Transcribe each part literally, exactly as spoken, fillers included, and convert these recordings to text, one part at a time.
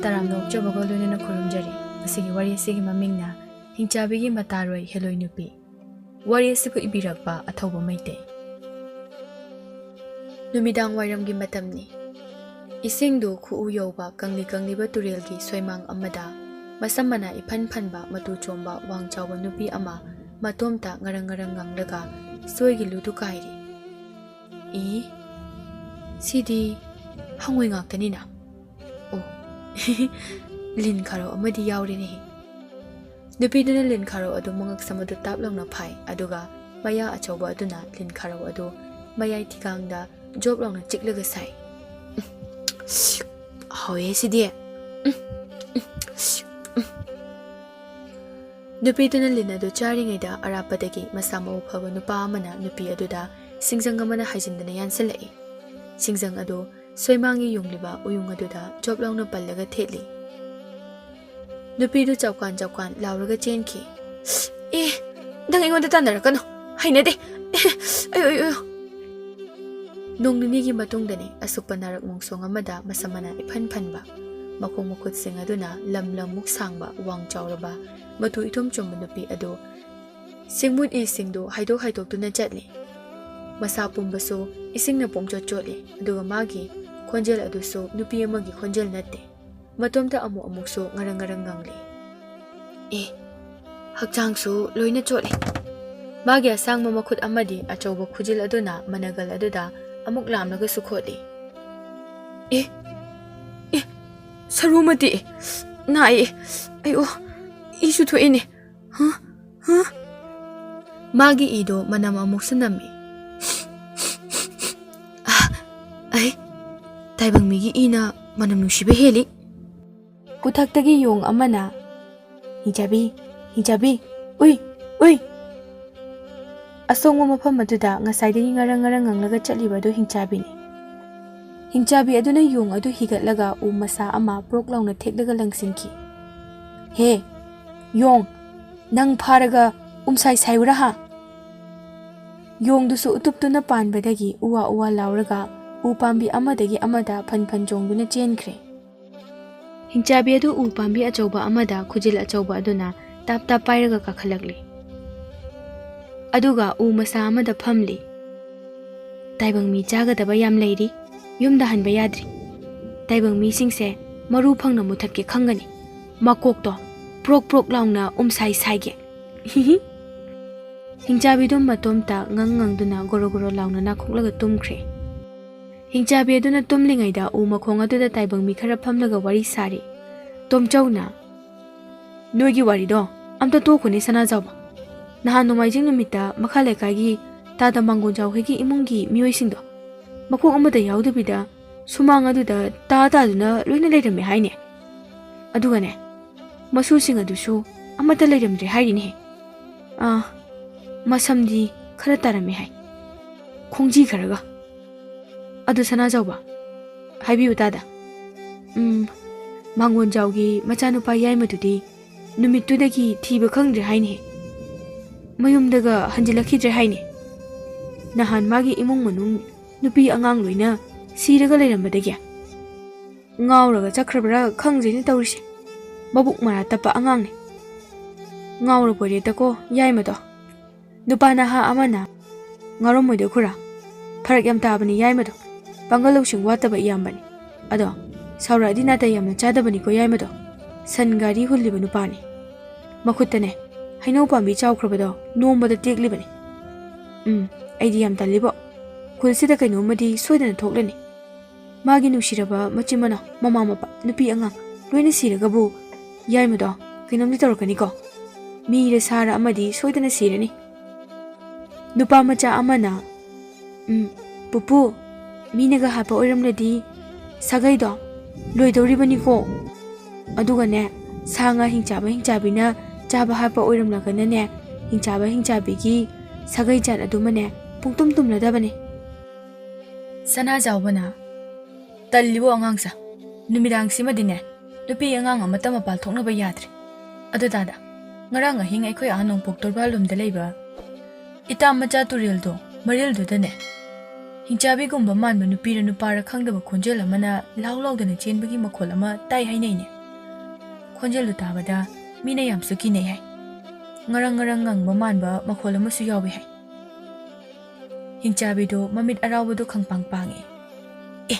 ꯇꯔꯥꯝꯅ ꯑꯣꯛꯆꯕꯒ ꯂꯣꯏꯅꯅ ꯈꯨꯔꯨꯝꯖꯔꯤ꯫ ꯉꯁꯤꯒꯤ ꯋꯥꯔꯤ ꯑꯁꯤꯒꯤ ꯃꯃꯤꯡꯅ ꯍꯤꯡꯆꯥꯕꯤꯒꯤ ꯃꯇꯥꯔꯣꯏ ꯍꯦꯂꯣꯏ ꯅꯨꯄꯤ꯫ ꯋꯥꯔꯤ ꯑꯁꯤꯕꯨ ꯏꯕꯤꯔꯛꯄ ꯑꯊꯧꯕ ꯃꯩꯇꯩ꯫ ꯅꯨꯃꯤꯗꯥꯡ ꯋꯥꯏꯔꯝꯒꯤ ꯃꯇꯝꯅꯤ꯫ ꯏꯁꯤꯡꯗꯨ ꯈꯨꯎ ꯌꯧꯕ ꯀꯪꯂꯤ ꯀꯪꯂꯤꯕ ꯇꯨꯔꯦꯜꯒꯤ ꯁꯣꯏꯃꯥꯡ ꯑꯃꯗ ꯃꯁꯝ ꯃꯅꯥ ꯏꯐꯟ ꯐꯟꯕ, ꯃꯇꯨ ꯆꯣꯝꯕ, ꯋꯥꯡ ꯆꯥꯎꯕ ꯅꯨꯄꯤ ꯑꯃ ꯃꯇꯣꯝꯇ ꯉꯔꯪ ꯉꯔꯪ ꯉꯪꯂꯒ ꯁꯣꯏꯒꯤ ꯂꯨꯗꯨ ꯀꯥꯏꯔꯤ꯫ "ꯏ, ꯁꯤꯗꯤ ꯍꯪꯉꯣꯏ ꯉꯥꯛꯇꯅꯤꯅ꯫ ꯑꯣ, ꯂꯤꯟ ꯈꯥꯔꯧ ꯑꯃꯗꯤ ꯌꯥꯎꯔꯦꯅꯦꯍꯦ!" ꯅꯨꯄꯤꯗꯨꯅ ꯂꯤꯟ ꯈꯥꯔꯧ ꯑꯗꯨ ꯃꯉꯛꯁꯝ ꯑꯗꯨ ꯇꯥꯞ ꯂꯥꯎꯅ ꯐꯥꯏ, ꯑꯗꯨꯒ ꯃꯌꯥ ꯑꯆꯧꯕ ꯑꯗꯨꯅ ꯂꯤꯟ ꯈꯥꯔꯧ ꯑꯗꯨ ꯃꯌꯥꯏ ꯊꯤꯒꯥꯡꯗ ꯖꯣꯞ ꯂꯥꯎꯅ ꯆꯤꯛꯂꯒ ꯁꯥꯏ꯫ "ꯍꯥꯎꯋꯦ ꯁꯤꯗꯤ꯫ ꯎꯝ, ꯎꯝ, ꯎꯝ꯫" ꯅꯨꯄꯤꯗꯨꯅ ꯂꯤꯟ ꯑꯗꯨ ꯆꯥꯔꯤꯉꯩꯗ ꯑꯔꯥꯞꯄꯗꯒꯤ ꯃꯁꯥ ꯃꯎ ꯐꯕ ꯅꯨꯄꯥ ꯑꯃꯅ ꯅꯨꯄꯤ ꯑꯗꯨꯗ ꯁꯤꯡꯖꯪ ꯑꯃꯅ ꯍꯥꯏꯖꯤꯟꯗꯅ ꯌꯥꯟꯁꯤꯜꯂꯛꯏ꯫ ꯁꯤꯡꯖꯪ ꯑꯗꯨ ꯁꯣꯏꯃꯥꯡꯒꯤ ꯌꯨꯡꯂꯤꯕ ꯎꯌꯨꯡ ꯑꯗꯨꯗ ꯖꯣꯞ ꯂꯥꯎꯅ ꯄꯜꯂꯒ ꯊꯦꯠꯂꯤ꯫ ꯅꯨꯄꯤꯗꯨ ꯆꯞꯀꯥꯟ ꯆꯞꯀꯥꯟ ꯂꯥꯎꯔꯒ ꯆꯦꯟꯈꯤ꯫ "ꯑꯦ, ꯅꯪ ꯑꯩꯉꯣꯟꯗ ꯇꯥꯟꯅꯔꯛꯀꯅꯨ꯫ ꯍꯩꯅꯗꯦ꯫ ꯑꯦ, ꯑꯌꯣ, ꯑꯌꯣ, ꯑꯌꯣ꯫" ꯅꯣꯡ ꯅꯤꯅꯤꯒꯤ ꯃꯇꯨꯡꯗꯅꯤ, ꯑꯁꯨꯛꯄ ꯅꯥꯔꯛ ꯃꯣꯡꯁꯣꯡ ꯑꯃꯗ ꯃꯁꯝ ꯃꯅꯥ ꯏꯐꯟ ꯐꯟꯕ, ꯃꯈꯣꯡ ꯃꯈꯨꯠꯁꯤꯡ ꯑꯗꯨꯅ ꯂꯝ ꯂꯝꯃꯨꯛ ꯁꯥꯡꯕ, ꯋꯥꯡ ꯆꯥꯎꯔꯕ, ꯃꯇꯨ ꯏꯇꯨꯝ ꯆꯨꯝꯕ ꯅꯨꯄꯤ ꯑꯗꯨ ꯁꯤꯡꯃꯨꯠ ꯏꯁꯤꯡꯗꯨ ꯍꯥꯏꯗꯣꯛ ꯍꯥꯏꯗꯣꯛꯇꯨꯅ ꯆꯠꯂꯤ꯫ ꯃꯁꯥ ꯄꯨꯝꯕꯁꯨ ꯏꯁꯤꯡꯅ ꯄꯨꯡꯆꯣꯠ ꯆꯣꯠꯂꯤ, ꯑꯗꯨꯒ ꯃꯥꯒꯤ ꯈꯣꯟꯖꯦꯜ ꯑꯗꯨꯁꯨ ꯅꯨꯄꯤ ꯑꯃꯒꯤ ꯈꯣꯟꯖꯦꯜ ꯅꯠꯇꯦ꯫ ꯃꯇꯣꯝꯇ ꯑꯃꯨꯛ ꯑꯃꯨꯛꯁꯨ ꯉꯔꯪ ꯉꯔꯪ ꯉꯪꯂꯤ꯫ ꯑꯦ, ꯍꯛꯆꯥꯡꯁꯨ ꯂꯣꯏꯅ ꯆꯣꯠꯂꯤ꯫ ꯃꯥꯒꯤ ꯑꯁꯥꯡꯕ ꯃꯈꯨꯠ ꯑꯃꯗꯤ ꯑꯆꯧꯕ ꯈꯨꯖꯤꯜ ꯑꯗꯨꯅ ꯃꯅꯒꯜ ꯑꯗꯨꯗ ꯑꯃꯨꯛ ꯂꯥꯝꯂꯒꯁꯨ ꯈꯣꯠꯂꯤ꯫ ꯑꯦ, ꯑꯦ, ꯁꯔꯨ ꯃꯇꯦꯛꯑꯦ, ꯅꯥꯏꯌꯦ, ꯑꯌꯣ, ꯏꯁꯨ ꯊꯣꯛꯑꯦꯅꯦ꯫ ꯍ? ꯍ? ꯃꯥꯒꯤ ꯏꯗꯣ ꯃꯅꯝ ꯑꯃꯨꯛꯁꯨ ꯅꯝꯃꯤ꯫ ꯑꯥ, ꯑꯩ, ꯇꯥꯏꯕꯪ ꯃꯤꯒꯤ ꯏꯅ ꯃꯅꯝ ꯅꯨꯡꯁꯤꯕ ꯍꯦꯜꯂꯤ꯫ ꯎꯊꯛꯇꯒꯤ ꯌꯣꯡ ꯑꯃꯅ, "ꯍꯤꯡꯆꯥꯕꯤ, ꯍꯤꯡꯆꯥꯕꯤ, ꯎꯏ, ꯎꯏ!" ꯑꯁꯣꯡꯕ ꯃꯐꯝ ꯑꯗꯨꯗ ꯉꯁꯥꯏꯗꯒꯤ ꯉꯔꯪ ꯉꯔꯪ ꯉꯪꯂꯒ ꯆꯠꯂꯤꯕ ꯑꯗꯨ ꯍꯤꯡꯆꯥꯕꯤꯅꯤ꯫ ꯍꯤꯡꯆꯥꯕꯤ ꯑꯗꯨꯅ ꯌꯣꯡ ꯑꯗꯨ ꯍꯤꯒꯠꯂꯒ ꯎ ꯃꯁꯥ ꯑꯃ ꯄ꯭ꯔꯣꯛ ꯂꯥꯎꯅ ꯊꯦꯛꯂꯒ ꯂꯪꯁꯤꯟꯈꯤ꯫ "ꯍꯦ, ꯌꯣꯡ, ꯅꯪ ꯐꯥꯔꯒ ꯎꯝꯁꯥꯏ ꯁꯥꯏꯌꯨꯔꯥ ꯍꯥ?" ꯌꯣꯡꯗꯨꯁꯨ ꯎꯇꯨꯞꯇꯨꯅ ꯄꯥꯟꯕꯗꯒꯤ ꯎꯋꯥ ꯎꯋꯥ ꯂꯥꯎꯔꯒ ꯎ ꯄꯥꯝꯕꯤ ꯑꯃꯗꯒꯤ ꯑꯃꯗ ꯐꯟ ꯐꯟ ꯆꯣꯡꯗꯨꯅ ꯆꯦꯟꯈ꯭ꯔꯦ꯫ ꯍꯤꯡꯆꯥꯕꯤ ꯑꯗꯨ ꯎ ꯄꯥꯝꯕꯤ ꯑꯆꯧꯕ ꯑꯃꯗ ꯈꯨꯖꯤꯜ ꯑꯆꯧꯕ ꯑꯗꯨꯅ ꯇꯥꯞ ꯇꯥꯞ ꯄꯥꯏꯔꯒ ꯀꯥꯈꯠꯂꯛꯂꯤ꯫ ꯑꯗꯨꯒ ꯎ ꯃꯁꯥ ꯑꯃꯗ ꯐꯝꯂꯤ꯫ "ꯇꯥꯏꯕꯪ ꯃꯤ ꯆꯥꯒꯗꯕ ꯌꯥꯝ ꯂꯩꯔꯤ꯫ ꯌꯨꯝꯗ ꯍꯟꯕ ꯌꯥꯗ꯭ꯔꯤ꯫ ꯇꯥꯏꯕꯪ ꯃꯤꯁꯤꯡꯁꯦ ꯃꯔꯨ ꯐꯪꯅ ꯃꯨꯊꯠꯀꯦ ꯈꯪꯒꯅꯤ꯫ ꯃꯀꯣꯛꯇꯣ ꯄ꯭ꯔꯣꯛ ꯄ꯭ꯔꯣꯛ ꯂꯥꯎꯅ ꯎꯝꯁꯥꯏ ꯁꯥꯏꯒꯦ꯫" ꯍꯤꯡꯆꯥꯕꯤꯗꯨ ꯃꯇꯣꯝꯇ ꯉꯪ ꯉꯪꯗꯨꯅ ꯒꯣꯔꯣ ꯒꯣꯔꯣ ꯂꯥꯎꯅ ꯅꯥꯈꯣꯛꯂꯒ ꯇꯨꯝꯈ꯭ꯔꯦ꯫ ꯍꯤꯡꯆꯥꯕꯤ ꯑꯗꯨꯅ ꯇꯨꯝꯂꯤꯉꯩꯗ ꯎ ꯃꯈꯣꯡ ꯑꯗꯨꯗ ꯇꯥꯏꯕꯪ ꯃꯤ ꯈꯔ ꯐꯝꯂꯒ ꯋꯥꯔꯤ ꯁꯥꯔꯤ꯫ ꯇꯣꯝꯆꯧꯅ, "ꯅꯣꯏꯒꯤ ꯋꯥꯔꯤꯗꯣ ꯑꯝꯇ ꯇꯣꯛꯈꯣꯅꯦ ꯁꯅꯥꯖꯥꯎꯕ꯫ ꯅꯍꯥꯟ ꯅꯣꯡꯃꯥꯏꯖꯤꯡ ꯅꯨꯃꯤꯠꯇ ꯃꯈꯥ ꯂꯩꯀꯥꯏꯒꯤ ꯇꯥꯗ ꯃꯥꯡꯒꯣꯟꯖꯥꯎ ꯍꯣꯏꯒꯤ ꯏꯃꯨꯡꯒꯤ ꯃꯤꯑꯣꯏꯁꯤꯡꯗꯣ ꯃꯀꯣꯛ ꯑꯃꯗ ꯌꯥꯎꯗꯕꯤꯗ ꯁꯨꯃꯥꯡ ꯑꯗꯨꯗ ꯇꯥ ꯇꯥꯗꯨꯅ ꯂꯣꯏꯅ ꯂꯩꯔꯝꯃꯦ ꯍꯥꯏꯅꯦ꯫ ꯑꯗꯨꯒꯅꯦ, ꯃꯁꯨꯁꯤꯡ ꯑꯗꯨꯁꯨ ꯑꯃꯠꯇ ꯂꯩꯔꯝꯗ꯭ꯔꯦ ꯍꯥꯏꯔꯤꯅꯦ꯫ ꯑꯥ, ꯃꯁꯝꯗꯤ ꯈꯔ ꯇꯥꯔꯝꯃꯦ ꯍꯥꯏ, ꯈꯣꯡꯖꯤ ꯈꯔꯒ꯫ ꯑꯗꯨ ꯁꯅꯥꯖꯥꯎꯕ, ꯍꯥꯏꯕꯤꯌꯨ ꯇꯥꯗ꯫ ꯎꯝ, ꯃꯥꯡꯒꯣꯟꯖꯥꯎꯒꯤ ꯃꯆꯥꯅꯨꯄꯥ ꯌꯥꯏꯃꯗꯨꯗꯤ ꯅꯨꯃꯤꯠꯇꯨꯗꯒꯤ ꯊꯤꯕ ꯈꯪꯗ꯭ꯔꯦ ꯍꯥꯏꯅꯦ꯫ ꯃꯌꯨꯝꯗꯒ ꯍꯟꯖꯤꯜꯂꯛꯈꯤꯗ꯭ꯔꯦ ꯍꯥꯏꯅꯦ꯫ ꯅꯍꯥꯟ ꯃꯥꯒꯤ ꯏꯃꯨꯡ ꯃꯅꯨꯡ ꯅꯨꯄꯤ ꯑꯉꯥꯡ ꯂꯣꯏꯅ ꯁꯤꯔꯒ ꯂꯩꯔꯝꯕꯗꯒꯤ ꯉꯥꯎꯔꯒ ꯆꯠꯈ꯭ꯔꯕ꯭ꯔꯥ ꯈꯪꯗ꯭ꯔꯦꯅꯦ ꯇꯧꯔꯤꯁꯦ꯫ ꯃꯕꯨꯛ ꯃꯔꯥ ꯇꯞꯄ ꯑꯉꯥꯡꯅꯦ꯫ ꯉꯥꯎꯔꯕꯣꯏꯔꯦꯗꯀꯣ ꯌꯥꯏꯃꯗꯣ꯫ ꯅꯨꯄꯥ ꯅꯍꯥ ꯑꯃꯅ, "ꯉꯥꯎꯔꯝꯃꯣꯏꯗ ꯈꯨꯔꯥ꯫ ꯐꯔꯛ ꯌꯥꯝ ꯇꯥꯕꯅꯤ ꯌꯥꯏꯃꯗꯣ꯫ ꯄꯥꯡꯒꯜ ꯂꯧꯁꯤꯡ ꯋꯥꯠꯇꯕ ꯏꯌꯥꯝꯕꯅꯤ꯫ ꯑꯗꯣ ꯁꯥꯎꯔꯛꯑꯗꯤ ꯅꯥꯇꯩ ꯌꯥꯝꯅ ꯆꯥꯗꯕꯅꯤꯀꯣ ꯌꯥꯏꯃꯗꯣ꯫ ꯁꯟ ꯒꯥꯔꯤ ꯍꯨꯜꯂꯤꯕ ꯅꯨꯄꯥꯅꯤ꯫ ꯃꯈꯨꯠꯇꯅꯦ ꯍꯩꯅꯧ ꯄꯥꯝꯕꯤ ꯆꯥꯎꯈ꯭ꯔꯕꯗꯣ ꯅꯣꯝꯕꯗ ꯇꯦꯛꯂꯤꯕꯅꯤ꯫ ꯎꯝ, ꯑꯩꯗꯤ ꯌꯥꯝ ꯇꯜꯂꯤꯕꯣ꯫ ꯈꯨꯜꯁꯤꯗ ꯀꯩꯅꯣꯝꯃꯗꯤ ꯁꯣꯏꯗꯅ ꯊꯣꯛꯂꯅꯤ꯫ ꯃꯥꯒꯤ ꯅꯨꯡꯁꯤꯔꯕ ꯃꯆꯤꯟ ꯃꯅꯥꯎ, ꯃꯃꯥ ꯃꯄꯥ, ꯅꯨꯄꯤ ꯑꯉꯥꯡ ꯂꯣꯏꯅ ꯁꯤꯔꯒꯕꯨ ꯌꯥꯏꯃꯗꯣ ꯀꯩꯅꯣꯝꯗꯤ ꯇꯧꯔꯛꯀꯅꯤꯀꯣ꯫ ꯃꯤꯔ ꯁꯥꯔ ꯑꯃꯗꯤ ꯁꯣꯏꯗꯅ ꯁꯤꯔꯅꯤ꯫" ꯅꯨꯄꯥ ꯃꯆꯥ ꯑꯃꯅ, "ꯎꯝ, ꯄꯨꯄꯨ, ꯃꯤꯅꯒ ꯍꯥꯠꯄ ꯑꯣꯏꯔꯝꯂꯗꯤ ꯁꯥꯒꯩꯗꯣ ꯂꯣꯏꯗꯧꯔꯤꯕꯅꯤꯀꯣ꯫ ꯑꯗꯨꯒꯅꯦ, ꯁꯥ ꯉꯥ ꯍꯤꯡꯆꯥꯕ ꯍꯤꯡꯆꯥꯕꯤꯅ ꯆꯥꯕ ꯍꯥꯠꯄ ꯑꯣꯏꯔꯝꯂꯒꯅꯅꯦ, ꯍꯤꯡꯆꯥꯕ ꯍꯤꯡꯆꯥꯕꯤꯒꯤ ꯁꯥꯒꯩ ꯖꯥꯠ ꯑꯗꯨꯃꯅꯦ ꯄꯨꯡꯇꯨꯝ ꯇꯨꯝꯂꯗꯕꯅꯤ꯫" ꯁꯅꯥꯖꯥꯎꯕꯅ, "ꯇꯜꯂꯤꯕꯣ ꯑꯉꯥꯡꯁꯦ꯫ ꯅꯨꯃꯤꯗꯥꯡꯁꯤꯃꯗꯤꯅꯦ, ꯅꯨꯄꯤ ꯑꯉꯥꯡ ꯑꯃꯠꯇ ꯃꯄꯥꯜ ꯊꯣꯛꯅꯕ ꯌꯥꯗ꯭ꯔꯦ꯫ ꯑꯗꯨ ꯇꯥꯗ, ꯉꯔꯥꯡ ꯑꯍꯤꯡ ꯑꯩꯈꯣꯏ ꯑꯥ ꯅꯣꯡꯄꯣꯛ ꯇꯣꯔꯕꯥꯜꯂꯣꯝꯗ ꯂꯩꯕ ꯏꯇꯥ ꯃꯆꯥ ꯇꯨꯔꯦꯜꯗꯣ, ꯃꯔꯤꯜꯗꯨꯗꯅꯦ, ꯍꯤꯡꯆꯥꯕꯤꯒꯨꯝꯕ ꯃꯥꯟꯕ ꯅꯨꯄꯤꯔ ꯅꯨꯄꯥꯔ ꯈꯪꯗꯕ ꯈꯣꯟꯖꯦꯜ ꯑꯃꯅ ꯂꯥꯎ ꯂꯥꯎꯗꯅ ꯆꯦꯟꯕꯒꯤ ꯃꯈꯣꯜ ꯑꯃ ꯇꯥꯏ ꯍꯥꯏꯅꯩꯅꯦ꯫ ꯈꯣꯟꯖꯦꯜꯗꯨ ꯇꯥꯕꯗ ꯃꯤꯅ ꯌꯥꯝꯁꯨ ꯀꯤꯅꯩ ꯍꯥꯏ꯫ ꯉꯔꯪ ꯉꯔꯪ ꯉꯪꯕ ꯃꯥꯟꯕ ꯃꯈꯣꯜ ꯑꯃꯁꯨ ꯌꯥꯎꯏ ꯍꯥꯏ꯫ ꯍꯤꯡꯆꯥꯕꯤꯗꯣ ꯃꯃꯤꯠ ꯑꯔꯥꯎꯕꯗꯣ ꯈꯪꯄꯥꯡ ꯄꯥꯡꯉꯦ꯫ "ꯑꯦ,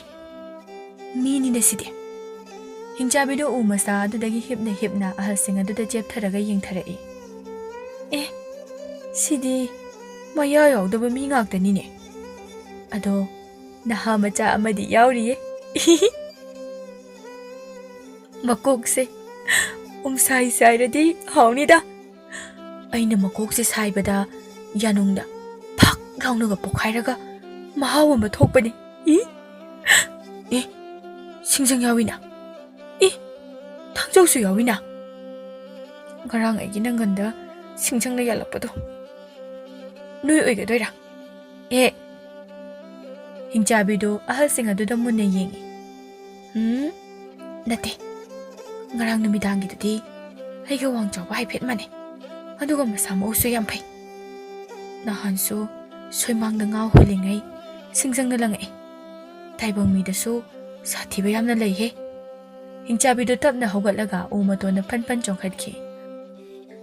ꯃꯤꯅꯤꯅꯦ ꯁꯤꯗꯤ!" ꯍꯤꯡꯆꯥꯕꯤꯗꯣ ꯎ ꯃꯆꯥ ꯑꯗꯨꯗꯒꯤ ꯍꯤꯞꯅ ꯍꯤꯞꯅ ꯑꯍꯜꯁꯤꯡ ꯑꯗꯨꯗ ꯆꯦꯞꯊꯔꯒ ꯌꯦꯡꯊꯔꯛꯏ꯫ "ꯑꯦ, ꯁꯤꯗꯤ ꯃꯌꯥ ꯌꯥꯎꯗꯕ ꯃꯤ ꯉꯥꯛꯇꯅꯤꯅꯦ꯫ ꯑꯗꯣ ꯅꯍꯥ ꯃꯆꯥ ꯑꯃꯗꯤ ꯌꯥꯎꯔꯤꯌꯦ꯫ ꯃꯀꯣꯛꯁꯦ ꯎꯝꯁꯥꯏ ꯁꯥꯏꯔꯗꯤ ꯍꯥꯎꯅꯤꯗ꯫ ꯑꯩꯅ ꯃꯀꯣꯛꯁꯦ ꯁꯥꯏꯕꯗ ꯌꯥꯅꯨꯡꯗ ꯐꯛ ꯂꯥꯎꯅꯒ ꯄꯣꯛꯈꯥꯏꯔꯒ ꯃꯍꯥꯎ ꯑꯃ ꯊꯣꯛꯄꯅꯤ꯫ ꯏ! ꯑꯦ, ꯁꯤꯡꯖꯪ ꯌꯥꯎꯏꯅ꯫ ꯏ! ꯊꯥꯡꯖꯧꯁꯨ ꯌꯥꯎꯏꯅ꯫ ꯉꯔꯥꯡ ꯑꯩꯒꯤ ꯅꯪꯒꯟꯗ ꯁꯤꯡꯖꯪꯅ ꯌꯥꯜꯂꯛꯄꯗꯣ ꯅꯣꯏ ꯑꯣꯏꯒꯗꯣꯏꯔꯥ?" ꯑꯦ! ꯍꯤꯡꯆꯥꯕꯤꯗꯨ ꯑꯍꯜꯁꯤꯡ ꯑꯗꯨꯗ ꯃꯨꯟꯅ ꯌꯦꯡꯏ꯫ "ꯎꯝ, ꯅꯠꯇꯦ꯫ ꯉꯔꯥꯡ ꯅꯨꯃꯤꯗꯥꯡꯒꯤꯗꯨꯗꯤ ꯑꯩꯒ ꯋꯥꯡ ꯆꯥꯎꯕ ꯍꯥꯏꯐꯦꯠ ꯃꯥꯟꯅꯩ꯫ ꯑꯗꯨꯒ ꯃꯁꯥ ꯃꯎꯁꯨ ꯌꯥꯝ ꯐꯩ꯫ ꯅꯍꯥꯟꯁꯨ ꯁꯣꯏꯃꯥꯡꯗ ꯉꯥ ꯍꯨꯜꯂꯤꯉꯩ ꯁꯤꯡꯖꯪꯅ ꯂꯪꯉꯛꯏ꯫ ꯇꯥꯏꯕꯪ ꯃꯤꯗꯁꯨ ꯁꯥꯊꯤꯕ ꯌꯥꯝꯅ ꯂꯩꯍꯦ꯫" ꯍꯤꯡꯆꯥꯕꯤꯗꯨ ꯇꯞꯅ ꯍꯧꯒꯠꯂꯒ ꯎ ꯃꯇꯣꯟꯗ ꯐꯟ ꯐꯟ ꯆꯣꯡꯈꯠꯈꯤ꯫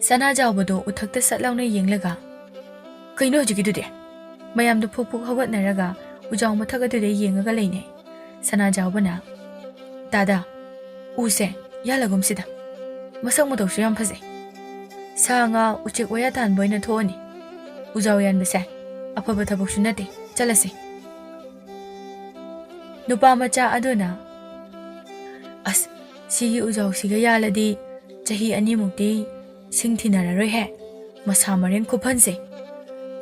ꯁꯅꯥꯖꯥꯎꯕꯗꯨ ꯎꯊꯛꯇ ꯁꯠ ꯂꯥꯎꯅ ꯌꯦꯡꯂꯒ, "ꯀꯩꯅꯣ ꯍꯧꯖꯤꯛꯀꯤꯗꯨꯗꯤ?" ꯃꯌꯥꯝꯗꯨ ꯐꯨꯛ ꯐꯨꯛ ꯍꯧꯒꯠꯅꯔꯒ ꯎꯖꯥꯎ ꯃꯊꯛ ꯑꯗꯨꯗ ꯌꯦꯡꯉꯒ ꯂꯩꯅꯩ꯫ ꯁꯅꯥꯖꯥꯎꯕꯅ, "ꯗꯥꯗꯥ, ꯎꯁꯦ ꯌꯥꯜꯂꯒꯨꯝꯁꯤꯗ꯫ ꯃꯁꯛ ꯃꯇꯧꯁꯨ ꯌꯥꯝ ꯐꯖꯩ꯫ ꯁꯥ ꯉꯥ, ꯎꯆꯦꯛ ꯋꯥꯌꯥ ꯇꯥꯟꯕ ꯑꯣꯏꯅ ꯊꯣꯛꯑꯅꯤ꯫ ꯎꯖꯥꯎ ꯌꯥꯟꯕꯁꯦ ꯑꯐꯕ ꯊꯕꯛꯁꯨ ꯅꯠꯇꯦ꯫ ꯆꯠꯂꯁꯤ꯫" ꯅꯨꯄꯥ ꯃꯆꯥ ꯑꯗꯨꯅ, "ꯑꯁ, ꯁꯤꯒꯤ ꯎꯖꯥꯎꯁꯤꯒ ꯌꯥꯜꯂꯗꯤ ꯆꯍꯤ ꯑꯅꯤꯃꯨꯛꯇꯤ ꯁꯤꯡ ꯊꯤꯅꯔꯔꯣꯏꯍꯦ꯫ ꯃꯁꯥ ꯃꯔꯦꯡ ꯈꯨꯐꯟꯁꯦ꯫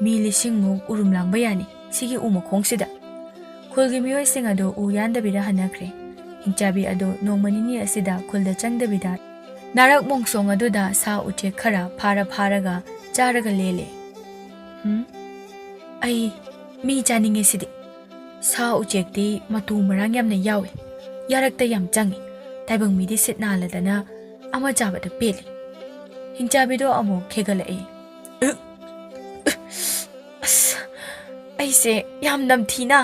ꯃꯤ ꯂꯤꯁꯤꯡꯃꯨꯛ ꯎꯔꯨꯝ ꯂꯥꯡꯕ ꯌꯥꯅꯤ ꯁꯤꯒꯤ ꯎ ꯃꯈꯣꯡꯁꯤꯗ꯫" ꯈꯨꯜꯒꯤ ꯃꯤꯑꯣꯏꯁꯤꯡ ꯑꯗꯨ ꯎ ꯌꯥꯟꯗꯕꯤꯗ ꯍꯟꯅꯈ꯭ꯔꯦ꯫ ꯍꯤꯡꯆꯥꯕꯤ ꯑꯗꯨ ꯅꯣꯡꯃ ꯅꯤꯅꯤ ꯑꯁꯤꯗ ꯈꯨꯜꯗ ꯆꯪꯗꯕꯤꯗ ꯅꯥꯔꯛ ꯃꯣꯡꯁꯣꯡ ꯑꯗꯨꯗ ꯁꯥ ꯎꯆꯦꯛ ꯈꯔ ꯐꯥꯔ ꯐꯥꯔꯒ ꯆꯥꯔꯒ ꯂꯦꯜꯂꯦ꯫ "ꯍꯨꯝ, ꯑꯩ ꯃꯤ ꯆꯥꯅꯤꯡꯉꯦ ꯁꯤꯗꯤ꯫ ꯁꯥ ꯎꯆꯦꯛꯇꯤ ꯃꯇꯨ ꯃꯔꯥꯡ ꯌꯥꯝꯅ ꯌꯥꯎꯏ, ꯌꯥꯔꯛꯇ ꯌꯥꯝ ꯆꯪꯏ, ꯇꯥꯏꯕꯪ ꯃꯤꯗꯤ ꯁꯤꯠ ꯅꯥꯜꯂꯗꯅ ꯑꯃ ꯆꯥꯕꯗ ꯄꯦꯜꯂꯤ꯫" ꯍꯤꯡꯆꯥꯕꯤꯗꯣ ꯑꯃꯨꯛ ꯈꯦꯒꯠꯂꯛꯏ꯫ "ꯑꯁ, ꯑꯩꯁꯦ ꯌꯥꯝ ꯅꯝꯊꯤꯅ꯫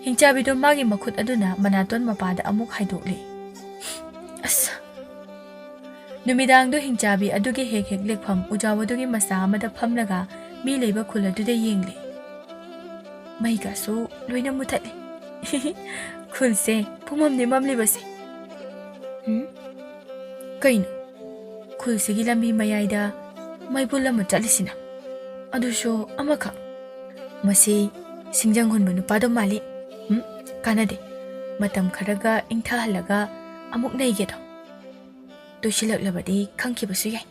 ꯍꯤꯡꯆꯥꯕꯤꯗꯣ ꯃꯥꯒꯤ ꯃꯈꯨꯠ ꯑꯗꯨꯅ ꯃꯅꯥꯇꯣꯟ ꯃꯄꯥꯗ ꯑꯃꯨꯛ ꯍꯥꯏꯗꯣꯛꯂꯦ꯫ ꯑꯁ! ꯅꯨꯃꯤꯗꯥꯡꯗꯣ ꯍꯤꯡꯆꯥꯕꯤ ꯑꯗꯨꯒꯤ ꯍꯦꯛ ꯍꯦꯛ ꯂꯦꯛꯐꯝ ꯎꯖꯥꯎ ꯑꯗꯨꯒꯤ ꯃꯆꯥ ꯑꯃꯗ ꯐꯝꯂꯒ ꯃꯤ ꯂꯩꯕ ꯈꯨꯜ ꯑꯗꯨꯗ ꯌꯦꯡꯂꯦ꯫ ꯃꯩꯒꯁꯨ ꯂꯣꯏꯅ ꯃꯨꯊꯠꯂꯦ꯫ ꯈꯨꯜꯁꯦ ꯄꯨꯝꯃꯝꯅꯤ ꯃꯝꯂꯤꯕꯁꯦ꯫ ꯎꯝ? ꯀꯩꯅꯣ? ꯈꯨꯜꯁꯤꯒꯤ ꯂꯝꯕꯤ ꯃꯌꯥꯏꯗ ꯃꯩꯕꯨꯜ ꯑꯃ ꯆꯠꯂꯤꯁꯤꯅ? ꯑꯗꯨꯁꯨ ꯑꯃꯈꯛ꯫ ꯃꯁꯤ ꯁꯤꯡꯖꯪ ꯍꯨꯟꯕ ꯅꯨꯄꯥꯗꯣ ꯃꯥꯜꯂꯤ꯫ ꯎꯝ? ꯀꯥꯟꯅꯗꯦ꯫ ꯃꯇꯝ ꯈꯔꯒ ꯏꯪꯊꯍꯜꯂꯒ ꯑꯃꯨꯛ ꯅꯩꯒꯦꯗꯣ꯫ ꯇꯣꯏꯁꯤꯜꯂꯛꯂꯕꯗꯤ ꯈꯪꯈꯤꯕꯁꯨ ꯌꯥꯏ꯫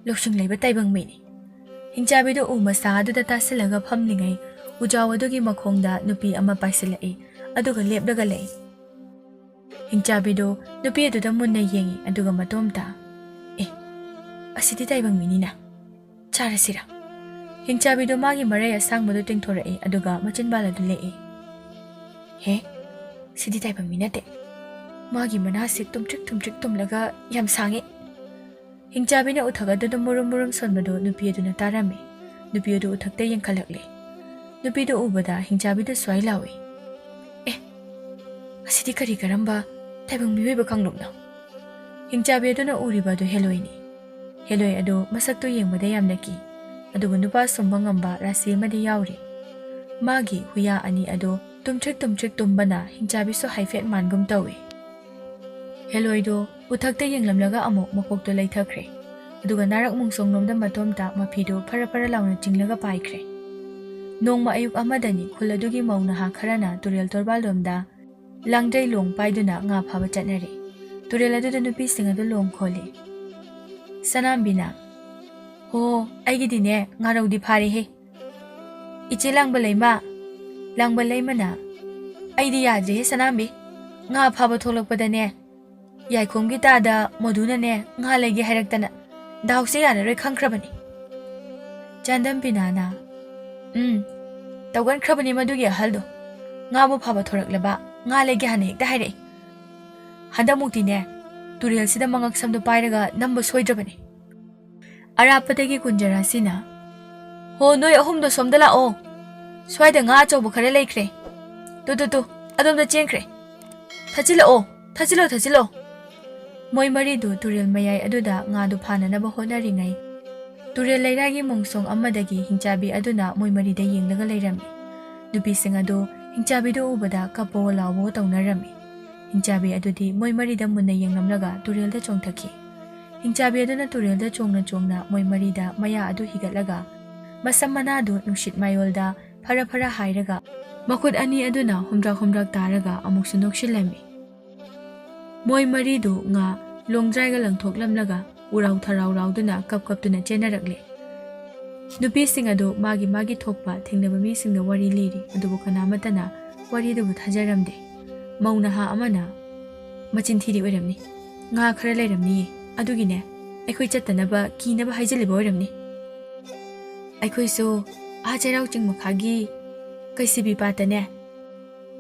ꯂꯧꯁꯤꯡ ꯂꯩꯕ ꯇꯥꯏꯕꯪ ꯃꯤꯅꯤ꯫ ꯍꯤꯡꯆꯥꯕꯤꯗꯣ ꯎ ꯃꯆꯥ ꯑꯗꯨꯗ ꯇꯥꯁꯤꯜꯂꯒ ꯐꯝꯂꯤꯉꯩ ꯎꯖꯥꯎ ꯑꯗꯨꯒꯤ ꯃꯈꯣꯡꯗ ꯅꯨꯄꯤ ꯑꯃ ꯄꯥꯏꯁꯤꯜꯂꯛꯏ, ꯑꯗꯨꯒ ꯂꯦꯞꯂꯒ ꯂꯩ꯫ ꯍꯤꯡꯆꯥꯕꯤꯗꯣ ꯅꯨꯄꯤ ꯑꯗꯨꯗ ꯃꯨꯟꯅ ꯌꯦꯡꯉꯤ, ꯑꯗꯨꯒ ꯃꯇꯣꯝꯇ, "ꯑꯦ, ꯑꯁꯤꯗꯤ ꯇꯥꯏꯕꯪ ꯃꯤꯅꯤꯅ꯫ ꯆꯥꯔꯁꯤꯔ?" ꯍꯤꯡꯆꯥꯕꯤꯗꯣ ꯃꯥꯒꯤ ꯃꯔꯩ ꯑꯁꯥꯡꯕꯗꯨ ꯇꯤꯡꯊꯣꯔꯛꯏ, ꯑꯗꯨꯒ ꯃꯆꯤꯟꯕꯥꯜ ꯑꯗꯨ ꯂꯦꯛꯏ꯫ "ꯍꯦ, ꯁꯤꯗꯤ ꯇꯥꯏꯕꯪ ꯃꯤ ꯅꯠꯇꯦ꯫ ꯃꯥꯒꯤ ꯃꯅꯥꯁꯤ ꯇꯨꯝꯇ꯭ꯔꯤꯛ ꯇꯨꯝꯇ꯭ꯔꯤꯛ ꯇꯨꯝꯂꯒ ꯌꯥꯝ ꯁꯥꯡꯉꯤ꯫" ꯍꯤꯡꯆꯥꯕꯤꯅ ꯎꯊꯛ ꯑꯗꯨꯗ ꯃꯨꯔꯨꯝ ꯃꯨꯔꯨꯝ ꯁꯣꯟꯕꯗꯨ ꯅꯨꯄꯤ ꯑꯗꯨꯅ ꯇꯥꯔꯝꯃꯤ꯫ ꯅꯨꯄꯤ ꯑꯗꯨ ꯎꯊꯛꯇ ꯌꯦꯡꯈꯠꯂꯛꯂꯦ꯫ ꯅꯨꯄꯤꯗꯨ ꯎꯕꯗ ꯍꯤꯡꯆꯥꯕꯤꯗꯨ ꯁ꯭ꯋꯥꯏ ꯂꯥꯎꯏ, "ꯑꯦ, ꯑꯁꯤꯗꯤ ꯀꯔꯤ ꯀꯔꯝꯕ ꯇꯥꯏꯕꯪ ꯃꯤꯑꯣꯏꯕ ꯀꯥꯡꯂꯨꯞꯅꯣ?" ꯍꯤꯡꯆꯥꯕꯤ ꯑꯗꯨꯅ ꯎꯔꯤꯕ ꯑꯗꯨ ꯍꯦꯂꯣꯏꯅꯤ꯫ ꯍꯦꯂꯣꯏ ꯑꯗꯨ ꯃꯁꯛꯇꯨ ꯌꯦꯡꯕꯗ ꯌꯥꯝꯅ ꯀꯤ, ꯑꯗꯨꯒ ꯅꯨꯄꯥ ꯁꯨꯝꯕ ꯉꯝꯕ ꯔꯥꯁꯤ ꯑꯃꯗꯤ ꯌꯥꯎꯔꯤ꯫ ꯃꯥꯒꯤ ꯍꯨꯌꯥ ꯑꯅꯤ ꯑꯗꯨ ꯇꯨꯝꯊ꯭ꯔꯤꯛ ꯇꯨꯝꯊ꯭ꯔꯤꯛ ꯇꯨꯝꯕꯅ ꯍꯤꯡꯆꯥꯕꯤꯁꯨ ꯍꯥꯏꯐꯦꯠ ꯃꯥꯟꯒꯨꯝ ꯇꯧꯏ꯫ ꯍꯦꯂꯣꯏꯗꯣ ꯎꯊꯛꯇ ꯌꯦꯡꯂꯝꯂꯒ ꯑꯃꯨꯛ ꯃꯀꯣꯛꯇꯣ ꯂꯩꯊꯈ꯭ꯔꯦ, ꯑꯗꯨꯒ ꯅꯥꯔꯛ ꯃꯣꯡꯁꯣꯡꯂꯣꯝꯗ ꯃꯇꯣꯝꯇ ꯃꯐꯤꯗꯨ ꯐꯔ ꯐꯔ ꯂꯥꯎꯅ ꯆꯤꯡꯂꯒ ꯄꯥꯏꯈ꯭ꯔꯦ꯫ ꯅꯣꯡꯃ ꯑꯌꯨꯛ ꯑꯃꯗꯅꯤ ꯈꯨꯜ ꯑꯗꯨꯒꯤ ꯃꯧ ꯅꯍꯥ ꯈꯔꯅ ꯇꯨꯔꯦꯜ ꯇꯣꯔꯕꯥꯟꯂꯣꯝꯗ ꯂꯥꯡꯗ꯭ꯔꯩ ꯂꯣꯡ ꯄꯥꯏꯗꯨꯅ ꯉꯥ ꯐꯥꯕ ꯆꯠꯅꯔꯤ꯫ ꯇꯨꯔꯦꯜ ꯑꯗꯨꯗ ꯅꯨꯄꯤꯁꯤꯡ ꯑꯗꯨ ꯂꯣꯡ ꯈꯣꯜꯂꯤ꯫ ꯁꯅꯥꯝꯕꯤꯅ, "ꯍꯣ, ꯑꯩꯒꯤꯗꯤꯅꯦ ꯉꯥꯔꯧꯗꯤ ꯐꯥꯔꯦꯍꯦ꯫ ꯏꯆꯦ ꯂꯥꯡꯕ ꯂꯩꯃ, ꯂꯥꯡꯕ ꯂꯩꯃꯅ, ꯑꯩꯗꯤ ꯌꯥꯗ꯭ꯔꯦꯍꯦ ꯁꯅꯥꯝꯕꯤ, ꯉꯥ ꯐꯥꯕ ꯊꯣꯛꯂꯛꯄꯗꯅꯦ, ꯌꯥꯏꯈꯣꯝꯒꯤ ꯇꯥꯗ ꯃꯗꯨꯅꯅꯦ ꯉꯥ ꯂꯩꯒꯦ ꯍꯥꯏꯔꯛꯇꯅ, ꯗꯥꯎꯁꯦ ꯌꯥꯔꯔꯣꯏ ꯈꯪꯈ꯭ꯔꯕꯅꯤ꯫" ꯆꯥꯟꯗꯝ ꯄꯤꯅꯥꯅ, "ꯎꯝ, ꯇꯧꯒꯟꯈ꯭ꯔꯕꯅꯤ ꯃꯗꯨꯒꯤ ꯑꯍꯜꯗꯣ꯫ ꯉꯥꯕꯨ ꯐꯥꯕ ꯊꯣꯔꯛꯂꯕ, ꯉꯥ ꯂꯩꯒꯦ ꯍꯥꯟꯅ ꯍꯦꯛꯇ ꯍꯥꯏꯔꯛꯏ꯫ ꯍꯟꯗꯛꯃꯨꯛꯇꯤꯅꯦ, ꯇꯨꯔꯦꯜꯁꯤꯗ ꯃꯉꯛ ꯁꯝꯗꯣ ꯄꯥꯏꯔꯒ ꯅꯝꯕ ꯁꯣꯏꯗ꯭ꯔꯕꯅꯤ꯫" ꯑꯔꯥꯞꯄꯗꯒꯤ ꯀꯨꯟꯖꯔꯥꯁꯤꯅ, "ꯍꯣ, ꯅꯣꯏ ꯑꯍꯨꯝꯗꯣ ꯁꯣꯝꯗ ꯂꯥꯛꯑꯣ꯫ "ꯁ꯭ꯋꯥꯏꯗ ꯉꯥ ꯑꯆꯧꯕ ꯈꯔ ꯂꯩꯈ꯭ꯔꯦ꯫ ꯇꯨ, ꯇꯨ, ꯇꯨ, ꯑꯗꯣꯝꯗ ꯆꯦꯟꯈ꯭ꯔꯦ꯫ ꯊꯠꯆꯤꯜꯂꯛꯑꯣ, ꯊꯠꯆꯤꯜꯂꯣ, ꯊꯠꯆꯤꯜꯂꯣ!" ꯃꯣꯏ ꯃꯔꯤꯗꯨ ꯇꯨꯔꯦꯜ ꯃꯌꯥꯏ ꯑꯗꯨꯗ ꯉꯥꯗꯨ ꯐꯥꯅꯅꯕ ꯍꯣꯠꯅꯔꯤꯉꯩ, ꯇꯨꯔꯦꯜ ꯂꯩꯔꯥꯏꯒꯤ ꯃꯣꯡꯁꯣꯡ ꯑꯃꯗꯒꯤ ꯍꯤꯡꯆꯥꯕꯤ ꯑꯗꯨꯅ ꯃꯣꯏ ꯃꯔꯤꯗ ꯌꯦꯡꯂꯒ ꯂꯩꯔꯝꯃꯤ꯫ ꯅꯨꯄꯤꯁꯤꯡ ꯑꯗꯨ ꯍꯤꯡꯆꯥꯕꯤꯗꯨ ꯎꯕꯗ ꯀꯞꯄꯋꯣ ꯂꯥꯎꯕꯋꯣ ꯇꯧꯅꯔꯝꯃꯤ꯫ ꯍꯤꯡꯆꯥꯕꯤ ꯑꯗꯨꯗꯤ ꯃꯣꯏ ꯃꯔꯤꯗ ꯃꯨꯟꯅ ꯌꯦꯡꯂꯝꯂꯒ ꯇꯨꯔꯦꯜꯗ ꯆꯣꯡꯊꯈꯤ꯫ ꯍꯤꯡꯆꯥꯕꯤ ꯑꯗꯨꯅ ꯇꯨꯔꯦꯜꯗ ꯆꯣꯡꯅ ꯆꯣꯡꯅ ꯃꯣꯏ ꯃꯔꯤꯗ ꯃꯌꯥ ꯑꯗꯨ ꯍꯤꯒꯠꯂꯒ, ꯃꯁꯝ ꯃꯅꯥꯗꯨ ꯅꯨꯡꯁꯤꯠ ꯃꯥꯌꯣꯜꯗ ꯐꯔ ꯐꯔ ꯍꯥꯏꯔꯒ, ꯃꯈꯨꯠ ꯑꯅꯤ ꯑꯗꯨꯅ ꯍꯨꯝꯗ꯭ꯔꯛ ꯍꯨꯝꯗ꯭ꯔꯛ ꯇꯥꯔꯒ ꯑꯃꯨꯛꯁꯨ ꯅꯣꯛꯁꯤꯜꯂꯝꯃꯤ꯫ ꯃꯣꯏ ꯃꯔꯤꯗꯨ ꯉꯥ ꯂꯣꯡꯗ꯭ꯔꯥꯏꯒ ꯂꯪꯊꯣꯛꯂꯝꯂꯒ ꯎꯔꯥꯎ ꯊꯔꯥꯎ ꯂꯥꯎꯗꯨꯅ ꯀꯞ ꯀꯞꯇꯨꯅ ꯆꯦꯟꯅꯔꯛꯂꯦ꯫ ꯅꯨꯄꯤꯁꯤꯡ ꯑꯗꯨ ꯃꯥꯒꯤ ꯃꯥꯒꯤ ꯊꯣꯛꯄ ꯊꯦꯡꯅꯕ ꯃꯤꯁꯤꯡꯗ ꯋꯥꯔꯤ ꯂꯤꯔꯤ, ꯑꯗꯨꯕꯨ ꯀꯅꯥꯃꯠꯇꯅ ꯋꯥꯔꯤꯗꯨꯕꯨ ꯊꯥꯖꯔꯝꯗꯦ꯫ ꯃꯧ ꯅꯍꯥ ꯑꯃꯅ, "ꯃꯆꯤꯟ ꯊꯤꯔꯤ ꯑꯣꯏꯔꯝꯅꯤ, ꯉꯥ ꯈꯔ ꯂꯩꯔꯝꯅꯤꯌꯦ, ꯑꯗꯨꯒꯤꯅꯦ ꯑꯩꯈꯣꯏ ꯆꯠꯇꯅꯕ ꯀꯤꯅꯕ ꯍꯥꯏꯖꯤꯜꯂꯤꯕ ꯑꯣꯏꯔꯝꯅꯤ꯫ ꯑꯩꯈꯣꯏꯁꯨ ꯑꯥ ꯆꯩꯔꯥꯎ ꯆꯤꯡ ꯃꯈꯥꯒꯤ ꯀꯩꯁꯤꯕꯤ ꯄꯥꯠꯇꯅꯦ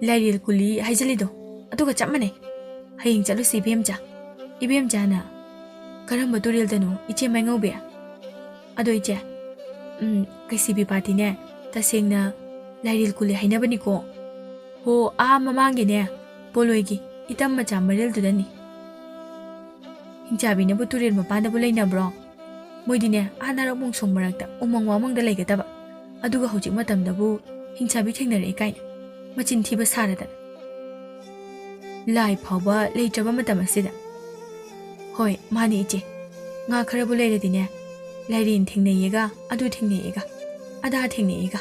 ꯂꯥꯏꯔꯦꯜ ꯀꯨꯂꯤ ꯍꯥꯏꯖꯤꯜꯂꯤꯗꯣ, ꯑꯗꯨꯒ ꯆꯞ ꯃꯥꯟꯅꯩ꯫ ꯍꯌꯦꯡ ꯆꯠꯂꯨꯁꯤ ꯏꯕꯦꯝꯆꯥ꯫" ꯏꯕꯦꯝꯆꯥꯅ, "ꯀꯔꯝꯕ ꯇꯨꯔꯦꯜꯗꯅꯣ ꯏꯆꯦ ꯃꯥꯏꯉꯧꯕꯤ?" "ꯑꯗꯣ ꯏꯆꯦ, ꯎꯝ, ꯀꯩꯁꯤꯕꯤ ꯄꯥꯠꯇꯤꯅꯦ ꯇꯁꯦꯡꯅ ꯂꯥꯏꯔꯦꯜ ꯀꯨꯂꯤ ꯍꯥꯏꯅꯕꯅꯤꯀꯣ꯫ ꯍꯣ, ꯑꯥ ꯃꯃꯥꯡꯒꯤꯅꯦ ꯄꯣꯂꯣꯏꯒꯤ ꯏꯇꯝ ꯃꯆꯥ ꯃꯔꯤꯜꯗꯨꯗꯅꯤ꯫" "ꯍꯤꯡꯆꯥꯕꯤꯅꯕꯨ ꯇꯨꯔꯦꯜ ꯃꯄꯥꯟꯗꯕꯨ ꯂꯩꯅꯕ꯭ꯔꯣ? ꯃꯣꯏꯗꯤꯅꯦ ꯑꯥ ꯅꯥꯔꯛ ꯃꯣꯡꯁꯣꯡ ꯃꯔꯛꯇ ꯎꯃꯪ ꯋꯥꯃꯪꯗ ꯂꯩꯒꯗꯕ, ꯑꯗꯨꯒ ꯍꯧꯖꯤꯛ ꯃꯇꯝꯗꯕꯨ ꯍꯤꯡꯆꯥꯕꯤ ꯊꯦꯡꯅꯔꯛꯑꯦ ꯀꯥꯏꯅ ꯃꯆꯤꯟ ꯊꯤꯕ ꯁꯥꯔꯗꯅ꯫ ꯂꯥꯏ ꯐꯥꯎꯕ ꯂꯩꯇ꯭ꯔꯕ ꯃꯇꯝ ꯑꯁꯤꯗ꯫" "ꯍꯣꯏ, ꯃꯥꯅꯤ ꯏꯆꯦ, ꯉꯥ ꯈꯔꯕꯨ ꯂꯩꯔꯗꯤꯅꯦ ꯂꯥꯏꯔꯦꯟ ꯊꯦꯡꯅꯩꯌꯦꯒ, ꯑꯗꯨ ꯊꯦꯡꯅꯩꯌꯦꯒ, ꯑꯗꯥ ꯊꯦꯡꯅꯩꯌꯦꯒ꯫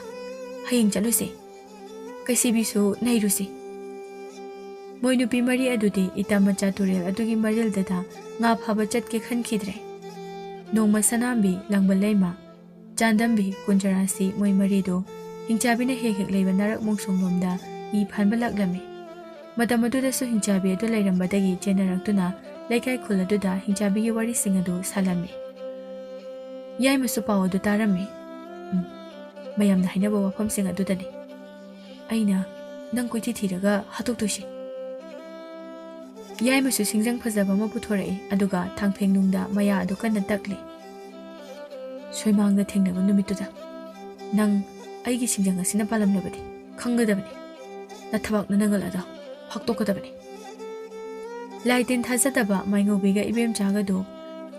ꯍꯌꯦꯡ ꯆꯠꯂꯨꯁꯦ, ꯀꯩꯁꯤꯕꯤꯁꯨ ꯅꯩꯔꯨꯁꯤ꯫" ꯃꯣꯏ ꯅꯨꯄꯤ ꯃꯔꯤ ꯑꯗꯨꯗꯤ ꯏꯇꯝ ꯃꯆꯥ ꯇꯨꯔꯦꯜ ꯑꯗꯨꯒꯤ ꯃꯔꯤꯜꯗꯗ ꯉꯥ ꯐꯥꯕ ꯆꯠꯀꯦ ꯈꯟꯈꯤꯗ꯭ꯔꯦ꯫ ꯅꯣꯡꯃ ꯁꯅꯥꯝꯕꯤ, ꯂꯥꯡꯕꯜ ꯂꯩꯃ, ꯆꯥꯟꯗꯝꯕꯤ, ꯀꯨꯟꯖꯔꯥꯁꯤ ꯃꯣꯏ ꯃꯔꯤꯗꯨ ꯍꯤꯡꯆꯥꯕꯤꯅ ꯍꯦꯛ ꯍꯦꯛ ꯂꯩꯕ ꯅꯥꯔꯛ ꯃꯣꯡꯁꯣꯡꯂꯣꯝꯗ ꯏ ꯐꯥꯟꯕ ꯂꯥꯛꯂꯝꯃꯤ꯫ ꯃꯇꯝ ꯑꯗꯨꯗꯁꯨ ꯍꯤꯡꯆꯥꯕꯤ ꯑꯗꯨ ꯂꯩꯔꯝꯕꯗꯒꯤ ꯆꯦꯟꯅꯔꯛꯇꯨꯅ ꯂꯩꯀꯥꯏ ꯈꯨꯜ ꯑꯗꯨꯗ ꯍꯤꯡꯆꯥꯕꯤꯒꯤ ꯋꯥꯔꯤꯁꯤꯡ ꯑꯗꯨ ꯁꯥꯂꯝꯃꯤ꯫ ꯌꯥꯏꯃꯁꯨ ꯄꯥꯎ ꯑꯗꯨ ꯇꯥꯔꯝꯃꯤ꯫ ꯎꯝ, ꯃꯌꯥꯝꯅ ꯍꯥꯏꯅꯕ ꯋꯥꯐꯝꯁꯤꯡ ꯑꯗꯨꯗꯅꯤ ꯑꯩꯅ ꯅꯪ ꯀꯣꯏꯊꯤ ꯊꯤꯔꯒ ꯍꯥꯠꯇꯣꯛꯇꯣꯏꯁꯤ꯫ ꯌꯥꯏꯃꯁꯨ ꯁꯤꯡꯖꯪ ꯐꯖꯕ ꯑꯃ ꯄꯨꯊꯣꯔꯛꯏ, ꯑꯗꯨꯒ ꯊꯥꯡꯐꯦꯡꯅꯨꯡꯗ ꯃꯌꯥ ꯑꯗꯨ ꯀꯟꯅ ꯇꯛꯂꯤ꯫ "ꯁꯣꯏꯃꯥꯡꯗ ꯊꯦꯡꯅꯕ ꯅꯨꯃꯤꯠꯇꯨꯗ ꯅꯪ ꯑꯩꯒꯤ ꯁꯤꯡꯖꯪ ꯑꯁꯤꯅ ꯄꯥꯜꯂꯝꯂꯕꯗꯤ ꯈꯪꯒꯗꯕꯅꯤ꯫ ꯅꯊꯕꯥꯛ ꯅꯅꯒꯜ ꯑꯗꯣ ꯐꯥꯛꯇꯣꯛꯀꯗꯕꯅꯤ꯫ ꯂꯥꯏ ꯇꯤꯟ ꯊꯥꯖꯗꯕ ꯃꯥꯏꯉꯧꯕꯤꯒ ꯏꯕꯦꯝꯆꯥꯒꯗꯨ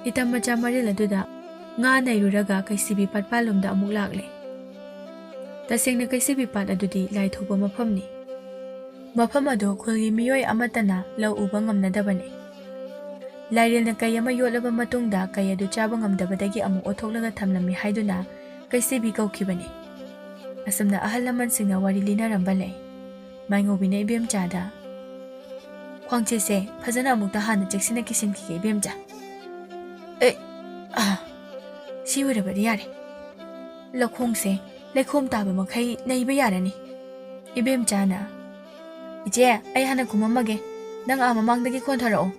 ꯏꯇꯝ ꯃꯆꯥ ꯃꯔꯤꯜ ꯑꯗꯨꯗ ꯉꯥ ꯅꯩꯔꯨꯔꯒ ꯀꯩꯁꯤꯕꯤ ꯄꯥꯠꯄꯥꯜꯂꯣꯝꯗ ꯑꯃꯨꯛ ꯂꯥꯛꯂꯦ꯫ ꯇꯁꯦꯡꯅ ꯀꯩꯁꯤꯕꯤ ꯄꯥꯠ ꯑꯗꯨꯗꯤ ꯂꯥꯏ ꯊꯣꯛꯄ ꯃꯐꯝꯅꯤ꯫ ꯃꯐꯝ ꯑꯗꯨ ꯈꯨꯜꯒꯤ ꯃꯤꯑꯣꯏ ꯑꯃꯠꯇꯅ ꯂꯧ ꯎꯕ ꯉꯝꯅꯗꯕꯅꯤ꯫ ꯂꯥꯏꯔꯦꯜꯅ ꯀꯩ ꯑꯃ ꯌꯣꯠꯂꯕ ꯃꯇꯨꯡꯗ ꯀꯩ ꯑꯗꯨ ꯆꯥꯕ ꯉꯝꯗꯕꯗꯒꯤ ꯑꯃꯨꯛ ꯑꯣꯠꯊꯣꯛꯂꯒ ꯊꯝꯂꯝꯃꯤ ꯍꯥꯏꯗꯨꯅ ꯀꯩꯁꯤꯕꯤ ꯀꯧꯈꯤꯕꯅꯤ꯫ ꯑꯁꯨꯝꯅ ꯑꯍꯜ ꯂꯃꯟꯁꯤꯡꯅ ꯋꯥꯔꯤ ꯂꯤꯅꯔꯝꯕ ꯂꯩ꯫ ꯃꯥꯏꯉꯧꯕꯤꯅ ꯏꯕꯦꯝꯆꯥꯗ, "ꯈ꯭ꯋꯥꯡꯆꯦꯁꯦ ꯐꯖꯅ ꯑꯃꯨꯛꯇ ꯍꯥꯟꯅ ꯆꯦꯛꯁꯤꯟꯅ ꯀꯤꯁꯤꯟꯈꯤꯒꯦ ꯏꯕꯦꯝꯆꯥ꯫ ꯑꯦ, ꯑꯥ, ꯁꯤ ꯑꯣꯏꯔꯕꯗꯤ ꯌꯥꯔꯦ꯫ ꯂꯧꯈꯣꯡꯁꯦ ꯂꯩꯈꯣꯝ ꯇꯥꯕ ꯃꯈꯩ ꯅꯩꯕ ꯌꯥꯔꯅꯤ꯫" ꯏꯕꯦꯝꯆꯥꯅ, "ꯏꯆꯦ, ꯑꯩ ꯍꯥꯟꯅ ꯀꯨꯝꯃꯝꯃꯒꯦ, ꯅꯪ ꯑꯥ ꯃꯃꯥꯡꯗꯒꯤ ꯈꯣꯟꯊꯔꯛꯑꯣ꯫"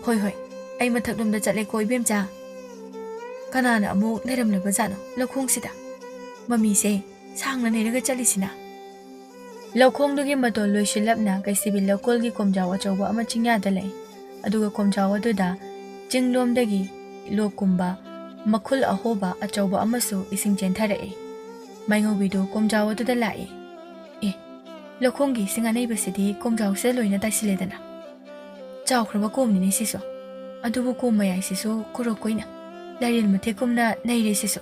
"ꯍꯣꯏ, ꯍꯣꯏ, ꯑꯩ ꯃꯊꯛꯂꯣꯝꯗ ꯆꯠꯂꯦꯀꯣ ꯏꯕꯦꯝꯆꯥ꯫" ꯀꯅꯥꯅ ꯑꯃꯨꯛ ꯅꯩꯔꯝꯂꯕꯖꯥꯠꯅꯣ ꯂꯧꯈꯣꯡꯁꯤꯗ? ꯃꯃꯤꯁꯦ ꯁꯥꯡꯅ ꯅꯩꯔꯒ ꯆꯠꯂꯤꯁꯤꯅ꯫ ꯂꯧꯈꯣꯡꯗꯨꯒꯤ ꯃꯇꯣꯟ ꯂꯣꯏꯁꯤꯜꯂꯞꯅ ꯀꯩꯁꯤꯕꯤ ꯂꯧꯀꯣꯜꯒꯤ ꯀꯣꯝꯖꯥꯎ ꯑꯆꯧꯕ ꯑꯃ ꯆꯤꯡꯌꯥꯗ ꯂꯩ꯫ ꯑꯗꯨꯒ ꯀꯣꯝꯖꯥꯎ ꯑꯗꯨꯗ ꯆꯤꯡꯂꯣꯝꯗꯒꯤ ꯂꯣꯛꯀꯨꯝꯕ ꯃꯈꯨꯜ ꯑꯍꯣꯕ ꯑꯆꯧꯕ ꯑꯃꯁꯨ ꯏꯁꯤꯡ ꯆꯦꯟꯊꯔꯛꯏ꯫ ꯃꯥꯏꯉꯧꯕꯤꯗꯨ ꯀꯣꯝꯖꯥꯎ ꯑꯗꯨꯗ ꯂꯥꯛꯏ꯫ "ꯑꯦ, ꯂꯧꯈꯣꯡꯒꯤ ꯏꯁꯤꯡ ꯑꯅꯩꯕꯁꯤꯗꯤ ꯀꯣꯝꯖꯥꯎꯁꯤꯗ ꯂꯣꯏꯅ ꯇꯥꯏꯁꯤꯜꯂꯦꯗꯅ꯫ ꯆꯥꯎꯈ꯭ꯔꯕ ꯀꯣꯝꯅꯤꯅꯦ ꯁꯤꯁꯨ꯫ ꯑꯗꯨꯕꯨ ꯀꯣꯝ ꯃꯌꯥꯏꯁꯤꯁꯨ ꯀꯣꯔꯣꯛ ꯀꯣꯏꯅ ꯂꯥꯏꯔꯦꯜ ꯃꯊꯦꯛꯀꯨꯝꯅ ꯅꯩꯔꯦ ꯁꯤꯁꯨ꯫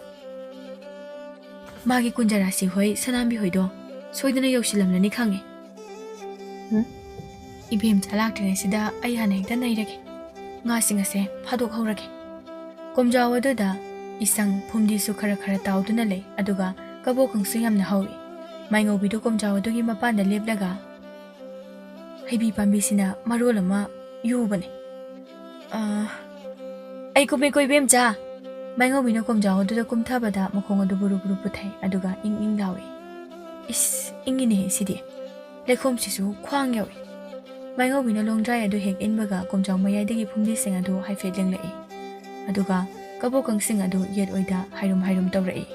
ꯃꯥꯒꯤ ꯀꯨꯟꯖꯔꯥꯁꯤ ꯍꯣꯏ, ꯁꯅꯥꯝꯕꯤ ꯍꯣꯏꯗꯣ ꯁꯣꯏꯗꯅ ꯌꯧꯁꯤꯜꯂꯝꯂꯅꯤ ꯈꯪꯉꯦ꯫ ꯎꯝ? ꯏꯕꯦꯝꯆꯥ ꯂꯥꯛꯇ꯭ꯔꯤꯉꯩꯁꯤꯗ ꯑꯩ ꯍꯥꯟꯅ ꯍꯦꯛꯇ ꯅꯩꯔꯒꯦ꯫ ꯉꯥꯁꯤꯡ ꯑꯁꯦ ꯐꯥꯗꯣꯛꯍꯧꯔꯒꯦ꯫" ꯀꯣꯝꯖꯥꯎ ꯑꯗꯨꯗ ꯏꯁꯪ ꯐꯨꯝꯗꯤꯁꯨ ꯈꯔ ꯈꯔ ꯇꯥꯎꯗꯨꯅ ꯂꯩ, ꯑꯗꯨꯒ ꯀꯕꯣꯀꯪꯁꯨ ꯌꯥꯝꯅ ꯍꯧꯏ꯫ ꯃꯥꯏꯉꯧꯕꯤꯗꯨ ꯀꯣꯝꯖꯥꯎ ꯑꯗꯨꯒꯤ ꯃꯄꯥꯟꯗ ꯂꯦꯞꯂꯒ, "ꯍꯩꯕꯤ ꯄꯥꯝꯕꯤꯁꯤꯅ ꯃꯔꯣꯜ ꯑꯃ ꯌꯨꯕꯅꯦ꯫ ꯑꯥ, ꯑꯩ ꯀꯨꯝꯃꯦꯀꯣ ꯏꯕꯦꯝꯆꯥ꯫" ꯃꯥꯏꯉꯧꯕꯤꯅ ꯀꯣꯝꯖꯥꯎ ꯑꯗꯨꯗ ꯀꯨꯝꯊꯕꯗ ꯃꯈꯣꯡ ꯑꯗꯨ ꯕꯨꯔꯨ ꯕꯨꯔꯨ ꯄꯨꯊꯩ, ꯑꯗꯨꯒ ꯏꯪ ꯏꯪ ꯂꯥꯎꯏ꯫ "ꯏꯁ, ꯏꯪꯉꯤꯅꯦꯍꯦ ꯁꯤꯗꯤ꯫ ꯂꯩꯈꯣꯝꯁꯤꯁꯨ ꯈ꯭ꯋꯥꯡ ꯌꯧꯏ꯫" ꯃꯥꯏꯉꯧꯕꯤꯅ ꯂꯣꯡꯗ꯭ꯔꯥꯏ ꯑꯗꯨ ꯍꯦꯛ ꯏꯟꯕꯒ ꯀꯣꯝꯖꯥꯎ ꯃꯌꯥꯏꯗꯒꯤ ꯐꯨꯝꯗꯤꯁꯤꯡ ꯑꯗꯨ ꯍꯥꯏꯐꯦꯠ ꯂꯦꯡꯂꯛꯏ, ꯑꯗꯨꯒ ꯀꯕꯣꯀꯪꯁꯤꯡ ꯑꯗꯨ ꯌꯦꯠ ꯑꯣꯏꯗ ꯍꯥꯏꯔꯨꯝ ꯍꯥꯏꯔꯨꯝ ꯇꯧꯔꯛꯏ꯫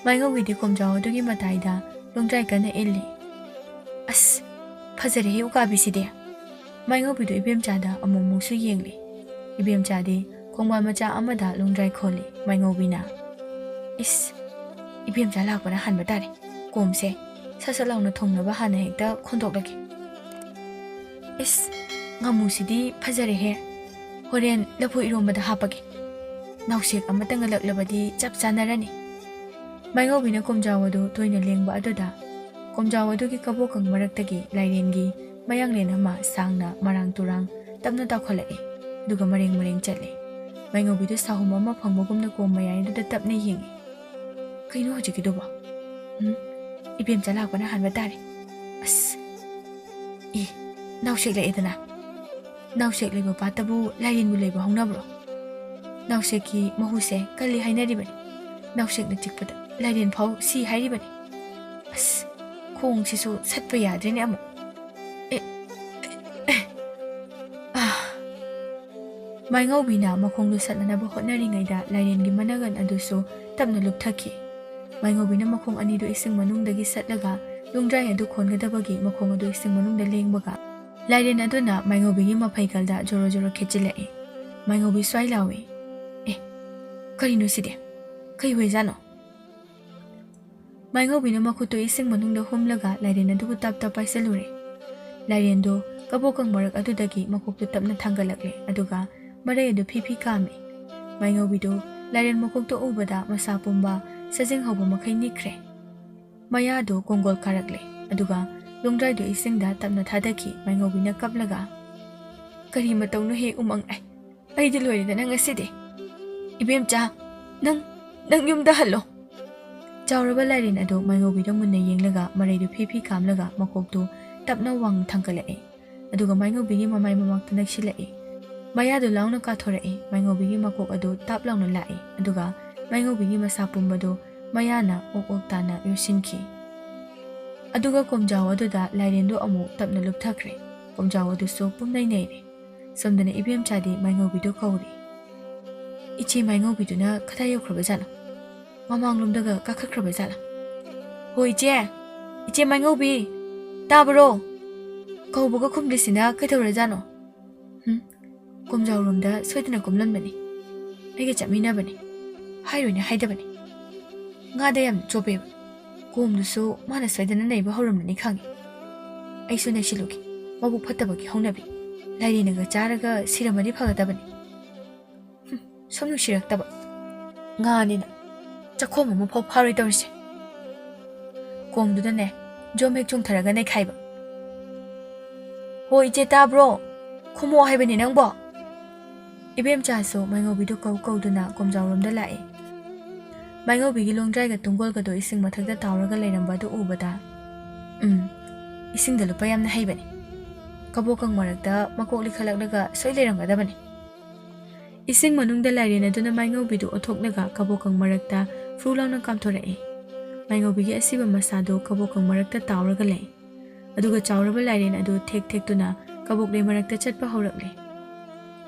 ꯃꯥꯏꯉꯧꯕꯤꯗꯤ ꯀꯣꯝꯖꯥꯎ ꯑꯗꯨꯒꯤ ꯃꯇꯥꯏꯗ ꯂꯣꯡꯗ꯭ꯔꯥꯏ ꯀꯟꯅ ꯏꯜꯂꯤ꯫ "ꯑꯁ, ꯐꯖꯔꯦꯍꯦ ꯎꯀꯥꯕꯤꯁꯤꯗꯤ꯫" ꯃꯥꯏꯉꯧꯕꯤꯗꯨ ꯏꯕꯦꯝꯆꯥꯗ ꯑꯃꯨꯛ ꯑꯃꯨꯛꯁꯨ ꯌꯦꯡꯂꯤ꯫ ꯏꯕꯦꯝꯆꯥꯗꯤ ꯈꯣꯡꯕꯥꯜ ꯃꯆꯥ ꯑꯃꯗ ꯂꯣꯡꯗ꯭ꯔꯥꯏ ꯈꯣꯜꯂꯤ꯫ ꯃꯥꯏꯉꯧꯕꯤꯅ, "ꯏꯁ, ꯏꯕꯦꯝꯆꯥ ꯂꯥꯛꯄꯅ ꯍꯥꯟꯕ ꯇꯥꯔꯦ꯫ ꯀꯣꯝꯁꯦ ꯁꯠ ꯁꯠ ꯂꯥꯎꯅ ꯊꯣꯡꯅꯕ ꯍꯥꯟꯅ ꯍꯦꯛꯇ ꯈꯣꯟꯗꯣꯛꯂꯒꯦ꯫ ꯏꯁ, ꯉꯥꯃꯨꯁꯤꯗꯤ ꯐꯖꯔꯦꯍꯦ꯫ ꯍꯣꯔꯦꯟ ꯂꯐꯨ ꯏꯔꯣꯝꯕꯗ ꯍꯥꯞꯄꯒꯦ꯫ ꯅꯥꯎꯁꯦꯛ ꯑꯃꯇ ꯉꯜꯂꯛꯂꯕꯗꯤ ꯆꯞ ꯆꯥꯟꯅꯔꯅꯤ꯫ ꯃꯥꯏꯉꯧꯕꯤꯅ ꯀꯣꯝꯖꯥꯎ ꯑꯗꯨ ꯇꯣꯏꯅ ꯂꯦꯡꯕ ꯑꯗꯨꯗ ꯀꯣꯝꯖꯥꯎ ꯑꯗꯨꯒꯤ ꯀꯕꯣꯀꯪ ꯃꯔꯛꯇꯒꯤ ꯂꯥꯏꯔꯦꯟꯒꯤ ꯃꯌꯥꯡꯂꯦꯟ ꯑꯃ ꯁꯥꯡꯅ ꯃꯔꯥꯡ ꯇꯨꯔꯥꯡ ꯇꯞꯅ ꯇꯥꯎꯈꯠꯂꯛꯏ, ꯑꯗꯨꯒ ꯃꯔꯦꯡ ꯃꯔꯦꯡ ꯆꯠꯂꯤ꯫ ꯃꯥꯏꯉꯧꯕꯤꯗꯨ ꯁꯥꯍꯨꯝ ꯑꯃ ꯐꯪꯕꯒꯨꯝꯅ ꯀꯣꯝ ꯃꯌꯥꯏ ꯑꯗꯨꯗ ꯇꯞꯅ ꯌꯦꯡꯏ꯫ "ꯀꯩꯅꯣ ꯍꯧꯖꯤꯛꯀꯤꯗꯨꯕꯣ? ꯎꯝ, ꯏꯕꯦꯝꯆꯥ ꯂꯥꯛꯄꯅ ꯍꯥꯟꯕ ꯇꯥꯔꯦ꯫ ꯑꯁ, ꯏ, ꯅꯥꯎꯁꯦꯛ ꯂꯩꯑꯦꯗꯅ꯫ ꯅꯥꯎꯁꯦꯛ ꯂꯩꯕ ꯄꯥꯠꯇꯕꯨ ꯂꯥꯏꯔꯦꯟꯕꯨ ꯂꯩꯕ ꯍꯧꯅꯕ꯭ꯔꯣ? ꯅꯥꯎꯁꯦꯛꯀꯤ ꯃꯍꯨꯁꯦ ꯀꯜꯂꯤ ꯍꯥꯏꯅꯔꯤꯕꯅꯤ꯫ ꯅꯥꯎꯁꯦꯛꯅ ꯆꯤꯛꯄꯗ ꯂꯥꯏꯔꯦꯟ ꯐꯥꯎ ꯁꯤ ꯍꯥꯏꯔꯤꯕꯅꯤ꯫ ꯑꯁ, ꯈꯣꯡꯁꯤꯁꯨ ꯁꯠꯄ ꯌꯥꯗ꯭ꯔꯦꯅꯦ ꯑꯃꯨꯛ꯫ ꯑꯦ, ꯑꯦ, ꯑꯦ, ꯑꯥ!" ꯃꯥꯏꯉꯧꯕꯤꯅ ꯃꯈꯣꯡꯗꯨ ꯁꯠꯅꯅꯕ ꯍꯣꯠꯅꯔꯤꯉꯩꯗ ꯂꯥꯏꯔꯦꯟꯒꯤ ꯃꯅꯒꯟ ꯑꯗꯨꯁꯨ ꯇꯞꯅ ꯂꯨꯞꯊꯈꯤ꯫ ꯃꯥꯏꯉꯧꯕꯤꯅ ꯃꯈꯣꯡ ꯑꯅꯤꯗꯨ ꯏꯁꯤꯡ ꯃꯅꯨꯡꯗꯒꯤ ꯁꯠꯂꯒ ꯂꯣꯡꯗ꯭ꯔꯥꯏ ꯑꯗꯨ ꯈꯣꯟꯒꯗꯕꯒꯤ ꯃꯈꯣꯡ ꯑꯗꯨ ꯏꯁꯤꯡ ꯃꯅꯨꯡꯗ ꯂꯦꯡꯕꯒ ꯂꯥꯏꯔꯦꯟ ꯑꯗꯨꯅ ꯃꯥꯏꯉꯧꯕꯤꯒꯤ ꯃꯐꯩꯒꯜꯗ ꯖꯣꯔꯣ ꯖꯣꯔꯣ ꯈꯦꯠꯆꯤꯜꯂꯛꯏ꯫ ꯃꯥꯏꯉꯧꯕꯤ ꯁ꯭ꯋꯥꯏ ꯂꯥꯎꯏ, "ꯑꯦ, ꯀꯔꯤꯅꯣ ꯁꯤꯗꯤ? ꯀꯩ ꯑꯣꯏꯖꯥꯠꯅꯣ?" ꯃꯥꯏꯉꯧꯕꯤꯅ ꯃꯈꯨꯠꯇꯨ ꯏꯁꯤꯡ ꯃꯅꯨꯡꯗ ꯍꯨꯝꯂꯒ ꯂꯥꯏꯔꯦꯟ ꯑꯗꯨꯕꯨ ꯇꯞ ꯇꯞ ꯄꯥꯏꯁꯤꯜꯂꯨꯔꯦ꯫ ꯂꯥꯏꯔꯦꯟꯗꯨ ꯀꯕꯣꯀꯪ ꯃꯔꯛ ꯑꯗꯨꯗꯒꯤ ꯃꯀꯣꯛꯇꯨ ꯇꯞꯅ ꯊꯥꯡꯒꯠꯂꯛꯂꯦ, ꯑꯗꯨꯒ ꯃꯔꯩ ꯑꯗꯨ ꯐꯤ ꯐꯤ ꯀꯥꯝꯃꯤ꯫ ꯃꯥꯏꯉꯧꯕꯤꯗꯨ ꯂꯥꯏꯔꯦꯟ ꯃꯀꯣꯛꯇꯨ ꯎꯕꯗ ꯃꯁꯥ ꯄꯨꯝꯕ ꯁꯖꯤꯡ ꯍꯧꯕ ꯃꯈꯩ ꯅꯤꯛꯈ꯭ꯔꯦ꯫ ꯃꯌꯥꯗꯨ ꯀꯣꯡꯒꯣꯜ ꯀꯥꯔꯛꯂꯦ, ꯑꯗꯨꯒ ꯂꯣꯡꯗ꯭ꯔꯥꯏꯗꯨ ꯏꯁꯤꯡꯗ ꯇꯞꯅ ꯊꯥꯗꯈꯤ꯫ ꯃꯥꯏꯉꯧꯕꯤꯅ ꯀꯞꯂꯒ, "ꯀꯔꯤ ꯃꯇꯧꯅꯣꯍꯦ ꯎꯃꯪ? ꯑꯩ, ꯑꯩꯗꯤ ꯂꯣꯏꯔꯦꯗꯅ ꯉꯁꯤꯗꯤ꯫ ꯏꯕꯦꯝꯆꯥ, ꯅꯪ, ꯅꯪ ꯌꯨꯝꯗ ꯍꯜꯂꯣ!" ꯆꯥꯎꯔꯕ ꯂꯥꯏꯔꯦꯟ ꯑꯗꯨ ꯃꯥꯏꯉꯧꯕꯤꯗ ꯃꯨꯟꯅ ꯌꯦꯡꯂꯒ ꯃꯔꯩꯗꯨ ꯐꯤ ꯐꯤ ꯀꯥꯝꯂꯒ ꯃꯀꯣꯛꯇꯨ ꯇꯞꯅ ꯋꯥꯡꯅ ꯊꯥꯡꯒꯠꯂꯛꯏ꯫ ꯑꯗꯨꯒ ꯃꯥꯏꯉꯧꯕꯤꯒꯤ ꯃꯃꯥꯏ ꯃꯃꯥꯛꯇ ꯅꯛꯁꯤꯜꯂꯛꯏ꯫ ꯃꯌꯥꯗꯨ ꯂꯥꯎꯅ ꯀꯥꯊꯣꯔꯛꯏ꯫ ꯃꯥꯏꯉꯧꯕꯤꯒꯤ ꯃꯀꯣꯛ ꯑꯗꯨ ꯇꯥꯞ ꯂꯥꯎꯅ ꯂꯥꯛꯏ, ꯑꯗꯨꯒ ꯃꯥꯏꯉꯧꯕꯤꯒꯤ ꯃꯁꯥ ꯄꯨꯝꯕꯗꯨ ꯃꯌꯥꯅ ꯑꯣꯛ ꯑꯣꯛ ꯇꯥꯅ ꯌꯣꯠꯁꯤꯟꯈꯤ꯫ ꯑꯗꯨꯒ ꯀꯣꯝꯖꯥꯎ ꯑꯗꯨꯗ ꯂꯥꯏꯔꯦꯟꯗꯨ ꯑꯃꯨꯛ ꯇꯞꯅ ꯂꯨꯞꯊꯈ꯭ꯔꯦ꯫ ꯀꯣꯝꯖꯥꯎ ꯑꯗꯨꯁꯨ ꯄꯨꯝꯅꯩ ꯅꯩꯔꯦ꯫ ꯁꯣꯝꯗꯅ ꯏꯕꯦꯝꯆꯥꯗꯤ ꯃꯥꯏꯉꯧꯕꯤꯗꯨ ꯀꯧꯔꯤ꯫ "ꯏꯆꯦ ꯃꯥꯏꯉꯧꯕꯤꯗꯨꯅ ꯀꯗꯥꯏ ꯌꯧꯈ꯭ꯔꯕꯖꯥꯠꯅꯣ? ꯃꯃꯥꯡꯂꯣꯝꯗꯒ ꯀꯥꯈꯠꯈ꯭ꯔꯕꯖꯥꯠꯂꯥ? ꯍꯣ ꯏꯆꯦ! ꯏꯆꯦ ꯃꯥꯏꯉꯧꯕꯤ! ꯇꯥꯕꯔꯣ? ꯀꯧꯕꯒ ꯈꯨꯝꯗ꯭ꯔꯤꯁꯤꯅ ꯀꯩꯗꯧꯔꯖꯥꯠꯅꯣ? ꯍꯨꯝ, ꯀꯣꯝꯖꯥꯎꯔꯣꯝꯗ ꯁꯣꯏꯗꯅ ꯀꯨꯝꯂꯝꯂꯅꯤ꯫ ꯑꯩꯒ ꯆꯠꯃꯤꯟꯅꯕꯅꯤ꯫ ꯍꯥꯏꯔꯣꯏꯅꯦ ꯍꯥꯏꯗꯕꯅꯤ꯫" ꯉꯥꯗ ꯌꯥꯝ ꯆꯣꯞꯄꯦꯕ꯫ ꯀꯣꯝꯗꯨꯁꯨ ꯃꯥꯅ ꯁꯣꯏꯗꯅ ꯅꯩꯕ ꯍꯧꯔꯝꯂꯅꯤ ꯈꯪꯉꯤ꯫ ꯑꯩꯁꯨ ꯅꯩꯁꯤꯜꯂꯨꯒꯦ꯫ ꯃꯕꯨꯛ ꯐꯠꯇꯕꯒꯤ ꯍꯧꯅꯕꯤ꯫ ꯂꯥꯏꯔꯦꯟꯅꯒ ꯆꯥꯔꯒ ꯁꯤꯔꯝꯃꯗꯤ ꯐꯒꯗꯕꯅꯤ꯫ ꯍꯨꯝ, ꯁꯨꯝ ꯅꯨꯡꯁꯤꯔꯛꯇꯕ꯫ ꯉꯥꯅꯤꯅ ꯆꯈꯣꯝ ꯑꯃ ꯐꯥꯎ ꯐꯥꯔꯣꯏ ꯇꯧꯔꯤꯁꯦ꯫ ꯀꯣꯝꯗꯨꯗꯅꯦ, ꯖꯣꯝ ꯍꯦꯛ ꯆꯣꯡꯊꯔꯒ ꯅꯩꯈꯥꯏꯕ꯫ "ꯍꯣ, ꯏꯆꯦ, ꯇꯥꯕ꯭ꯔꯣ? ꯈꯨꯝꯃꯣ ꯍꯥꯏꯕꯅꯤ ꯅꯪꯕꯣ!" ꯏꯕꯦꯝꯆꯥꯁꯨ ꯃꯥꯏꯉꯧꯕꯤꯗꯨ ꯀꯧ ꯀꯧꯗꯨꯅ ꯀꯣꯝꯖꯥꯎꯔꯣꯝꯗ ꯂꯥꯛꯑꯦ꯫ ꯃꯥꯏꯉꯧꯕꯤꯒꯤ ꯂꯣꯡꯗ꯭ꯔꯥꯏꯒ ꯇꯨꯡꯒꯣꯜꯒꯗꯣ ꯏꯁꯤꯡ ꯃꯊꯛꯇ ꯇꯥꯎꯔꯒ ꯂꯩꯔꯝꯕ ꯑꯗꯨ ꯎꯕꯗ, "ꯎꯝ, ꯏꯁꯤꯡꯗ ꯂꯨꯞꯄ ꯌꯥꯝꯅ ꯍꯩꯕꯅꯤ꯫ ꯀꯕꯣꯀꯪ ꯃꯔꯛꯇ ꯃꯀꯣꯛ ꯂꯤꯈꯠꯂꯛꯂꯒ ꯁꯣꯏ ꯂꯩꯔꯝꯒꯗꯕꯅꯤ꯫" ꯏꯁꯤꯡ ꯃꯅꯨꯡꯗ ꯂꯥꯏꯔꯦꯟ ꯑꯗꯨꯅ ꯃꯥꯏꯉꯧꯕꯤꯗꯨ ꯑꯣꯊꯣꯛꯂꯒ ꯀꯕꯣꯀꯪ ꯃꯔꯛꯇ ꯐ꯭ꯔꯨ ꯂꯥꯎꯅ ꯀꯥꯝꯊꯣꯔꯛꯏ꯫ ꯃꯥꯏꯉꯧꯕꯤꯒꯤ ꯑꯁꯤꯕ ꯃꯁꯥꯗꯨ ꯀꯕꯣꯀꯪ ꯃꯔꯛꯇ ꯇꯥꯎꯔꯒ ꯂꯩ꯫ ꯑꯗꯨꯒ ꯆꯥꯎꯔꯕ ꯂꯥꯏꯔꯦꯟ ꯑꯗꯨ ꯊꯦꯛ ꯊꯦꯛꯇꯨꯅ ꯀꯕꯣꯛꯂꯩ ꯃꯔꯛꯇ ꯆꯠꯄ ꯍꯧꯔꯛꯂꯦ꯫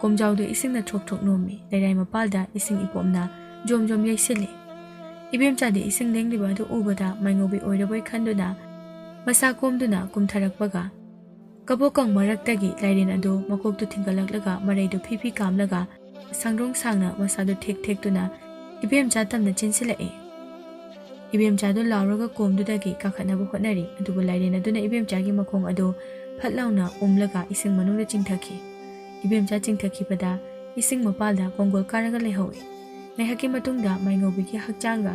ꯀꯣꯝꯖꯥꯎꯗꯨ ꯏꯁꯤꯡꯅ ꯊ꯭ꯔꯣꯛ ꯊ꯭ꯔꯣꯛ ꯅꯣꯝꯃꯤ, ꯂꯩꯔꯥꯏ ꯃꯄꯥꯜꯗ ꯏꯁꯤꯡ ꯏꯄꯣꯞꯅ ꯖꯣꯝ ꯖꯣꯝ ꯌꯩꯁꯤꯜꯂꯤ꯫ ꯏꯕꯦꯝꯆꯥꯗꯤ ꯏꯁꯤꯡ ꯂꯦꯡꯂꯤꯕ ꯑꯗꯨ ꯎꯕꯗ ꯃꯥꯏꯉꯧꯕꯤ ꯑꯣꯏꯔꯕꯣꯏ ꯈꯟꯗꯨꯅ ꯃꯁꯥ ꯀꯣꯝꯗꯨꯅ ꯀꯨꯝꯊꯔꯛꯄꯒ, ꯀꯕꯣꯀꯪ ꯃꯔꯛꯇꯒꯤ ꯂꯥꯏꯔꯦꯟ ꯑꯗꯨ ꯃꯀꯣꯛꯇꯨ ꯊꯤꯡꯒꯠꯂꯛꯂꯒ ꯃꯔꯩꯗꯨ ꯐꯤ ꯐꯤ ꯀꯥꯝꯂꯒ ꯁꯪꯗ꯭ꯔꯣꯡ ꯁꯥꯡꯅ ꯃꯁꯥꯗꯨ ꯊꯦꯛ ꯊꯦꯛꯇꯨꯅ ꯏꯕꯦꯝꯆꯥ ꯇꯝꯅ ꯆꯦꯟꯁꯤꯜꯂꯛꯏ꯫ ꯏꯕꯦꯝꯆꯥꯗꯨ ꯂꯥꯎꯔꯒ ꯀꯣꯝꯗꯨꯗꯒꯤ ꯀꯥꯈꯠꯅꯕ ꯍꯣꯠꯅꯔꯤ, ꯑꯗꯨꯕꯨ ꯂꯥꯏꯔꯦꯟ ꯑꯗꯨꯅ ꯏꯕꯦꯝꯆꯥꯒꯤ ꯃꯈꯣꯡ ꯑꯗꯨ ꯐꯠ ꯂꯥꯎꯅ ꯎꯝꯂꯒ ꯏꯁꯤꯡ ꯃꯅꯨꯡꯗ ꯆꯤꯡꯊꯈꯤ꯫ ꯏꯕꯦꯝꯆꯥ ꯆꯤꯡꯊꯈꯤꯕꯗ ꯏꯁꯤꯡ ꯃꯄꯥꯜꯗ ꯀꯣꯡꯒꯣꯜ ꯀꯥꯔꯒ ꯂꯩꯍꯧꯏ꯫ ꯉꯥꯏꯍꯥꯛꯀꯤ ꯃꯇꯨꯡꯗ ꯃꯥꯏꯉꯧꯕꯤꯒꯤ ꯍꯛꯆꯥꯡꯒ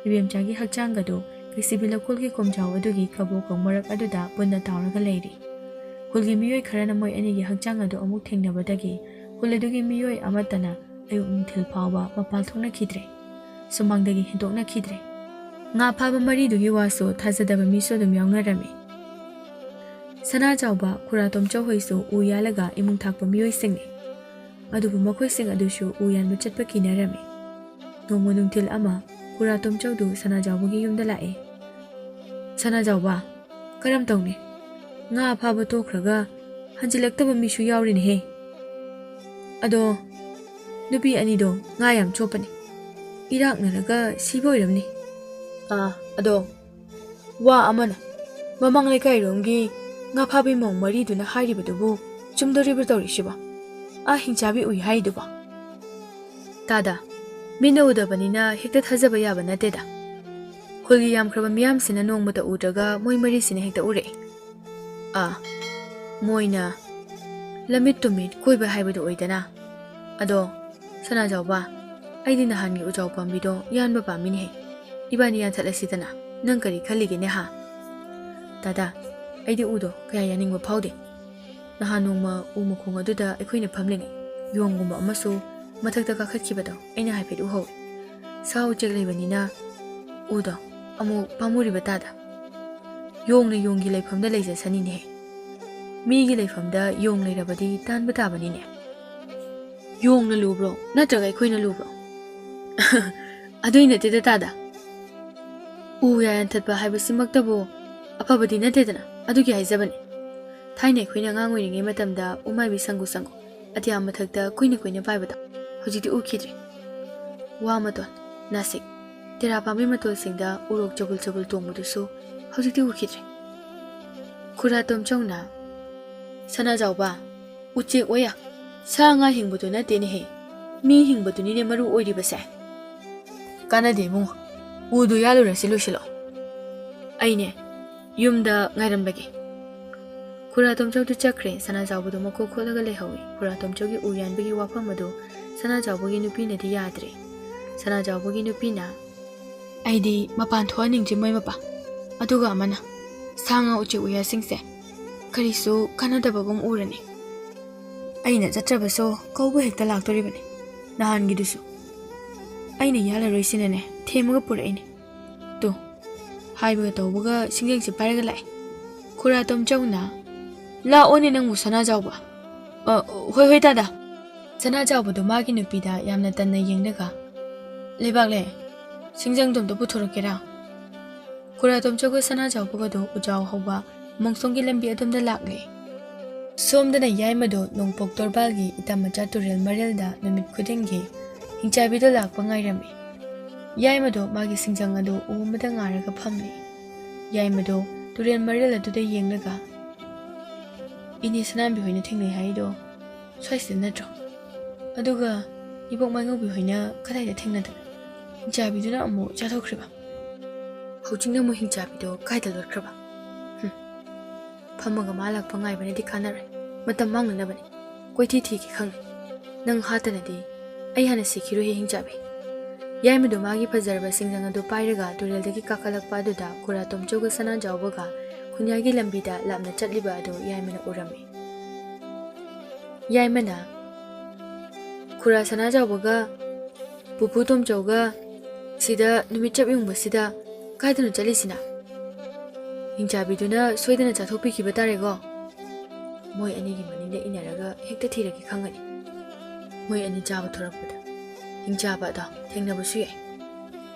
ꯏꯕꯦꯝꯆꯥꯒꯤ ꯍꯛꯆꯥꯡꯒꯗꯨ ꯀꯩꯁꯤꯕꯤ ꯂꯧꯀꯣꯜꯒꯤ ꯀꯣꯝꯖꯥꯎ ꯑꯗꯨꯒꯤ ꯀꯕꯣꯀꯪ ꯃꯔꯛ ꯑꯗꯨꯗ ꯄꯨꯟꯅ ꯇꯥꯎꯔꯒ ꯂꯩꯔꯤ꯫ ꯈꯨꯜꯒꯤ ꯃꯤꯑꯣꯏ ꯈꯔꯅ ꯃꯣꯏ ꯑꯅꯤꯒꯤ ꯍꯛꯆꯥꯡ ꯑꯗꯨ ꯑꯃꯨꯛ ꯊꯦꯡꯅꯕꯗꯒꯤ ꯈꯨꯜ ꯑꯗꯨꯒꯤ ꯃꯤꯑꯣꯏ ꯑꯃꯠꯇꯅ ꯑꯌꯨꯛ ꯅꯨꯡꯊꯤꯜ ꯐꯥꯎꯕ ꯃꯄꯥꯜ ꯊꯣꯛꯅꯈꯤꯗ꯭ꯔꯦ꯫ ꯁꯨꯃꯥꯡꯗꯒꯤ ꯍꯦꯟꯗꯣꯛꯅꯈꯤꯗ꯭ꯔꯦ꯫ ꯉꯥ ꯐꯥꯕ ꯃꯔꯤꯗꯨꯒꯤ ꯋꯥꯁꯨ ꯊꯥꯖꯗꯕ ꯃꯤꯁꯨ ꯑꯗꯨꯝ ꯌꯥꯎꯅꯔꯝꯃꯤ꯫ ꯁꯅꯥꯖꯥꯎꯕ, ꯈꯨꯔꯥ ꯇꯣꯝꯆꯧ ꯍꯣꯏꯁꯨ ꯎ ꯌꯥꯜꯂꯒ ꯏꯃꯨꯡ ꯊꯥꯛꯄ ꯃꯤꯑꯣꯏꯁꯤꯡꯅꯤ꯫ ꯑꯗꯨꯕꯨ ꯃꯈꯣꯏꯁꯤꯡ ꯑꯗꯨꯁꯨ ꯎ ꯌꯥꯟꯕ ꯆꯠꯄ ꯀꯤꯅꯔꯝꯃꯤ꯫ ꯅꯣꯡꯃ ꯅꯨꯡꯊꯤꯜ ꯑꯃ ꯈꯨꯔꯥ ꯇꯣꯝꯆꯧꯗꯨ ꯁꯅꯥꯖꯥꯎꯕꯒꯤ ꯌꯨꯝꯗ ꯂꯥꯛꯑꯦ꯫ "ꯁꯅꯥꯖꯥꯎꯕ, ꯀꯔꯝ ꯇꯧꯅꯤ? ꯉꯥ ꯐꯥꯕ ꯇꯣꯛꯈ꯭ꯔꯒ ꯍꯟꯖꯤꯜꯂꯛꯇꯕ ꯃꯤꯁꯨ ꯌꯥꯎꯔꯤꯅꯦꯍꯦ꯫ ꯑꯗꯣ ꯅꯨꯄꯤ ꯑꯅꯤꯗꯣ ꯉꯥ ꯌꯥꯝ ꯆꯣꯞꯄꯅꯤ꯫ ꯏꯔꯥꯛꯅꯔꯒ ꯁꯤꯕ ꯑꯣꯏꯔꯝꯅꯤ꯫ ꯑꯥ, ꯑꯗꯣ ꯋꯥ ꯑꯃꯅ, ꯃꯃꯥꯡ ꯂꯩꯀꯥꯏꯔꯣꯝꯒꯤ ꯉꯥ ꯐꯥꯕꯤ ꯃꯧ ꯃꯔꯤꯗꯨꯅ ꯍꯥꯏꯔꯤꯕꯗꯨꯕꯨ ꯆꯨꯝꯗꯣꯔꯤꯕ꯭ꯔꯥ ꯇꯧꯔꯤꯁꯤꯕꯣ? ꯑꯥ ꯍꯤꯡꯆꯥꯕꯤ ꯎꯏ ꯍꯥꯏꯗꯨꯕꯣ?" "ꯇꯥꯗ, ꯃꯤꯠꯅ ꯎꯗꯕꯅꯤꯅ ꯍꯦꯛꯇ ꯊꯥꯖꯕ ꯌꯥꯕ ꯅꯠꯇꯦꯗ꯫ ꯈꯨꯜꯒꯤ ꯌꯥꯝꯈ꯭ꯔꯕ ꯃꯤꯌꯥꯝꯁꯤꯅ ꯅꯣꯡꯃꯇ ꯎꯗ꯭ꯔꯒ ꯃꯣꯏ ꯃꯔꯤꯁꯤꯅ ꯍꯦꯛꯇ ꯎꯔꯛꯏ꯫ ꯑꯥ, ꯃꯣꯏꯅ ꯂꯝꯃꯤꯠ ꯇꯨꯃꯤꯠ ꯀꯣꯏꯕ ꯍꯥꯏꯕꯗꯨ ꯑꯣꯏꯗꯅ꯫ ꯑꯗꯣ, ꯁꯅꯥꯖꯥꯎꯕ, ꯑꯩꯗꯤ ꯅꯍꯥꯟꯒꯤ ꯎꯖꯥꯎ ꯄꯥꯝꯕꯤꯗꯣ ꯌꯥꯟꯕ ꯄꯥꯝꯃꯤꯅꯦꯍꯦ꯫ ꯏꯕꯥꯅꯤ ꯌꯥꯟꯊꯠꯂꯁꯤꯗꯅ꯫ ꯅꯪ ꯀꯔꯤ ꯈꯜꯂꯤꯒꯦꯅꯦ ꯍꯥ? ꯗꯥꯗꯥ, ꯑꯩꯗꯤ ꯎꯗꯣ ꯀꯌꯥ ꯌꯥꯅꯤꯡꯕ ꯐꯥꯎꯗꯦ꯫ ꯅꯍꯥꯟ ꯅꯣꯡꯃ ꯎ ꯃꯈꯣꯡ ꯑꯗꯨꯗ ꯑꯩꯈꯣꯏꯅ ꯐꯝꯂꯤꯉꯩ ꯌꯣꯡꯒꯨꯝꯕ ꯑꯃꯁꯨ ꯃꯊꯛꯇ ꯀꯥꯈꯠꯈꯤꯕꯗꯣ ꯑꯩꯅ ꯍꯥꯏꯐꯦꯠ ꯎꯍꯧꯏ꯫ ꯁꯥ ꯎꯆꯦꯛ ꯂꯩꯕꯅꯤꯅ ꯎꯗꯣ ꯑꯃꯨꯛ ꯄꯥꯝꯃꯨꯔꯤꯕ ꯇꯥꯗ꯫ ꯌꯣꯡꯅ ꯌꯣꯡꯒꯤ ꯂꯩꯐꯝꯗ ꯂꯩꯖꯁꯅꯤꯅꯦꯍꯦ꯫ ꯃꯤꯒꯤ ꯂꯩꯐꯝꯗ ꯌꯣꯡ ꯂꯩꯔꯕꯗꯤ ꯇꯥꯟꯕ ꯇꯥꯕꯅꯤꯅꯦ꯫ ꯌꯣꯡꯅ ꯂꯨꯕ꯭ꯔꯣ? ꯅꯠꯇ꯭ꯔꯒ ꯑꯩꯈꯣꯏꯅ ꯂꯨꯕ꯭ꯔꯣ? ꯑꯗꯨꯏ ꯅꯠꯇꯦꯗ ꯇꯥꯗ꯫ ꯎ ꯌꯥꯟꯊꯠꯄ ꯍꯥꯏꯕꯁꯤꯃꯛꯇꯕꯨ ꯑꯐꯕꯗꯤ ꯅꯠꯇꯦꯗꯅ, ꯑꯗꯨꯒꯤ ꯍꯥꯏꯖꯕꯅꯤ꯫ ꯊꯥꯏꯅ ꯑꯩꯈꯣꯏꯅ ꯑꯉꯥꯡ ꯑꯣꯏꯔꯤꯉꯩ ꯃꯇꯝꯗ ꯎꯃꯥꯏꯕꯤ ꯁꯪꯒꯨ ꯁꯪꯒꯨ ꯑꯇꯤꯌꯥ ꯃꯊꯛꯇ ꯀꯨꯏꯅ ꯀꯨꯏꯅ ꯄꯥꯏꯕꯗꯣ ꯍꯧꯖꯤꯛꯇꯤ ꯎꯈꯤꯗ꯭ꯔꯦ꯫ ꯋꯥ ꯃꯇꯣꯟ, ꯅꯥꯁꯤꯛ, ꯇꯦꯔꯥ ꯄꯥꯝꯕꯤ ꯃꯇꯣꯜꯁꯤꯡꯗ ꯎꯔꯣꯛ ꯆꯕꯨꯜ ꯆꯕꯨꯜ ꯇꯣꯡꯕꯗꯨꯁꯨ ꯍꯧꯖꯤꯛꯇꯤ ꯎꯈꯤꯗ꯭ꯔꯦ꯫ ꯈꯨꯔꯥ ꯇꯣꯝꯆꯧꯅ, "ꯁꯅꯥꯖꯥꯎꯕ, ꯎꯆꯦꯛ ꯑꯣꯌꯥ, ꯁꯥ ꯉꯥ ꯍꯤꯡꯕꯗꯨ ꯅꯠꯇꯦꯅꯦꯍꯦ, ꯃꯤ ꯍꯤꯡꯕꯗꯨꯅꯤꯅꯦ ꯃꯔꯨ ꯑꯣꯏꯔꯤꯕꯁꯦ꯫ ꯀꯥꯟꯅꯗꯦ ꯏꯕꯨꯡꯉꯣ, ꯎꯗꯨ ꯌꯥꯜꯂꯨꯔꯁꯤ, ꯂꯣꯏꯁꯤꯜꯂꯣ꯫ ꯑꯩꯅꯦ, ꯌꯨꯝꯗ ꯉꯥꯏꯔꯝꯂꯒꯦ꯫" ꯈꯨꯔꯥ ꯇꯣꯝꯆꯧꯗꯨ ꯆꯠꯈ꯭ꯔꯦ꯫ ꯁꯅꯥꯖꯥꯎꯕꯗꯨ ꯃꯀꯣꯛ ꯈꯣꯠꯂꯒ ꯂꯩꯍꯧꯏ꯫ ꯈꯨꯔꯥ ꯇꯣꯝꯆꯧꯒꯤ ꯎ ꯌꯥꯟꯕꯒꯤ ꯋꯥꯐꯝ ꯑꯗꯨ ꯁꯅꯥꯖꯥꯎꯕꯒꯤ ꯅꯨꯄꯤꯅꯗꯤ ꯌꯥꯗ꯭ꯔꯦ꯫ ꯁꯅꯥꯖꯥꯎꯕꯒꯤ ꯅꯨꯄꯤꯅ, "ꯑꯩꯗꯤ ꯃꯄꯥꯟ ꯊꯣꯛꯍꯟꯅꯤꯡꯗ꯭ꯔꯤ ꯃꯣꯏ ꯃꯄꯥ꯫ ꯑꯗꯨꯒ ꯑꯃꯅ, ꯁꯥ ꯉꯥ ꯎꯆꯦꯛ ꯎꯌꯥꯁꯤꯡꯁꯦ ꯀꯔꯤꯁꯨ ꯀꯥꯟꯅꯗꯕꯒꯨꯝ ꯎꯔꯅꯤ꯫ ꯑꯩꯅ ꯆꯠꯇ꯭ꯔꯕꯁꯨ ꯀꯧꯕ ꯍꯦꯛꯇ ꯂꯥꯛꯇꯣꯔꯤꯕꯅꯤ꯫ ꯅꯍꯥꯟꯒꯤꯗꯨꯁꯨ ꯑꯩꯅ ꯌꯥꯜꯂꯔꯣꯏꯁꯤꯅꯅꯦ ꯊꯦꯝꯃꯒ ꯄꯨꯔꯛꯏꯅꯦ꯫ ꯇꯨ, ꯍꯥꯏꯕꯒ ꯇꯧꯕꯒ ꯁꯤꯡꯖꯪꯁꯦ ꯄꯥꯏꯔꯒ ꯂꯥꯛꯑꯦ꯫" ꯈꯨꯔꯥ ꯇꯣꯝꯆꯧꯅ, "ꯂꯥꯛꯑꯣꯅꯦ ꯅꯪꯕꯨ, ꯁꯅꯥꯖꯥꯎꯕ꯫" "ꯑ, ꯍꯣꯏ, ꯍꯣꯏ, ꯇꯥꯗ꯫" ꯁꯅꯥꯖꯥꯎꯕꯗꯣ ꯃꯥꯒꯤ ꯅꯨꯄꯤꯗ ꯌꯥꯝꯅ ꯇꯟꯅ ꯌꯦꯡꯂꯒ, "ꯂꯩꯕꯥꯛꯂꯦ, ꯁꯤꯡꯖꯪꯗꯣ ꯑꯝꯇ ꯄꯨꯊꯣꯔꯛꯀꯦꯔꯥ?" ꯈꯨꯔꯥ ꯇꯣꯝꯆꯧꯒ ꯁꯅꯥꯖꯥꯎꯕꯒꯗꯣ ꯎꯖꯥꯎ ꯍꯧꯕ ꯃꯣꯡꯁꯣꯡꯒꯤ ꯂꯝꯕꯤ ꯑꯗꯣꯝꯗ ꯂꯥꯛꯂꯦ꯫ ꯁꯣꯝꯗꯅ ꯌꯥꯏꯃꯗꯣ ꯅꯣꯡꯄꯣꯛ ꯇꯣꯔꯕꯥꯜꯒꯤ ꯏꯇꯝ ꯃꯆꯥ ꯇꯨꯔꯦꯜ ꯃꯔꯤꯜꯗ ꯅꯨꯃꯤꯠ ꯈꯨꯗꯤꯡꯒꯤ ꯍꯤꯡꯆꯥꯕꯤꯗꯣ ꯂꯥꯛꯄ ꯉꯥꯏꯔꯝꯃꯤ꯫ ꯌꯥꯏꯃꯗꯣ ꯃꯥꯒꯤ ꯁꯤꯡꯖꯪ ꯑꯗꯨ ꯎ ꯑꯃꯗ ꯉꯥꯔꯒ ꯐꯝꯂꯤ꯫ ꯌꯥꯏꯃꯗꯣ ꯇꯨꯔꯦꯜ ꯃꯔꯤꯜ ꯑꯗꯨꯗ ꯌꯦꯡꯂꯒ, "ꯏꯅꯦ ꯁꯅꯥꯝꯕꯤ ꯍꯣꯏꯅ ꯊꯦꯡꯅꯩ ꯍꯥꯏꯗꯣ ꯁ꯭ꯋꯥꯏꯁꯤꯗ ꯅꯠꯇ꯭ꯔꯣ? ꯑꯗꯨꯒ ꯏꯕꯣꯛ ꯃꯥꯏꯉꯧꯕꯤ ꯍꯣꯏꯅ ꯀꯗꯥꯏꯗ ꯊꯦꯡꯅꯗꯅ ꯍꯤꯡꯆꯥꯕꯤꯗꯨꯅ ꯑꯃꯨꯛ ꯆꯥꯊꯣꯛꯈ꯭ꯔꯤꯕ?" ꯍꯧꯖꯤꯛꯅ ꯑꯃꯨꯛ ꯍꯤꯡꯆꯥꯕꯤꯗꯣ ꯀꯥꯏꯗ ꯂꯣꯠꯈ꯭ꯔꯕ? ꯍꯨꯝ꯫ ꯐꯝꯃꯒ ꯃꯥ ꯂꯥꯛꯄ ꯉꯥꯏꯕꯅꯗꯤ ꯀꯥꯟꯅꯔꯣꯏ꯫ ꯃꯇꯝ ꯃꯥꯡꯅꯅꯕꯅꯤ꯫ ꯀꯣꯏꯊꯤ ꯊꯤꯒꯦ ꯈꯪꯉꯦ꯫ ꯅꯪ ꯍꯥꯠꯇꯅꯗꯤ ꯑꯩ ꯍꯥꯟꯅ ꯁꯤꯈꯤꯔꯣꯏꯍꯦ ꯍꯤꯡꯆꯥꯕꯤ꯫ ꯌꯥꯏꯃꯗꯣ ꯃꯥꯒꯤ ꯐꯖꯔꯕ ꯁꯤꯡꯖꯪ ꯑꯗꯨ ꯄꯥꯏꯔꯒ ꯇꯨꯔꯦꯜꯗꯒꯤ ꯀꯥꯈꯠꯂꯛꯄ ꯑꯗꯨꯗ ꯈꯨꯔꯥ ꯇꯣꯝꯆꯧꯒ ꯁꯅꯥꯖꯥꯎꯕꯒ ꯈꯨꯟꯌꯥꯏꯒꯤ ꯂꯝꯕꯤꯗ ꯂꯥꯞꯅ ꯆꯠꯂꯤꯕ ꯑꯗꯨ ꯌꯥꯏꯃꯅ ꯎꯔꯝꯃꯤ꯫ ꯌꯥꯏꯃꯅ, "ꯈꯨꯔꯥ ꯁꯅꯥꯖꯥꯎꯕꯒ ꯄꯨꯄꯨ ꯇꯣꯝꯆꯧꯒ ꯁꯤꯗ ꯅꯨꯃꯤꯠ ꯆꯞ ꯌꯨꯡꯕꯁꯤꯗ ꯀꯥꯏꯗꯅꯣ ꯆꯠꯂꯤꯁꯤꯅ? ꯍꯤꯡꯆꯥꯕꯤꯗꯨꯅ ꯁꯣꯏꯗꯅ ꯆꯥꯊꯣꯛꯄꯤꯈꯤꯕ ꯇꯥꯔꯦꯀꯣ꯫ ꯃꯣꯏ ꯑꯅꯤꯒꯤ ꯃꯅꯤꯡꯗ ꯏꯟꯅꯔꯒ ꯍꯦꯛꯇ ꯊꯤꯔꯒꯦ ꯈꯪꯒꯅꯤ꯫ ꯃꯣꯏ ꯑꯅꯤ ꯆꯥꯕ ꯊꯣꯔꯛꯄꯗ ꯍꯤꯡꯆꯥꯕ ꯑꯗꯣ ꯊꯦꯡꯅꯕꯁꯨ ꯌꯥꯏ꯫"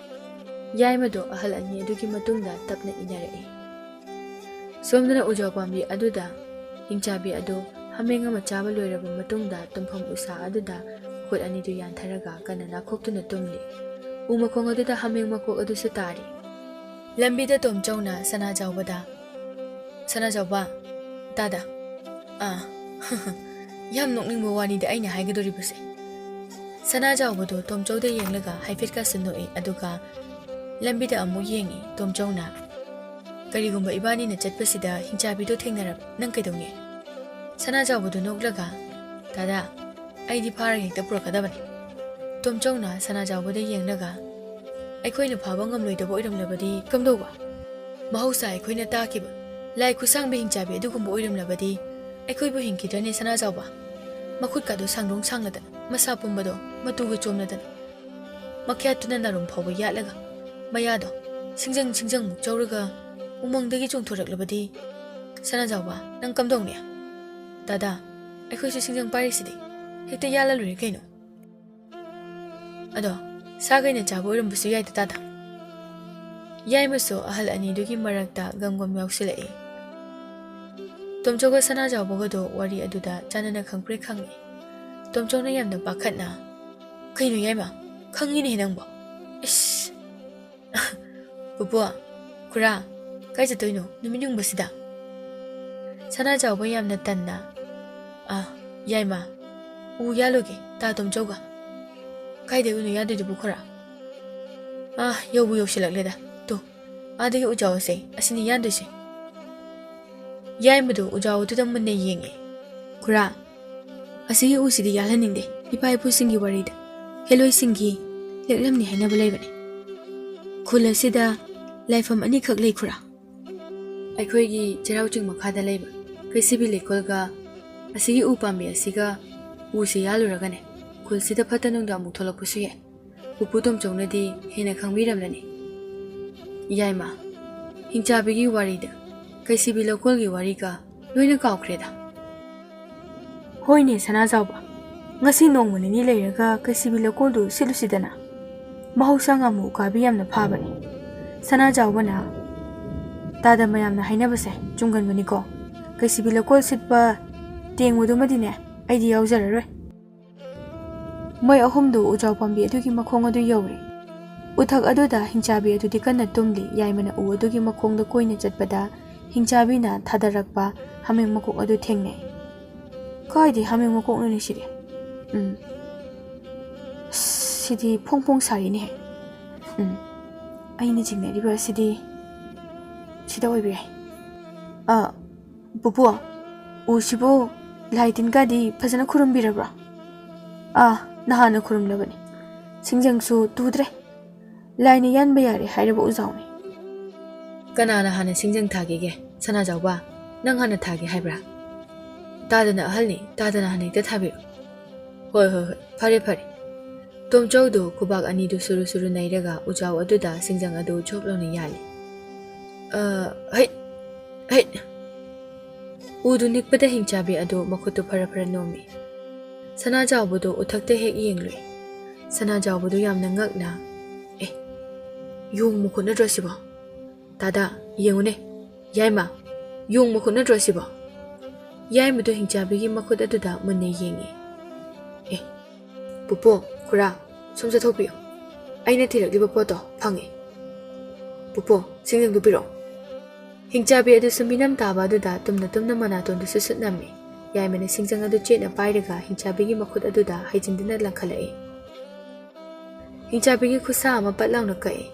ꯌꯥꯏꯃꯗꯣ ꯑꯍꯜ ꯑꯅꯤ ꯑꯗꯨꯒꯤ ꯃꯇꯨꯡꯗ ꯇꯞꯅ ꯏꯟꯅꯔꯛꯏ꯫ ꯁꯣꯝꯗꯅ ꯎꯖꯥꯎ ꯄꯥꯝꯕꯤ ꯑꯗꯨꯗ ꯍꯤꯡꯆꯥꯕꯤ ꯑꯗꯨ ꯍꯥꯃꯦꯡ ꯑꯃ ꯆꯥꯕ ꯂꯣꯏꯔꯕ ꯃꯇꯨꯡꯗ ꯇꯨꯝꯐꯝ ꯎꯁꯥ ꯑꯗꯨꯗ ꯃꯈꯨꯠ ꯑꯅꯤꯗꯨ ꯌꯥꯟꯊꯔꯒ ꯀꯟꯅ ꯅꯥꯈꯣꯛꯇꯨꯅ ꯇꯨꯝꯂꯤ꯫ ꯎ ꯃꯈꯣꯡ ꯑꯗꯨꯗ ꯍꯥꯃꯦꯡ ꯃꯀꯣꯛ ꯑꯗꯨꯁꯨ ꯇꯥꯔꯤ꯫ ꯂꯝꯕꯤꯗ ꯇꯣꯝꯆꯧꯅ ꯁꯅꯥꯖꯥꯎꯕꯗ, "ꯁꯅꯥꯖꯥꯎꯕ, ꯇꯥꯗ, ꯑꯥ, ꯌꯥꯝ ꯅꯣꯛꯅꯤꯡꯕ ꯋꯥꯅꯤꯗ ꯑꯩꯅ ꯍꯥꯏꯒꯗꯧꯔꯤꯕꯁꯦ꯫" ꯁꯅꯥꯖꯥꯎꯕꯗꯣ ꯇꯣꯝꯆꯧꯗ ꯌꯦꯡꯂꯒ ꯍꯥꯏꯐꯦꯠꯀꯁꯨ ꯅꯣꯛꯏ, ꯑꯗꯨꯒ ꯂꯝꯕꯤꯗ ꯑꯃꯨꯛ ꯌꯦꯡꯏ꯫ ꯇꯣꯝꯆꯧꯅ, "ꯀꯔꯤꯒꯨꯝꯕ ꯏꯕꯥꯅꯤꯅ ꯆꯠꯄꯁꯤꯗ ꯍꯤꯡꯆꯥꯕꯤꯗꯣ ꯊꯦꯡꯅꯔꯕ ꯅꯪ ꯀꯩꯗꯧꯅꯤ?" ꯁꯅꯥꯖꯥꯎꯕꯗꯣ ꯅꯣꯛꯂꯒ, "ꯗꯥꯗꯥ, ꯑꯩꯗꯤ ꯐꯥꯔꯒ ꯍꯦꯛꯇ ꯄꯨꯔꯛꯀꯗꯕꯅꯤ꯫" ꯇꯣꯝꯆꯧꯅ ꯁꯅꯥꯖꯥꯎꯕꯗ ꯌꯦꯡꯂꯒ, "ꯑꯩꯈꯣꯏꯅ ꯐꯥꯕ ꯉꯝꯂꯣꯏꯗꯕ ꯑꯣꯏꯔꯝꯂꯕꯗꯤ ꯀꯝꯗꯧꯕ? ꯃꯍꯧꯁꯥ ꯑꯩꯈꯣꯏꯅ ꯇꯥꯈꯤꯕ ꯂꯥꯏ ꯈꯨꯠꯁꯥꯡꯕꯤ ꯍꯤꯡꯆꯥꯕꯤ ꯑꯗꯨꯒꯨꯝꯕ ꯑꯣꯏꯔꯝꯂꯕꯗꯤ ꯑꯩꯈꯣꯏꯕꯨ ꯍꯤꯡꯈꯤꯗ꯭ꯔꯅꯦ ꯁꯅꯥꯖꯥꯎꯕ? ꯃꯈꯨꯠꯀꯥꯗꯣ ꯁꯥꯡꯗꯣꯡ ꯁꯥꯡꯂꯗꯅ, ꯃꯁꯥ ꯄꯨꯝꯕꯗꯣ ꯃꯇꯨꯒ ꯆꯣꯝꯂꯗꯅ, ꯃꯈ꯭ꯌꯥꯠꯇꯨꯅ ꯅꯥꯔꯨꯝ ꯐꯥꯎꯕ ꯌꯥꯠꯂꯒ, ꯃꯌꯥꯗꯣ ꯁꯤꯡꯖꯪ ꯁꯤꯡꯖꯪꯃꯨꯛ ꯆꯧꯔꯒ ꯎꯃꯪꯗꯒꯤ ꯆꯣꯡꯊꯣꯔꯛꯂꯕꯗꯤ, ꯁꯅꯥꯖꯥꯎꯕ, ꯅꯪ ꯀꯝꯗꯧꯅꯤ? ꯗꯥꯗꯥ, ꯑꯩꯈꯣꯏꯁꯨ ꯁꯤꯡꯖꯪ ꯄꯥꯏꯔꯤꯁꯤꯗꯤ, ꯍꯦꯛꯇ ꯌꯥꯜꯂ ꯂꯣꯏꯔꯦ ꯀꯩꯅꯣ꯫ ꯑꯗꯣ ꯁꯥ ꯀꯩꯅ ꯆꯥꯕ ꯑꯣꯏꯔꯝꯕꯁꯨ ꯌꯥꯏꯗ ꯇꯥꯗ꯫" ꯌꯥꯏꯃꯁꯨ ꯑꯍꯜ ꯑꯅꯤꯗꯨꯒꯤ ꯃꯔꯛꯇ ꯒꯝꯒꯝ ꯌꯥꯎꯁꯤꯜꯂꯛꯏ꯫ ꯇꯣꯝꯆꯧꯒ ꯁꯅꯥꯖꯥꯎꯕꯒꯗꯣ ꯋꯥꯔꯤ ꯑꯗꯨꯗ ꯆꯥꯟꯅꯅ ꯈꯪꯄ꯭ꯔꯦꯛ ꯈꯪꯏ꯫ ꯇꯣꯝꯆꯧꯅ ꯌꯥꯝꯅ ꯄꯥꯈꯠꯅ, "ꯀꯩꯅꯣ ꯌꯥꯏꯃ, ꯈꯪꯉꯤꯅꯦ ꯅꯪꯕꯣ꯫ ꯏꯁ!" "ꯄꯨꯄꯨ, ꯈꯨꯔꯥ, ꯀꯥꯏ ꯆꯠꯇꯣꯏꯅꯣ ꯅꯨꯃꯤꯠ ꯌꯨꯡꯕꯁꯤꯗ?" ꯁꯅꯥꯖꯥꯎꯕ ꯌꯥꯝꯅ ꯇꯟꯅ, "ꯑꯥ, ꯌꯥꯏꯃ, ꯎ ꯌꯥꯜꯂꯨꯒꯦ ꯇꯥ ꯇꯣꯝꯆꯧꯒ꯫" "ꯀꯥꯏꯗꯩ ꯎꯅꯣ ꯌꯥꯗꯣꯏꯗꯨꯕꯨ ꯈꯨꯔꯥ?" "ꯑꯥ, ꯌꯧꯕꯨ ꯌꯧꯁꯤꯜꯂꯛꯂꯦꯗ꯫ ꯇꯨ, ꯑꯥꯗꯒꯤ ꯎꯖꯥꯎ ꯑꯁꯦ ꯑꯁꯤꯅꯤ ꯌꯥꯟꯗꯣꯏꯁꯦ꯫ ꯌꯥꯏꯃꯗꯨ ꯎꯖꯥꯎ ꯑꯗꯨꯗ ꯃꯨꯟꯅ ꯌꯦꯡꯉꯦ꯫ "ꯈꯨꯔꯥ, ꯑꯁꯤꯒꯤ ꯎꯁꯤꯗꯤ ꯌꯥꯜꯍꯟꯅꯤꯡꯗꯦ, ꯏꯄꯥ ꯏꯄꯨꯁꯤꯡꯒꯤ ꯋꯥꯔꯤꯗ ꯍꯦꯂꯣꯏꯁꯤꯡꯒꯤ ꯂꯤꯛꯂꯝꯅꯤ ꯍꯥꯏꯅꯕ ꯂꯩꯕꯅꯤ꯫ ꯈꯨꯜ ꯑꯁꯤꯗ ꯂꯥꯏꯐꯝ ꯑꯅꯤꯈꯛ ꯂꯩ ꯈꯨꯔꯥ꯫ ꯑꯩꯈꯣꯏꯒꯤ ꯆꯩꯔꯥꯎ ꯆꯤꯡ ꯃꯈꯥꯗ ꯂꯩꯕ ꯀꯩꯁꯤꯕꯤ ꯂꯩꯀꯣꯜꯒ ꯑꯁꯤꯒꯤ ꯎ ꯄꯥꯝꯕꯤ ꯑꯁꯤꯒ ꯎꯁꯤ ꯌꯥꯜꯂꯨꯔꯒꯅꯦ, ꯈꯨꯜꯁꯤꯗ ꯐꯠꯇ ꯅꯨꯡꯗ ꯑꯃꯨꯛ ꯊꯣꯛꯂꯛꯄꯁꯨ ꯌꯥꯏ꯫ ꯄꯨꯄꯨ ꯇꯣꯝꯆꯧꯅꯗꯤ ꯍꯦꯟꯅ ꯈꯪꯕꯤꯔꯝꯂꯅꯤ꯫ ꯌꯥꯏꯃ, ꯍꯤꯡꯆꯥꯕꯤꯒꯤ ꯋꯥꯔꯤꯗ ꯀꯩꯁꯤꯕꯤ ꯂꯧꯀꯣꯜꯒꯤ ꯋꯥꯔꯤꯒ ꯂꯣꯏꯅ ꯀꯥꯎꯈ꯭ꯔꯦꯗ꯫" "ꯍꯣꯏꯅꯦ ꯁꯅꯥꯖꯥꯎꯕ, ꯉꯁꯤ ꯅꯣꯡꯃ ꯅꯤꯅꯤ ꯂꯩꯔꯒ ꯀꯩꯁꯤꯕꯤ ꯂꯧꯀꯣꯜꯗꯨ ꯁꯤꯠꯂꯨꯁꯤꯗꯅ꯫ ꯃꯍꯧꯁꯥ ꯉꯥꯃꯨ ꯎꯀꯥꯕꯤ ꯌꯥꯝꯅ ꯐꯥꯕꯅꯤ꯫" ꯁꯅꯥꯖꯥꯎꯕꯅ, "ꯇꯥꯗ ꯃꯌꯥꯝꯅ ꯍꯥꯏꯅꯕꯁꯦ ꯆꯨꯝꯒꯟꯕꯅꯤꯀꯣ꯫ ꯀꯩꯁꯤꯕꯤ ꯂꯧꯀꯣꯜ ꯁꯤꯠꯄ ꯇꯦꯡꯕꯗꯨꯃꯗꯤꯅꯦ ꯑꯩꯗꯤ ꯌꯥꯎꯖꯔꯔꯣꯏ꯫" ꯃꯣꯏ ꯑꯍꯨꯝꯗꯨ ꯎꯖꯥꯎ ꯄꯥꯝꯕꯤ ꯑꯗꯨꯒꯤ ꯃꯈꯣꯡ ꯑꯗꯨ ꯌꯧꯔꯦ꯫ ꯎꯊꯛ ꯑꯗꯨꯗ ꯍꯤꯡꯆꯥꯕꯤ ꯑꯗꯨꯗꯤ ꯀꯟꯅ ꯇꯨꯝꯂꯤ꯫ ꯌꯥꯏꯃꯅ ꯎ ꯑꯗꯨꯒꯤ ꯃꯈꯣꯡꯗ ꯀꯣꯏꯅ ꯆꯠꯄꯗ ꯍꯤꯡꯆꯥꯕꯤꯅ ꯊꯥꯗꯔꯛꯄ ꯍꯥꯃꯦꯡ ꯃꯀꯣꯛ ꯑꯗꯨ ꯊꯦꯡꯅꯩ꯫ "ꯀꯥꯏꯗꯩ ꯍꯥꯃꯦꯡ ꯃꯀꯣꯛꯅꯣꯅꯦ ꯁꯤꯗꯤ? ꯎꯝ, ꯁꯤꯗꯤ ꯐꯣꯡ ꯐꯣꯡ ꯁꯥꯔꯤꯅꯦꯍꯦ꯫ ꯎꯝ, ꯑꯩꯅ ꯆꯤꯡꯅꯔꯤꯕ ꯑꯁꯤꯗꯤ ꯁꯤꯗ ꯑꯣꯏꯕ ꯌꯥꯏ꯫ ꯑ, ꯄꯨꯄꯨ, ꯎꯁꯤꯕꯨ ꯂꯥꯏ ꯇꯤꯟꯒꯗꯤ ꯐꯖꯅ ꯈꯨꯔꯨꯝꯕꯤꯔꯕ꯭ꯔꯣ?" "ꯑꯥ, ꯅꯍꯥꯟꯅ ꯈꯨꯔꯨꯝꯂꯕꯅꯤ꯫ ꯁꯤꯡꯖꯪꯁꯨ ꯇꯨꯗ꯭ꯔꯦ꯫ ꯂꯥꯏꯅ ꯌꯥꯟꯕ ꯌꯥꯔꯦ ꯍꯥꯏꯔꯕ ꯎꯖꯥꯎꯅꯤ꯫" "ꯀꯅꯥꯅ ꯍꯥꯟꯅ ꯁꯤꯡꯖꯪ ꯊꯥꯒꯦꯒꯦ? ꯁꯅꯥꯖꯥꯎꯕ, ꯅꯪ ꯍꯥꯟꯅ ꯊꯥꯒꯦ ꯍꯥꯏꯕ꯭ꯔꯥ?" "ꯇꯥꯗꯅ ꯑꯍꯜꯅꯤ, ꯇꯥꯗꯅ ꯍꯥꯟꯅ ꯍꯦꯛꯇ ꯊꯥꯕꯤꯔꯣ꯫" "ꯍꯣꯏ, ꯍꯣꯏ, ꯍꯣꯏ, ꯐꯔꯦ, ꯐꯔꯦ꯫" ꯇꯣꯝꯆꯧꯗꯨ ꯈꯨꯕꯥꯛ ꯑꯅꯤꯗꯨ ꯁꯨꯔꯨ ꯁꯨꯔꯨ ꯅꯩꯔꯒ ꯎꯖꯥꯎ ꯑꯗꯨꯗ ꯁꯤꯡꯖꯪ ꯑꯗꯨ ꯖꯣꯞ ꯂꯥꯎꯅ ꯌꯥꯜꯂꯤ꯫ "ꯑ, ꯍꯩꯠ! ꯍꯩꯠ!" ꯎꯗꯨ ꯅꯤꯛꯄꯗ ꯍꯤꯡꯆꯥꯕꯤ ꯑꯗꯨ ꯃꯈꯨꯠꯇꯨ ꯐꯔ ꯐꯔ ꯅꯣꯝꯃꯤ꯫ ꯁꯅꯥꯖꯥꯎꯕꯗꯨ ꯎꯊꯛꯇ ꯍꯦꯛ ꯌꯦꯡꯂꯨꯏ꯫ ꯁꯅꯥꯖꯥꯎꯕꯗꯨ ꯌꯥꯝꯅ ꯉꯛꯅ, "ꯑꯦ, ꯌꯣꯡ ꯃꯈꯨꯠ ꯅꯠꯇ꯭ꯔꯣ ꯁꯤꯕꯣ? ꯇꯥꯗ, ꯌꯦꯡꯉꯨꯅꯦ꯫ ꯌꯥꯏꯃ, ꯌꯣꯡ ꯃꯈꯨꯠ ꯅꯠꯇ꯭ꯔꯣ ꯁꯤꯕꯣ?" ꯌꯥꯏꯃꯗꯨ ꯍꯤꯡꯆꯥꯕꯤꯒꯤ ꯃꯈꯨꯠ ꯑꯗꯨꯗ ꯃꯨꯟꯅ ꯌꯦꯡꯉꯤ꯫ "ꯑꯦ, ꯄꯨꯄꯨ, ꯈꯨꯔꯥ, ꯁꯣꯝ ꯆꯠꯊꯣꯛꯄꯤꯌꯨ꯫ ꯑꯩꯅ ꯊꯤꯔꯛꯂꯤꯕ ꯄꯣꯠꯇꯣ ꯐꯪꯉꯦ꯫ ꯄꯨꯄꯨ, ꯁꯤꯡꯖꯪꯗꯨ ꯄꯤꯔꯛꯑꯣ꯫" ꯍꯤꯡꯆꯥꯕꯤ ꯑꯗꯨꯁꯨ ꯃꯤꯅꯝ ꯇꯥꯕ ꯑꯗꯨꯗ ꯇꯨꯝꯅ ꯇꯨꯝꯅ ꯃꯅꯥꯇꯣꯟꯗꯨꯁꯨ ꯁꯨꯠ ꯅꯝꯃꯤ꯫ ꯌꯥꯏꯃꯅ ꯁꯤꯡꯖꯪ ꯑꯗꯨ ꯆꯦꯠꯅ ꯄꯥꯏꯔꯒ ꯍꯤꯡꯆꯥꯕꯤꯒꯤ ꯃꯈꯨꯠ ꯑꯗꯨꯗ ꯍꯩꯖꯤꯟꯗꯨꯅ ꯂꯪꯈꯠꯂꯛꯏ꯫ ꯍꯤꯡꯆꯥꯕꯤꯒꯤ ꯈꯨꯠꯁꯥ ꯑꯃ ꯄꯠ ꯂꯥꯎꯅ ꯀꯛꯏ꯫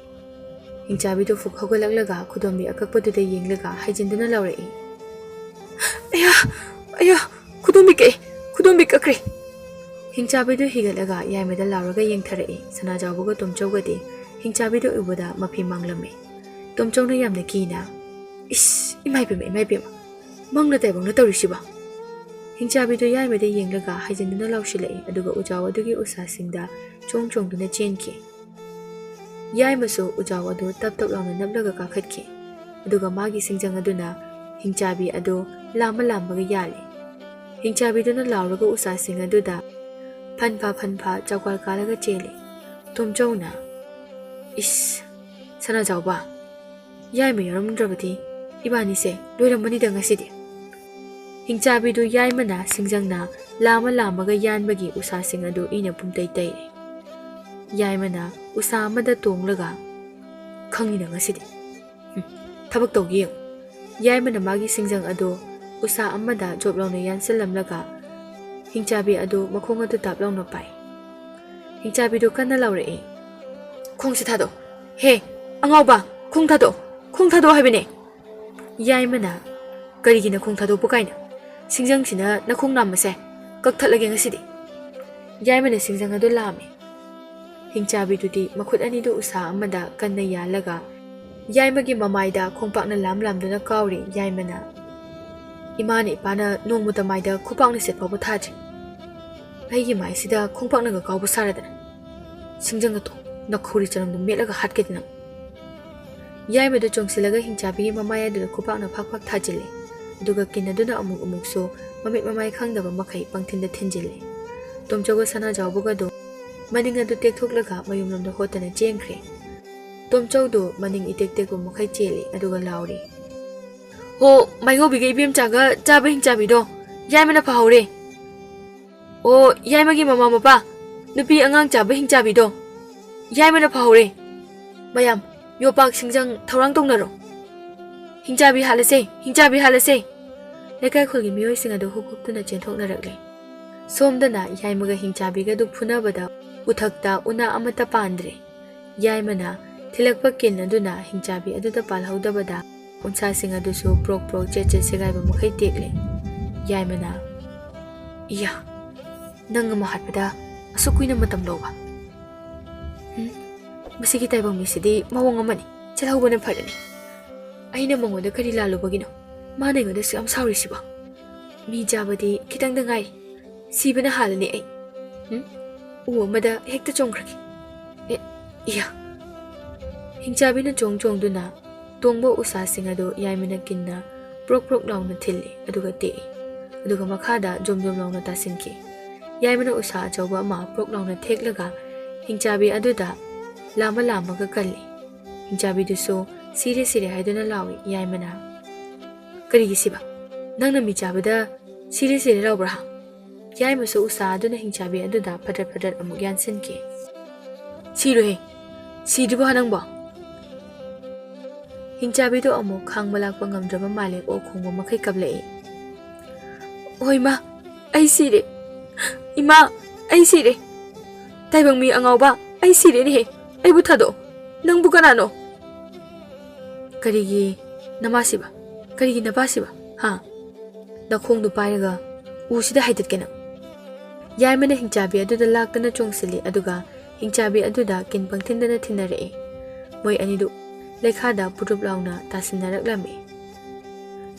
ꯍꯤꯡꯆꯥꯕꯤꯗꯨ ꯐꯨꯛ ꯍꯧꯒꯠꯂꯛꯂꯒ ꯈꯨꯗꯣꯝꯕꯤ ꯑꯀꯛꯄꯗꯨꯗ ꯌꯦꯡꯂꯒ ꯍꯥꯏꯖꯤꯟꯗꯨꯅ ꯂꯥꯎꯔꯛꯏ꯫ "ꯑꯌꯥ! ꯑꯌꯥ! ꯈꯨꯗꯣꯝꯕꯤ ꯀꯛꯑꯦ! ꯈꯨꯗꯣꯝꯕꯤ ꯀꯛꯈ꯭ꯔꯦ!" ꯍꯤꯡꯆꯥꯕꯤꯗꯨ ꯍꯤꯒꯠꯂꯒ ꯌꯥꯏꯃꯗ ꯂꯥꯎꯔꯒ ꯌꯦꯡꯊꯔꯛꯏ꯫ ꯁꯅꯥꯖꯥꯎꯕꯒ ꯇꯣꯝꯆꯧꯒꯗꯤ ꯍꯤꯡꯆꯥꯕꯤꯗꯨ ꯎꯕꯗ ꯃꯐꯤ ꯃꯥꯡꯂꯝꯃꯤ꯫ ꯇꯣꯝꯆꯧꯅ ꯌꯥꯝꯅ ꯀꯤꯅ, "ꯏꯁ! ꯏꯃꯥ ꯏꯕꯦꯝꯃ, ꯏꯃꯥ ꯏꯕꯦꯝꯃ! ꯃꯪꯂ ꯇꯥꯏꯕꯪꯅ ꯇꯧꯔꯤꯁꯤꯕ?" ꯍꯤꯡꯆꯥꯕꯤꯗꯨ ꯌꯥꯏꯃꯗ ꯌꯦꯡꯂꯒ ꯍꯥꯏꯖꯤꯟꯗꯨꯅ ꯂꯥꯎꯁꯤꯜꯂꯛꯏ, ꯑꯗꯨꯒ ꯎꯖꯥꯎ ꯑꯗꯨꯒꯤ ꯎꯁꯥꯁꯤꯡꯗ ꯆꯣꯡ ꯆꯣꯡꯗꯨꯅ ꯆꯦꯟꯈꯤ꯫ ꯌꯥꯏꯃꯁꯨ ꯎꯖꯥꯎ ꯑꯗꯨ ꯇꯞ ꯇꯞ ꯂꯥꯎꯅ ꯅꯞꯂꯒ ꯀꯥꯈꯠꯈꯤ, ꯑꯗꯨꯒ ꯃꯥꯒꯤ ꯁꯤꯡꯖꯪ ꯑꯗꯨꯅ ꯍꯤꯡꯆꯥꯕꯤ ꯑꯗꯨ ꯂꯥꯝꯃ ꯂꯥꯝꯃꯒ ꯌꯥꯜꯂꯤ꯫ ꯍꯤꯡꯆꯥꯕꯤꯗꯨꯅ ꯂꯥꯎꯔꯒ ꯎꯁꯥꯁꯤꯡ ꯑꯗꯨꯗ ꯐꯟꯐꯥ ꯐꯟꯐꯥ ꯆꯥꯎꯀꯥꯜ ꯀꯥꯜꯂꯒ ꯆꯦꯜꯂꯤ꯫ ꯇꯣꯝꯆꯧꯅ, "ꯏꯁ, ꯁꯅꯥꯖꯥꯎꯕ, ꯌꯥꯏꯃ ꯌꯥꯎꯔꯝꯗ꯭ꯔꯕꯗꯤ ꯏꯕꯥꯅꯤꯁꯦ ꯂꯣꯏꯔꯝꯃꯅꯤꯗ ꯉꯁꯤꯗꯤ"꯫ ꯍꯤꯡꯆꯥꯕꯤꯗꯨ ꯌꯥꯏꯃꯅ ꯁꯤꯡꯖꯪꯅ ꯂꯥꯝꯃ ꯂꯥꯝꯃꯒ ꯌꯥꯟꯕꯒꯤ ꯎꯁꯥꯁꯤꯡ ꯑꯗꯨ ꯏꯅ ꯄꯨꯝꯇꯩ ꯇꯩꯔꯦ꯫ ꯌꯥꯏꯃꯅ ꯎꯁꯥ ꯑꯃꯗ ꯇꯣꯡꯂꯒ, "ꯈꯪꯉꯤꯗ ꯉꯁꯤꯗꯤ꯫ ꯍꯨꯝ, ꯊꯕꯛ ꯇꯧꯒꯦ ꯌꯦꯡꯉꯨ"꯫ ꯌꯥꯏꯃꯅ ꯃꯥꯒꯤ ꯁꯤꯡꯖꯪ ꯑꯗꯨ ꯎꯁꯥ ꯑꯃꯗ ꯖꯣꯞ ꯂꯥꯎꯅ ꯌꯥꯟꯁꯤꯜꯂꯝꯂꯒ ꯍꯤꯡꯆꯥꯕꯤ ꯑꯗꯨ ꯃꯈꯣꯡ ꯑꯗꯨ ꯇꯥꯞ ꯂꯥꯎꯅ ꯄꯥꯏ꯫ ꯍꯤꯡꯆꯥꯕꯤꯗꯨ ꯀꯟꯅ ꯂꯥꯎꯔꯛꯏ, "ꯈꯣꯡꯁꯦ ꯊꯥꯗꯣꯛ꯫ ꯍꯦ, ꯑꯉꯥꯎꯕ, ꯈꯣꯡ ꯊꯥꯗꯣꯛ, ꯈꯣꯡ ꯊꯥꯗꯣꯛ ꯍꯥꯏꯕꯅꯦ!" ꯌꯥꯏꯃꯅ, "ꯀꯔꯤꯒꯤ ꯅꯈꯣꯡ ꯊꯥꯗꯣꯛꯄ ꯀꯥꯏꯅ? ꯁꯤꯡꯖꯪꯁꯤꯅ ꯅꯈꯣꯡ ꯅꯥꯝꯃꯁꯦ ꯀꯛꯊꯠꯂꯒꯦ ꯉꯁꯤꯗꯤ"꯫ ꯌꯥꯏꯃꯅ ꯁꯤꯡꯖꯪ ꯑꯗꯨ ꯂꯥꯝꯃꯤ꯫ ꯍꯤꯡꯆꯥꯕꯤꯗꯨꯗꯤ ꯃꯈꯨꯠ ꯑꯅꯤꯗꯨ ꯎꯁꯥ ꯑꯃꯗ ꯀꯟꯅ ꯌꯥꯜꯂꯒ ꯌꯥꯏꯃꯒꯤ ꯃꯃꯥꯏꯗ ꯈꯣꯡꯄꯥꯛꯅ ꯂꯥꯝ ꯂꯥꯝꯗꯨꯅ ꯀꯥꯎꯔꯤ꯫ ꯌꯥꯏꯃꯅ, "ꯏꯃꯥꯅ ꯏꯄꯥꯅ ꯅꯣꯡꯃꯇ ꯃꯥꯏꯗ ꯈꯨꯄꯥꯛꯅ ꯁꯦꯠ ꯐꯥꯎꯕ ꯊꯥꯗ꯭ꯔꯤ꯫ ꯑꯩꯒꯤ ꯃꯥꯏꯁꯤꯗ ꯈꯣꯡꯄꯥꯛꯅꯒ ꯀꯥꯎꯕ ꯁꯥꯔꯗꯅ꯫ ꯁꯤꯡꯖꯪ ꯑꯇꯣ, ꯅꯈꯧꯔꯤ ꯆꯅꯝꯗꯨ ꯃꯦꯠꯂꯒ ꯍꯥꯠꯀꯦꯗꯤ ꯅꯪ"꯫ ꯌꯥꯏꯃꯗꯨ ꯆꯣꯡꯁꯤꯜꯂꯒ ꯍꯤꯡꯆꯥꯕꯤꯒꯤ ꯃꯃꯥꯏ ꯑꯗꯨꯗ ꯈꯨꯄꯥꯛꯅ ꯐꯥꯛ ꯐꯥꯛ ꯊꯥꯖꯤꯜꯂꯤ꯫ ꯑꯗꯨꯒ ꯀꯤꯟ ꯑꯗꯨꯅ ꯑꯃꯨꯛ ꯑꯃꯨꯛꯁꯨ ꯃꯃꯤꯠ ꯃꯃꯥꯏ ꯈꯪꯗꯕ ꯃꯈꯩ ꯄꯪꯊꯤꯟꯗ ꯊꯤꯟꯖꯤꯜꯂꯤ꯫ ꯇꯣꯝꯆꯧꯒ ꯁꯅꯥꯖꯥꯎꯕꯒꯗꯨ ꯃꯅꯤꯡ ꯑꯗꯨ ꯇꯦꯛꯊꯣꯛꯂꯒ ꯃꯌꯨꯝꯂꯣꯝꯗ ꯍꯣꯠꯇꯅ ꯆꯦꯟꯈ꯭ꯔꯦ꯫ ꯇꯣꯝꯆꯧꯗꯨ ꯃꯅꯤꯡ ꯏꯇꯦꯛ ꯇꯦꯛꯄ ꯃꯈꯩ ꯆꯦꯜꯂꯤ, ꯑꯗꯨꯒ ꯂꯥꯎꯔꯤ, "ꯍꯣ, ꯃꯥꯏꯉꯧꯕꯤꯒ ꯏꯕꯦꯝꯆꯥꯒ ꯆꯥꯕ ꯍꯤꯡꯆꯥꯕꯤꯗꯣ ꯌꯥꯏꯃꯅ ꯐꯥꯍꯧꯔꯦ! ꯑꯣ, ꯌꯥꯏꯃꯒꯤ ꯃꯃꯥ ꯃꯄꯥ, ꯅꯨꯄꯤ ꯑꯉꯥꯡ ꯆꯥꯕ ꯍꯤꯡꯆꯥꯕꯤꯗꯣ ꯌꯥꯏꯃꯅ ꯐꯥꯍꯧꯔꯦ! ꯃꯌꯥꯝ, ꯌꯣꯄꯥꯛ ꯁꯤꯡꯖꯪ ꯊꯧꯔꯥꯡ ꯇꯧꯅꯔꯣ! ꯍꯤꯡꯆꯥꯕꯤ ꯍꯥꯠꯂꯁꯦ! ꯍꯤꯡꯆꯥꯕꯤ ꯍꯥꯠꯂꯁꯦ!" ꯂꯩꯀꯥꯏ ꯈꯨꯜꯒꯤ ꯃꯤꯑꯣꯏꯁꯤꯡ ꯑꯗꯨ ꯍꯨꯞ ꯍꯨꯞꯇꯨꯅ ꯆꯦꯟꯊꯣꯛꯅꯔꯛꯂꯦ꯫ ꯁꯣꯝꯗꯅ ꯌꯥꯏꯃꯒ ꯍꯤꯡꯆꯥꯕꯤꯒꯗꯨ ꯐꯨꯅꯕꯗ ꯎꯊꯛꯇ ꯎꯅꯥ ꯑꯃꯠꯇ ꯄꯥꯟꯗ꯭ꯔꯦ꯫ ꯌꯥꯏꯃꯅ ꯊꯤꯜꯂꯛꯄ ꯀꯤꯟ ꯑꯗꯨꯅ ꯍꯤꯡꯆꯥꯕꯤ ꯑꯗꯨꯗ ꯄꯥꯜꯍꯧꯗꯕꯗ ꯎꯟꯁꯥꯁꯤꯡ ꯑꯗꯨꯁꯨ ꯄ꯭ꯔꯣꯛ ꯄ꯭ꯔꯣꯛ ꯆꯦꯠ ꯆꯦꯠ ꯁꯦꯒꯥꯏꯕ ꯃꯈꯩ ꯇꯦꯛꯂꯦ꯫ ꯌꯥꯏꯃꯅ, "ꯏꯌꯥ, ꯅꯪ ꯑꯃ ꯍꯥꯠꯄꯗ ꯑꯁꯨꯛ ꯀꯨꯏꯅ ꯃꯇꯝ ꯂꯧꯕ? ꯎꯝ, ꯃꯁꯤꯒꯤ ꯇꯥꯏꯕꯪ ꯃꯤꯁꯤꯗꯤ ꯃꯑꯣꯡ ꯑꯃꯅꯤ꯫ ꯆꯠꯍꯧꯕꯅ ꯐꯔꯅꯤ꯫ ꯑꯩꯅ ꯃꯉꯣꯟꯗ ꯀꯔꯤ ꯂꯥꯜꯂꯨꯕꯒꯤꯅꯣ? ꯃꯥꯅ ꯑꯩꯉꯣꯟꯗ ꯑꯁꯨꯛ ꯌꯥꯝ ꯁꯥꯎꯔꯤꯁꯤꯕꯣ? ꯃꯤ ꯆꯥꯕꯗꯤ ꯈꯤꯇꯪꯗ ꯉꯥꯏꯔꯤ꯫ ꯁꯤꯕꯅ ꯍꯥꯜꯂꯅꯤ ꯑꯩ꯫ ꯎꯝ? ꯎ ꯑꯃꯗ ꯍꯦꯛꯇ ꯆꯣꯡꯈ꯭ꯔꯒꯦ꯫ ꯑꯦ, ꯏꯌꯥ!" ꯍꯤꯡꯆꯥꯕꯤꯅ ꯆꯣꯡ ꯆꯣꯡꯗꯨꯅ ꯇꯣꯡꯕ ꯎꯁꯥꯁꯤꯡ ꯑꯗꯨ ꯌꯥꯏꯃꯅ ꯀꯤꯟꯅ ꯄ꯭ꯔꯣꯛ ꯄ꯭ꯔꯣꯛ ꯂꯥꯎꯅ ꯊꯤꯜꯂꯤ, ꯑꯗꯨꯒ ꯇꯦꯛꯏ꯫ ꯑꯗꯨꯒ ꯃꯈꯥꯗ ꯖꯣꯝ ꯖꯣꯝ ꯂꯥꯎꯅ ꯇꯥꯁꯤꯟꯈꯤ꯫ ꯌꯥꯏꯃꯅ ꯎꯁꯥ ꯑꯆꯧꯕ ꯑꯃ ꯄ꯭ꯔꯣꯛ ꯂꯥꯎꯅ ꯊꯦꯛꯂꯒ ꯍꯤꯡꯆꯥꯕꯤ ꯑꯗꯨꯗ ꯂꯥꯝꯃ ꯂꯥꯝꯃꯒ ꯀꯜꯂꯤ꯫ ꯍꯤꯡꯆꯥꯕꯤꯗꯨꯁꯨ "ꯁꯤꯔꯦ, ꯁꯤꯔꯦ" ꯍꯥꯏꯗꯨꯅ ꯂꯥꯎꯏ꯫ ꯌꯥꯏꯃꯅ, "ꯀꯔꯤꯒꯤ ꯁꯤꯕ? ꯅꯪꯅ ꯃꯤ ꯆꯥꯕꯗ ꯁꯤꯔꯦ, ꯁꯤꯔꯦ ꯂꯥꯎꯕ꯭ꯔꯥ, ꯍꯥ?" ꯌꯥꯏꯃꯁꯨ ꯎꯁꯥ ꯑꯗꯨꯅ ꯍꯤꯡꯆꯥꯕꯤ ꯑꯗꯨꯗ ꯐꯗ꯭ꯔꯠ ꯐꯗ꯭ꯔꯠ ꯑꯃꯨꯛ ꯌꯥꯟꯁꯤꯟꯈꯤ꯫ "ꯁꯤꯔꯣꯏꯍꯦ! ꯁꯤꯗ꯭ꯔꯤꯕꯣ ꯅꯪꯕꯣ?" ꯍꯤꯡꯆꯥꯕꯤꯗꯣ ꯑꯃꯨꯛ ꯈꯥꯡꯕ ꯂꯥꯛꯄ ꯉꯝꯗ꯭ꯔꯕ ꯃꯥꯜꯂꯦ, ꯑꯣꯛ ꯈꯣꯡꯕ ꯃꯈꯩ ꯀꯞꯂꯛꯏ꯫ "ꯍꯣꯏ ꯃꯥ, ꯑꯩ ꯁꯤꯔꯦ꯫ ꯏꯃꯥ, ꯑꯩ ꯁꯤꯔꯦ꯫ ꯇꯥꯏꯕꯪ ꯃꯤ ꯑꯉꯥꯎꯕ, ꯑꯩ ꯁꯤꯔꯦꯅꯦꯍꯦ꯫ ꯑꯩꯕꯨ ꯊꯥꯗꯣꯛꯑꯣ꯫ ꯅꯪꯕꯨ ꯀꯅꯥꯅꯣ?" "ꯀꯔꯤꯒꯤ ꯅꯃꯥꯁꯤꯕ? ꯀꯔꯤꯒꯤ ꯅꯄꯥꯁꯤꯕ? ꯍꯥ? ꯅꯈꯣꯡꯗꯨ ꯄꯥꯏꯔꯒ ꯎꯁꯤꯗ ꯍꯥꯏꯗꯠꯀꯦ ꯅꯪ!" ꯌꯥꯏꯃꯅ ꯍꯤꯡꯆꯥꯕꯤ ꯑꯗꯨꯗ ꯂꯥꯛꯇꯅ ꯆꯣꯡꯁꯤꯜꯂꯤ, ꯑꯗꯨꯒ ꯍꯤꯡꯆꯥꯕꯤ ꯑꯗꯨꯗ ꯀꯤꯟ ꯄꯪꯊꯤꯟꯗꯅ ꯊꯤꯟꯅꯔꯛꯏ꯫ ꯃꯣꯏ ꯑꯅꯤꯗꯨ ꯂꯩꯈꯥꯗ ꯄꯨꯔꯨꯞ ꯂꯥꯎꯅ ꯇꯥꯁꯤꯟꯅꯔꯛꯂꯝꯃꯤ꯫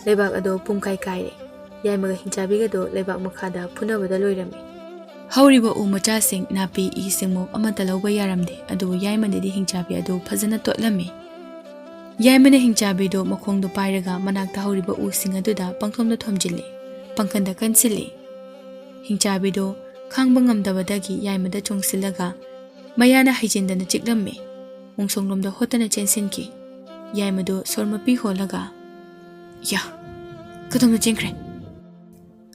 ꯂꯩꯕꯥꯛ ꯑꯗꯣ ꯄꯨꯡꯀꯥꯏ ꯀꯥꯏꯔꯦ꯫ ꯌꯥꯏꯃꯒ ꯍꯤꯡꯆꯥꯕꯤꯒꯗꯣ ꯂꯩꯕꯥꯛ ꯃꯈꯥꯗ ꯐꯨꯅꯕꯗ ꯂꯣꯏꯔꯝꯃꯤ꯫ ꯍꯧꯔꯤꯕ ꯎ ꯃꯆꯥꯁꯤꯡ, ꯅꯥꯄꯤ, ꯏ ꯁꯤꯡꯃꯨꯛ ꯑꯃꯠꯇ ꯂꯧꯕ ꯌꯥꯔꯝꯗꯦ, ꯑꯗꯨꯕꯨ ꯌꯥꯏꯃꯅꯗꯤ ꯍꯤꯡꯆꯥꯕꯤ ꯑꯗꯨ ꯐꯖꯅ ꯇꯣꯠꯂꯝꯃꯤ꯫ ꯌꯥꯏꯃꯅ ꯍꯤꯡꯆꯥꯕꯤꯗꯨ ꯃꯈꯣꯡꯗꯨ ꯄꯥꯏꯔꯒ ꯃꯅꯥꯛꯇ ꯍꯧꯔꯤꯕ ꯎꯁꯤꯡ ꯑꯗꯨꯗ ꯄꯪꯊꯣꯝꯗ ꯊꯣꯝꯖꯤꯜꯂꯤ, ꯄꯪꯀꯟꯗ ꯀꯟꯁꯤꯜꯂꯤ꯫ ꯍꯤꯡꯆꯥꯕꯤꯗꯨ ꯈꯥꯡꯕ ꯉꯝꯗꯕꯗꯒꯤ ꯌꯥꯏꯃꯗ ꯆꯣꯡꯁꯤꯜꯂꯒ ꯃꯌꯥꯅ ꯍꯩꯖꯤꯟꯗꯅ ꯆꯤꯛꯂꯝꯃꯤ꯫ ꯃꯣꯡꯁꯣꯡꯂꯣꯝꯗ ꯍꯣꯠꯇꯅ ꯆꯦꯟꯁꯤꯟꯈꯤ꯫ ꯌꯥꯏꯃꯗꯨ ꯁꯣꯔ ꯃꯄꯤ ꯍꯣꯜꯂꯒ, "ꯌꯥ! ꯀꯗꯣꯝꯗ ꯆꯦꯟꯈ꯭ꯔꯦ?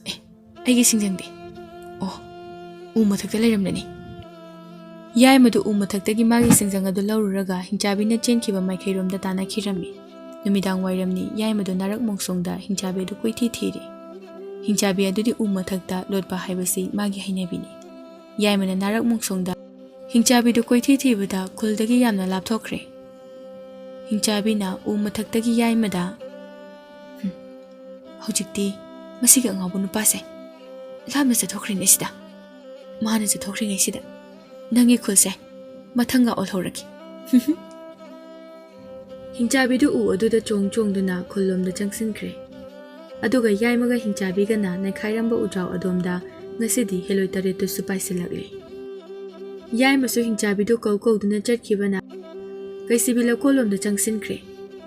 ꯑꯦ, ꯑꯩꯒꯤ ꯁꯤꯡꯖꯪꯗꯤ? ꯑꯣ, ꯎ ꯃꯊꯛꯇ ꯂꯩꯔꯝꯂꯅꯤ!" ꯌꯥꯏꯃꯗꯨ ꯎ ꯃꯊꯛꯇꯒꯤ ꯃꯥꯒꯤ ꯁꯤꯡꯖꯪ ꯑꯗꯨ ꯂꯧꯔꯨꯔꯒ ꯍꯤꯡꯆꯥꯕꯤꯅ ꯆꯦꯟꯈꯤꯕ ꯃꯥꯏꯀꯩꯔꯣꯝꯗ ꯇꯥꯟꯅꯈꯤꯔꯝꯃꯤ꯫ ꯅꯨꯃꯤꯗꯥꯡ ꯋꯥꯏꯔꯝꯅꯤ, ꯌꯥꯏꯃꯗꯨ ꯅꯥꯔꯛ ꯃꯣꯡꯁꯣꯡꯗ ꯍꯤꯡꯆꯥꯕꯤ ꯑꯗꯨ ꯀꯣꯏꯊꯤ ꯊꯤꯔꯤ꯫ ꯍꯤꯡꯆꯥꯕꯤ ꯑꯗꯨꯗꯤ ꯎ ꯃꯊꯛꯇ ꯂꯣꯠꯄ ꯍꯥꯏꯕꯁꯤ ꯃꯥꯒꯤ ꯍꯩꯅꯕꯤꯅꯤ꯫ ꯌꯥꯏꯃꯅ ꯅꯥꯔꯛ ꯃꯣꯡꯁꯣꯡꯗ ꯍꯤꯡꯆꯥꯕꯤꯗꯨ ꯀꯣꯏꯊꯤ ꯊꯤꯕꯗ ꯈꯨꯜꯗꯒꯤ ꯌꯥꯝꯅ ꯂꯥꯞꯊꯣꯛꯈ꯭ꯔꯦ꯫ ꯍꯤꯡꯆꯥꯕꯤꯅ ꯎ ꯃꯊꯛꯇꯒꯤ ꯌꯥꯏꯃꯗ, "ꯍꯨꯝ, ꯍꯧꯖꯤꯛꯇꯤ ꯃꯁꯤꯒꯤ ꯑꯉꯥꯎꯕ ꯅꯨꯄꯥꯁꯦ ꯂꯥꯞꯅ ꯆꯠꯊꯣꯛꯈ꯭ꯔꯦꯅꯦ ꯁꯤꯗ꯫ ꯃꯥꯅ ꯆꯠꯊꯣꯛꯈ꯭ꯔꯤꯉꯩꯁꯤꯗ ꯅꯪꯒꯤ ꯈꯨꯜꯁꯦ ꯃꯊꯪꯒ ꯑꯣꯜꯍꯧꯔꯒꯦ꯫" ꯍꯤꯡꯆꯥꯕꯤꯗꯨ ꯎ ꯑꯗꯨꯗ ꯆꯣꯡ ꯆꯣꯡꯗꯨꯅ ꯈꯨꯜꯂꯣꯝꯗ ꯆꯪꯁꯤꯟꯈ꯭ꯔꯦ꯫ ꯑꯗꯨꯒ ꯌꯥꯏꯃꯒ ꯍꯤꯡꯆꯥꯕꯤꯒꯅ ꯅꯩꯈꯥꯏꯔꯝꯕ ꯎꯖꯥꯎ ꯑꯗꯣꯝꯗ ꯉꯁꯤꯗꯤ ꯍꯦꯂꯣꯏ ꯇꯔꯦꯠꯇꯨꯁꯨ ꯄꯥꯏꯁꯤꯜꯂꯛꯂꯦ꯫ ꯌꯥꯏꯃꯁꯨ ꯍꯤꯡꯆꯥꯕꯤꯗꯨ ꯀꯧ ꯀꯧꯗꯨꯅ ꯆꯠꯈꯤꯕꯅ ꯀꯩꯁꯤꯕꯤ ꯂꯧꯀꯣꯜꯂꯣꯝꯗ ꯆꯪꯁꯤꯟꯈ꯭ꯔꯦ꯫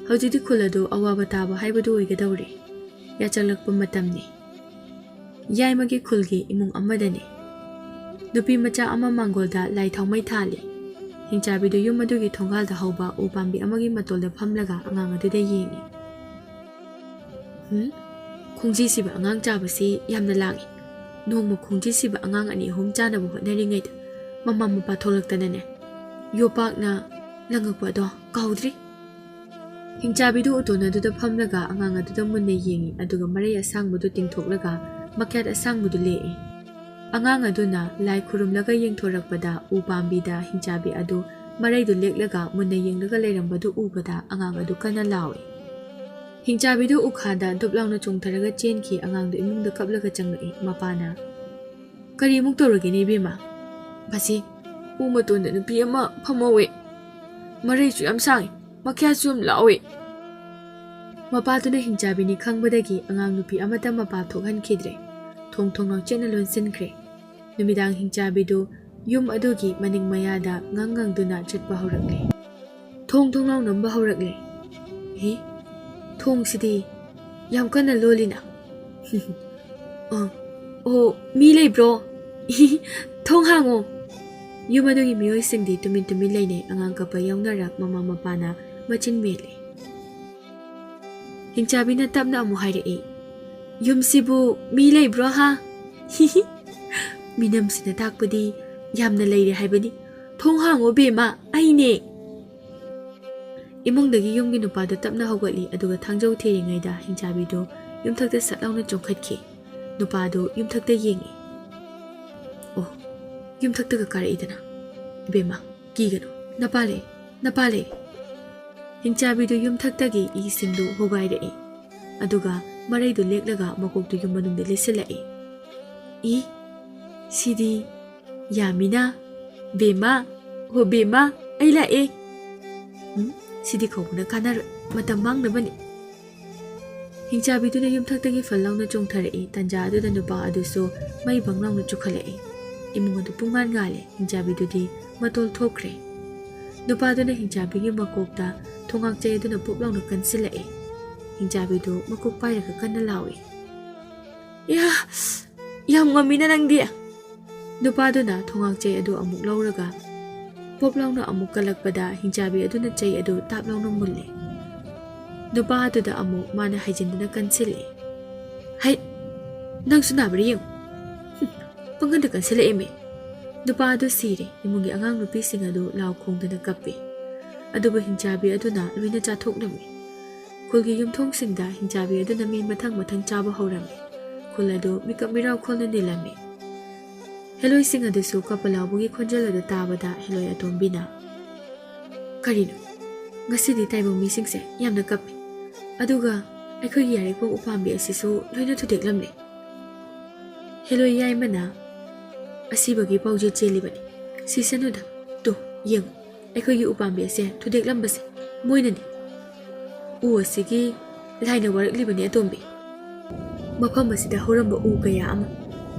ꯍꯧꯖꯤꯛꯇꯤ ꯈꯨꯜ ꯑꯗꯨ ꯑꯋꯥꯕ ꯇꯥꯕ ꯍꯥꯏꯕꯗꯨ ꯑꯣꯏꯒꯗꯧꯔꯦ꯫ ꯌꯥꯆꯪꯂꯛꯄ ꯃꯇꯝꯅꯤ꯫ ꯌꯥꯏꯃꯒꯤ ꯈꯨꯜꯒꯤ ꯏꯃꯨꯡ ꯑꯃꯗꯅꯤ꯫ ꯅꯨꯄꯤ ꯃꯆꯥ ꯑꯃ ꯃꯥꯡꯒꯣꯜꯗ ꯂꯥꯏ ꯊꯥꯎꯃꯩ ꯊꯥꯜꯂꯤ꯫ ꯍꯤꯡꯆꯥꯕꯤꯗꯨ ꯌꯨꯝ ꯑꯗꯨꯒꯤ ꯊꯣꯡꯒꯥꯜꯗ ꯍꯧꯕ ꯎ ꯄꯥꯝꯕꯤ ꯑꯃꯒꯤ ꯃꯇꯣꯜꯗ ꯐꯝꯂꯒ ꯑꯉꯥꯡ ꯑꯗꯨꯗ ꯌꯦꯡꯉꯤ꯫ "ꯍꯨꯝ? ꯈꯣꯡꯖꯤ ꯁꯤꯕ ꯑꯉꯥꯡ ꯆꯥꯕꯁꯤ ꯌꯥꯝꯅ ꯂꯥꯡꯏ꯫ ꯅꯣꯡꯃ ꯈꯣꯡꯖꯤ ꯁꯤꯕ ꯑꯉꯥꯡ ꯑꯅꯤ ꯑꯍꯨꯝ ꯆꯥꯅꯕ ꯍꯣꯠꯅꯔꯤꯉꯩꯗ ꯃꯃꯥ ꯃꯄꯥ ꯊꯣꯛꯂꯛꯇꯅꯅꯦ, ꯌꯣꯄꯥꯛꯅ ꯂꯪꯉꯛꯄ ꯑꯗꯣ ꯀꯥꯎꯗ꯭ꯔꯤ꯫" ꯍꯤꯡꯆꯥꯕꯤꯗꯨ ꯎꯇꯣꯟ ꯑꯗꯨꯗ ꯐꯝꯂꯒ ꯑꯉꯥꯡ ꯑꯗꯨꯗ ꯃꯨꯟꯅ ꯌꯦꯡꯉꯤ, ꯑꯗꯨꯒ ꯃꯔꯩ ꯑꯁꯥꯡꯕꯗꯨ ꯇꯤꯡꯊꯣꯛꯂꯒ ꯃꯈ꯭ꯌꯥꯠ ꯑꯁꯥꯡꯕꯗꯨ ꯂꯦꯛꯏ꯫ ꯑꯉꯥꯡ ꯑꯗꯨꯅ ꯂꯥꯏ ꯈꯨꯔꯨꯝꯂꯒ ꯌꯦꯡꯊꯣꯔꯛꯄꯗ ꯎ ꯄꯥꯝꯕꯤꯗ ꯍꯤꯡꯆꯥꯕꯤ ꯑꯗꯨ ꯃꯔꯩꯗꯨ ꯂꯦꯛꯂꯒ ꯃꯨꯟꯅ ꯌꯦꯡꯂꯒ ꯂꯩꯔꯝꯕꯗꯨ ꯎꯕꯗ ꯑꯉꯥꯡ ꯑꯗꯨ ꯀꯟꯅ ꯂꯥꯎꯏ꯫ ꯍꯤꯡꯆꯥꯕꯤꯗꯨ ꯎꯈꯥꯗ ꯗꯨꯞ ꯂꯥꯎꯅ ꯆꯣꯡꯊꯔꯒ ꯆꯦꯟꯈꯤ꯫ ꯑꯉꯥꯡꯗꯨ ꯏꯃꯨꯡꯗ ꯀꯞꯂꯒ ꯆꯪꯂꯛꯏ꯫ ꯃꯄꯥꯅ, "ꯀꯔꯤꯃꯨꯛ ꯇꯧꯔꯒꯦꯅꯦ ꯏꯕꯦꯝꯃ?" "ꯕꯥꯖꯤ, ꯎ ꯃꯇꯣꯟꯗ ꯅꯨꯄꯤ ꯑꯃ ꯐꯝꯍꯧꯋꯦ꯫ ꯃꯔꯩꯁꯨ ꯌꯥꯝ ꯁꯥꯡꯉꯤ, ꯃꯈꯌꯥꯠꯁꯨ ꯌꯥꯝ ꯂꯥꯎꯏ꯫" ꯃꯄꯥꯗꯨꯅ ꯍꯤꯡꯆꯥꯕꯤꯅꯤ ꯈꯪꯕꯗꯒꯤ ꯑꯉꯥꯡ ꯅꯨꯄꯤ ꯑꯃꯠꯇ ꯃꯄꯥ ꯊꯣꯛꯍꯟꯈꯤꯗ꯭ꯔꯦ꯫ ꯊꯣꯡ ꯊꯣꯡꯅꯥꯎ ꯆꯦꯠꯅ ꯂꯣꯟꯁꯤꯟꯈ꯭ꯔꯦ꯫ ꯅꯨꯃꯤꯗꯥꯡ ꯍꯤꯡꯆꯥꯕꯤꯗꯨ ꯌꯨꯝ ꯑꯗꯨꯒꯤ ꯃꯅꯤꯡ ꯃꯌꯥꯗ ꯉꯪ ꯉꯪꯗꯨꯅ ꯆꯠꯄ ꯍꯧꯔꯛꯂꯦ꯫ ꯊꯣꯡ ꯊꯣꯡꯅꯥꯎ ꯅꯝꯕ ꯍꯧꯔꯛꯂꯦ꯫ "ꯍꯦ, ꯊꯣꯡꯁꯤꯗꯤ ꯌꯥꯝ ꯀꯟꯅ ꯂꯣꯜꯂꯤꯅ꯫ ꯑ, ꯑꯣ, ꯃꯤ ꯂꯩꯕ꯭ꯔꯣ? ꯊꯣꯡ ꯍꯥꯡꯉꯣ꯫" ꯌꯨꯝ ꯑꯗꯨꯒꯤ ꯃꯤꯑꯣꯏꯁꯤꯡꯗꯤ ꯇꯨꯃꯤꯟ ꯇꯨꯃꯤꯟ ꯂꯩꯅꯩ꯫ ꯑꯉꯥꯡ ꯀꯞꯄ ꯌꯥꯎꯅꯔꯛ ꯃꯃꯥ ꯃꯄꯥꯅ ꯃꯆꯤꯟ ꯃꯦꯠꯂꯦ꯫ ꯍꯤꯡꯆꯥꯕꯤꯅ ꯇꯞꯅ ꯑꯃꯨꯛ ꯍꯥꯏꯔꯛꯏ, "ꯌꯨꯝꯁꯤꯕꯨ ꯃꯤ ꯂꯩꯕ꯭ꯔꯣ ꯍꯥ?" "ꯃꯤꯅꯝꯁꯤꯅ ꯇꯥꯛꯄꯗꯤ ꯌꯥꯝꯅ ꯂꯩꯔꯦ ꯍꯥꯏꯕꯅꯤ꯫ ꯊꯣꯡ ꯍꯥꯡꯉꯣ ꯕꯦꯝꯃ, ꯑꯩꯅꯦ꯫" ꯏꯃꯨꯡꯗꯒꯤ ꯌꯨꯝꯒꯤ ꯅꯨꯄꯥꯗꯨ ꯇꯞꯅ ꯍꯧꯒꯠꯂꯤ, ꯑꯗꯨꯒ ꯊꯥꯡꯖꯧ ꯊꯤꯔꯤꯉꯩꯗ ꯍꯤꯡꯆꯥꯕꯤꯗꯨ ꯌꯨꯝꯊꯛꯇ ꯁꯠ ꯂꯥꯎꯅ ꯆꯣꯡꯈꯠꯈꯤ꯫ ꯅꯨꯄꯥꯗꯨ ꯌꯨꯝꯊꯛꯇ ꯌꯦꯡꯉꯤ꯫ "ꯑꯣ, ꯌꯨꯝꯊꯛꯇꯒ ꯀꯥꯔꯛꯏꯗꯅ꯫ "ꯏꯕꯦꯝꯃ, ꯀꯤꯒꯅꯨ, ꯅꯄꯥ ꯂꯩ, ꯅꯄꯥ ꯂꯩ!" ꯍꯤꯡꯆꯥꯕꯤꯗꯨ ꯌꯨꯝꯊꯛꯇꯒꯤ ꯏꯁꯤꯡꯗꯨ ꯍꯣꯒꯥꯏꯔꯛꯏ꯫ ꯑꯗꯨꯒ ꯃꯔꯩꯗꯨ ꯂꯦꯛꯂꯒ ꯃꯀꯣꯛꯇꯨ ꯌꯨꯝ ꯃꯅꯨꯡꯗ ꯂꯤꯠꯁꯤꯜꯂꯛꯏ꯫ "ꯏ, ꯁꯤꯗꯤ ꯌꯥꯃꯤꯅ꯫ ꯕꯦꯝꯃ, ꯍꯣ ꯕꯦꯝꯃ, ꯑꯩ ꯂꯥꯛꯑꯦ꯫ ꯎꯝ, ꯁꯤꯗꯤ ꯀꯧꯕꯅ ꯀꯥꯟꯅꯔꯣꯏ, ꯃꯇꯝ ꯃꯥꯡꯅꯕꯅꯤ꯫" ꯍꯤꯡꯆꯥꯕꯤꯗꯨꯅ ꯌꯨꯝꯊꯛꯇꯒꯤ ꯐꯜ ꯂꯥꯎꯅ ꯆꯣꯡꯊꯔꯛꯏ꯫ ꯇꯟꯖꯥ ꯑꯗꯨꯗ ꯅꯨꯄꯥ ꯑꯗꯨꯁꯨ ꯃꯩ ꯕꯪ ꯂꯥꯎꯅ ꯆꯨꯈꯠꯂꯛꯏ꯫ ꯏꯃꯨꯡ ꯑꯗꯨ ꯄꯨꯡꯉꯥꯟ ꯉꯥꯜꯂꯦ꯫ ꯍꯤꯡꯆꯥꯕꯤꯗꯨꯗꯤ ꯃꯇꯣꯜ ꯊꯣꯛꯈ꯭ꯔꯦ꯫ ꯅꯨꯄꯥꯗꯨꯅ ꯍꯤꯡꯆꯥꯕꯤꯒꯤ ꯃꯀꯣꯛꯇ ꯊꯣꯡꯉꯥꯛꯆꯩ ꯑꯗꯨꯅ ꯄꯣꯞ ꯂꯥꯎꯅ ꯀꯟꯁꯤꯜꯂꯛꯏ꯫ ꯍꯤꯡꯆꯥꯕꯤꯗꯨ ꯃꯀꯣꯛ ꯄꯥꯏꯔꯒ ꯀꯟꯅ ꯂꯥꯎꯏ꯫ "ꯏꯌꯥ! ꯌꯥꯝ ꯉꯝꯃꯤꯅ ꯅꯪꯗꯤ!" ꯅꯨꯄꯥꯗꯨꯅ ꯊꯣꯡꯉꯥꯛꯆꯩ ꯑꯗꯨ ꯑꯃꯨꯛ ꯂꯧꯔꯒ ꯄꯣꯞ ꯂꯥꯎꯅ ꯑꯃꯨꯛ ꯀꯜꯂꯛꯄꯗ ꯍꯤꯡꯆꯥꯕꯤ ꯑꯗꯨꯅ ꯆꯩ ꯑꯗꯨ ꯇꯥꯞ ꯂꯥꯎꯅ ꯃꯨꯜꯂꯦ꯫ ꯅꯨꯄꯥ ꯑꯗꯨꯗ ꯑꯃꯨꯛ ꯃꯥꯅ ꯍꯥꯏꯖꯤꯟꯗꯨꯅ ꯀꯟꯁꯤꯜꯂꯛꯏ꯫ "ꯍꯩꯠ! ꯅꯪꯁꯨ ꯅꯥꯕ꯭ꯔꯥ ꯌꯦꯡꯉꯨ꯫ ꯍꯨꯝ, ꯄꯪꯀꯟꯗ ꯀꯟꯁꯤꯜꯂꯛꯑꯦꯃꯤ!" ꯅꯨꯄꯥ ꯑꯗꯨ ꯁꯤꯔꯦ꯫ ꯏꯃꯨꯡꯒꯤ ꯑꯉꯥꯡ ꯅꯨꯄꯤꯁꯤꯡ ꯑꯗꯨ ꯂꯥꯎ ꯈꯣꯡꯗꯅ ꯀꯞꯄꯤ꯫ ꯑꯗꯨꯕꯨ ꯍꯤꯡꯆꯥꯕꯤ ꯑꯗꯨꯅ ꯂꯣꯏꯅ ꯆꯥꯊꯣꯛꯂꯝꯃꯤ꯫ ꯈꯨꯜꯒꯤ ꯌꯨꯝꯊꯣꯡꯁꯤꯡꯗ ꯍꯤꯡꯆꯥꯕꯤ ꯑꯗꯨꯅ ꯃꯤ ꯃꯊꯪ ꯃꯊꯪ ꯆꯥꯕ ꯍꯧꯔꯝꯃꯤ꯫ ꯈꯨꯜ ꯑꯗꯨ ꯃꯤꯀꯞ ꯃꯤꯔꯥꯎꯈꯣꯜꯅ ꯅꯤꯜꯂꯝꯃꯤ꯫ ꯍꯦꯂꯣꯏꯁꯤꯡ ꯑꯗꯨꯁꯨ ꯀꯞꯄ ꯂꯥꯎꯕꯒꯤ ꯈꯣꯟꯖꯦꯜ ꯑꯗꯨ ꯇꯥꯕꯗ ꯍꯦꯂꯣꯏ ꯑꯇꯣꯝꯕꯤꯅ, "ꯀꯔꯤꯅꯣ? ꯉꯁꯤꯗꯤ ꯇꯥꯏꯕꯪ ꯃꯤꯁꯤꯡꯁꯦ ꯌꯥꯝꯅ ꯀꯞꯄꯤ꯫ ꯑꯗꯨꯒ ꯑꯩꯈꯣꯏꯒꯤ ꯌꯥꯏꯔꯤꯄꯣꯛ ꯎꯄꯥꯝꯕꯤ ꯑꯁꯤꯁꯨ ꯂꯣꯏꯅ ꯊꯨꯗꯦꯛꯂꯝꯂꯦ꯫" ꯍꯦꯂꯣꯏ ꯌꯥꯏꯃꯅ ꯑꯁꯤꯕꯒꯤ ꯄꯥꯎꯖꯦꯜ ꯆꯦꯜꯂꯤꯕꯅꯤ꯫ "ꯁꯤꯁꯅꯨꯗ, ꯇꯨ, ꯌꯦꯡꯉꯨ, ꯑꯩꯈꯣꯏꯒꯤ ꯎꯄꯥꯝꯕꯤ ꯑꯁꯦ ꯊꯨꯗꯦꯛꯂꯝꯕꯁꯦ ꯃꯣꯏꯅꯅꯤ꯫ ꯎ ꯑꯁꯤꯒꯤ ꯂꯥꯏꯅ ꯋꯥꯔꯛꯂꯤꯕꯅꯤ ꯑꯇꯣꯝꯕꯤ꯫ ꯃꯐꯝ ꯑꯁꯤꯗ ꯍꯧꯔꯝꯕ ꯎ ꯀꯌꯥ ꯑꯃ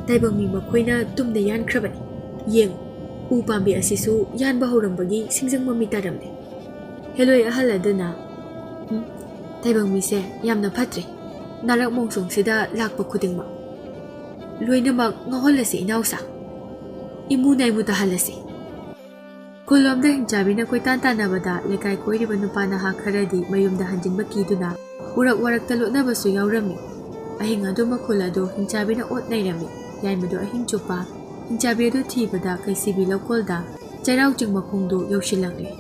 ꯇꯥꯏꯕꯪ ꯃꯤ ꯃꯈꯣꯏꯅ ꯇꯨꯝꯅ ꯌꯥꯟꯈ꯭ꯔꯕꯅꯤ꯫ ꯌꯦꯡꯉꯨ, ꯎ ꯄꯥꯝꯕꯤ ꯑꯁꯤꯁꯨ ꯌꯥꯟꯕ ꯍꯧꯔꯝꯕꯒꯤ ꯁꯤꯡꯖꯪ ꯃꯃꯤ ꯇꯥꯔꯝꯂꯦ꯫" ꯍꯦꯂꯣꯏ ꯑꯍꯜ ꯑꯗꯨꯅ, "ꯎꯝ, ꯇꯥꯏꯕꯪ ꯃꯤꯁꯦ ꯌꯥꯝꯅ ꯐꯠꯇ꯭ꯔꯦ꯫ ꯅꯥꯔꯛ ꯃꯣꯡꯁꯣꯡꯁꯤꯗ ꯂꯥꯛꯄ ꯈꯨꯗꯤꯡꯃꯛ ꯂꯣꯏꯅꯃꯛ ꯉꯥꯎꯍꯜꯂꯁꯤ ꯏꯅꯥꯎꯁꯥ꯫ ꯏꯃꯨ ꯅꯥꯏꯃꯨ ꯇꯥꯍꯜꯂꯁꯤ꯫" ꯈꯨꯜꯂꯣꯝꯗ ꯍꯤꯡꯆꯥꯕꯤꯅ ꯀꯣꯏꯇꯥꯟ ꯇꯥꯟꯅꯕꯗ ꯂꯩꯀꯥꯏ ꯀꯣꯏꯔꯤꯕ ꯅꯨꯄꯥ ꯅꯍꯥ ꯈꯔꯗꯤ ꯃꯌꯨꯝꯗ ꯍꯟꯖꯤꯟꯕ ꯀꯤꯗꯨꯅ ꯎꯔꯛ ꯋꯥꯔꯛꯇ ꯂꯣꯠꯅꯕꯁꯨ ꯌꯥꯎꯔꯝꯃꯤ꯫ ꯑꯍꯤꯡ ꯑꯗꯨ ꯃꯈꯨꯜ ꯑꯗꯨ ꯍꯤꯡꯆꯥꯕꯤꯅ ꯑꯣꯠ ꯅꯩꯔꯝꯃꯤ꯫ ꯌꯥꯏꯃꯗꯨ ꯑꯍꯤꯡ ꯆꯨꯞꯄ ꯍꯤꯡꯆꯥꯕꯤ ꯑꯗꯨ ꯊꯤꯕꯗ ꯀꯩꯁꯤꯕꯤ ꯂꯧꯀꯣꯜꯗ ꯆꯩꯔꯥꯎ ꯆꯤꯡ ꯃꯈꯣꯡꯗꯨ ꯌꯧꯁꯤꯜꯂꯛꯂꯦ꯫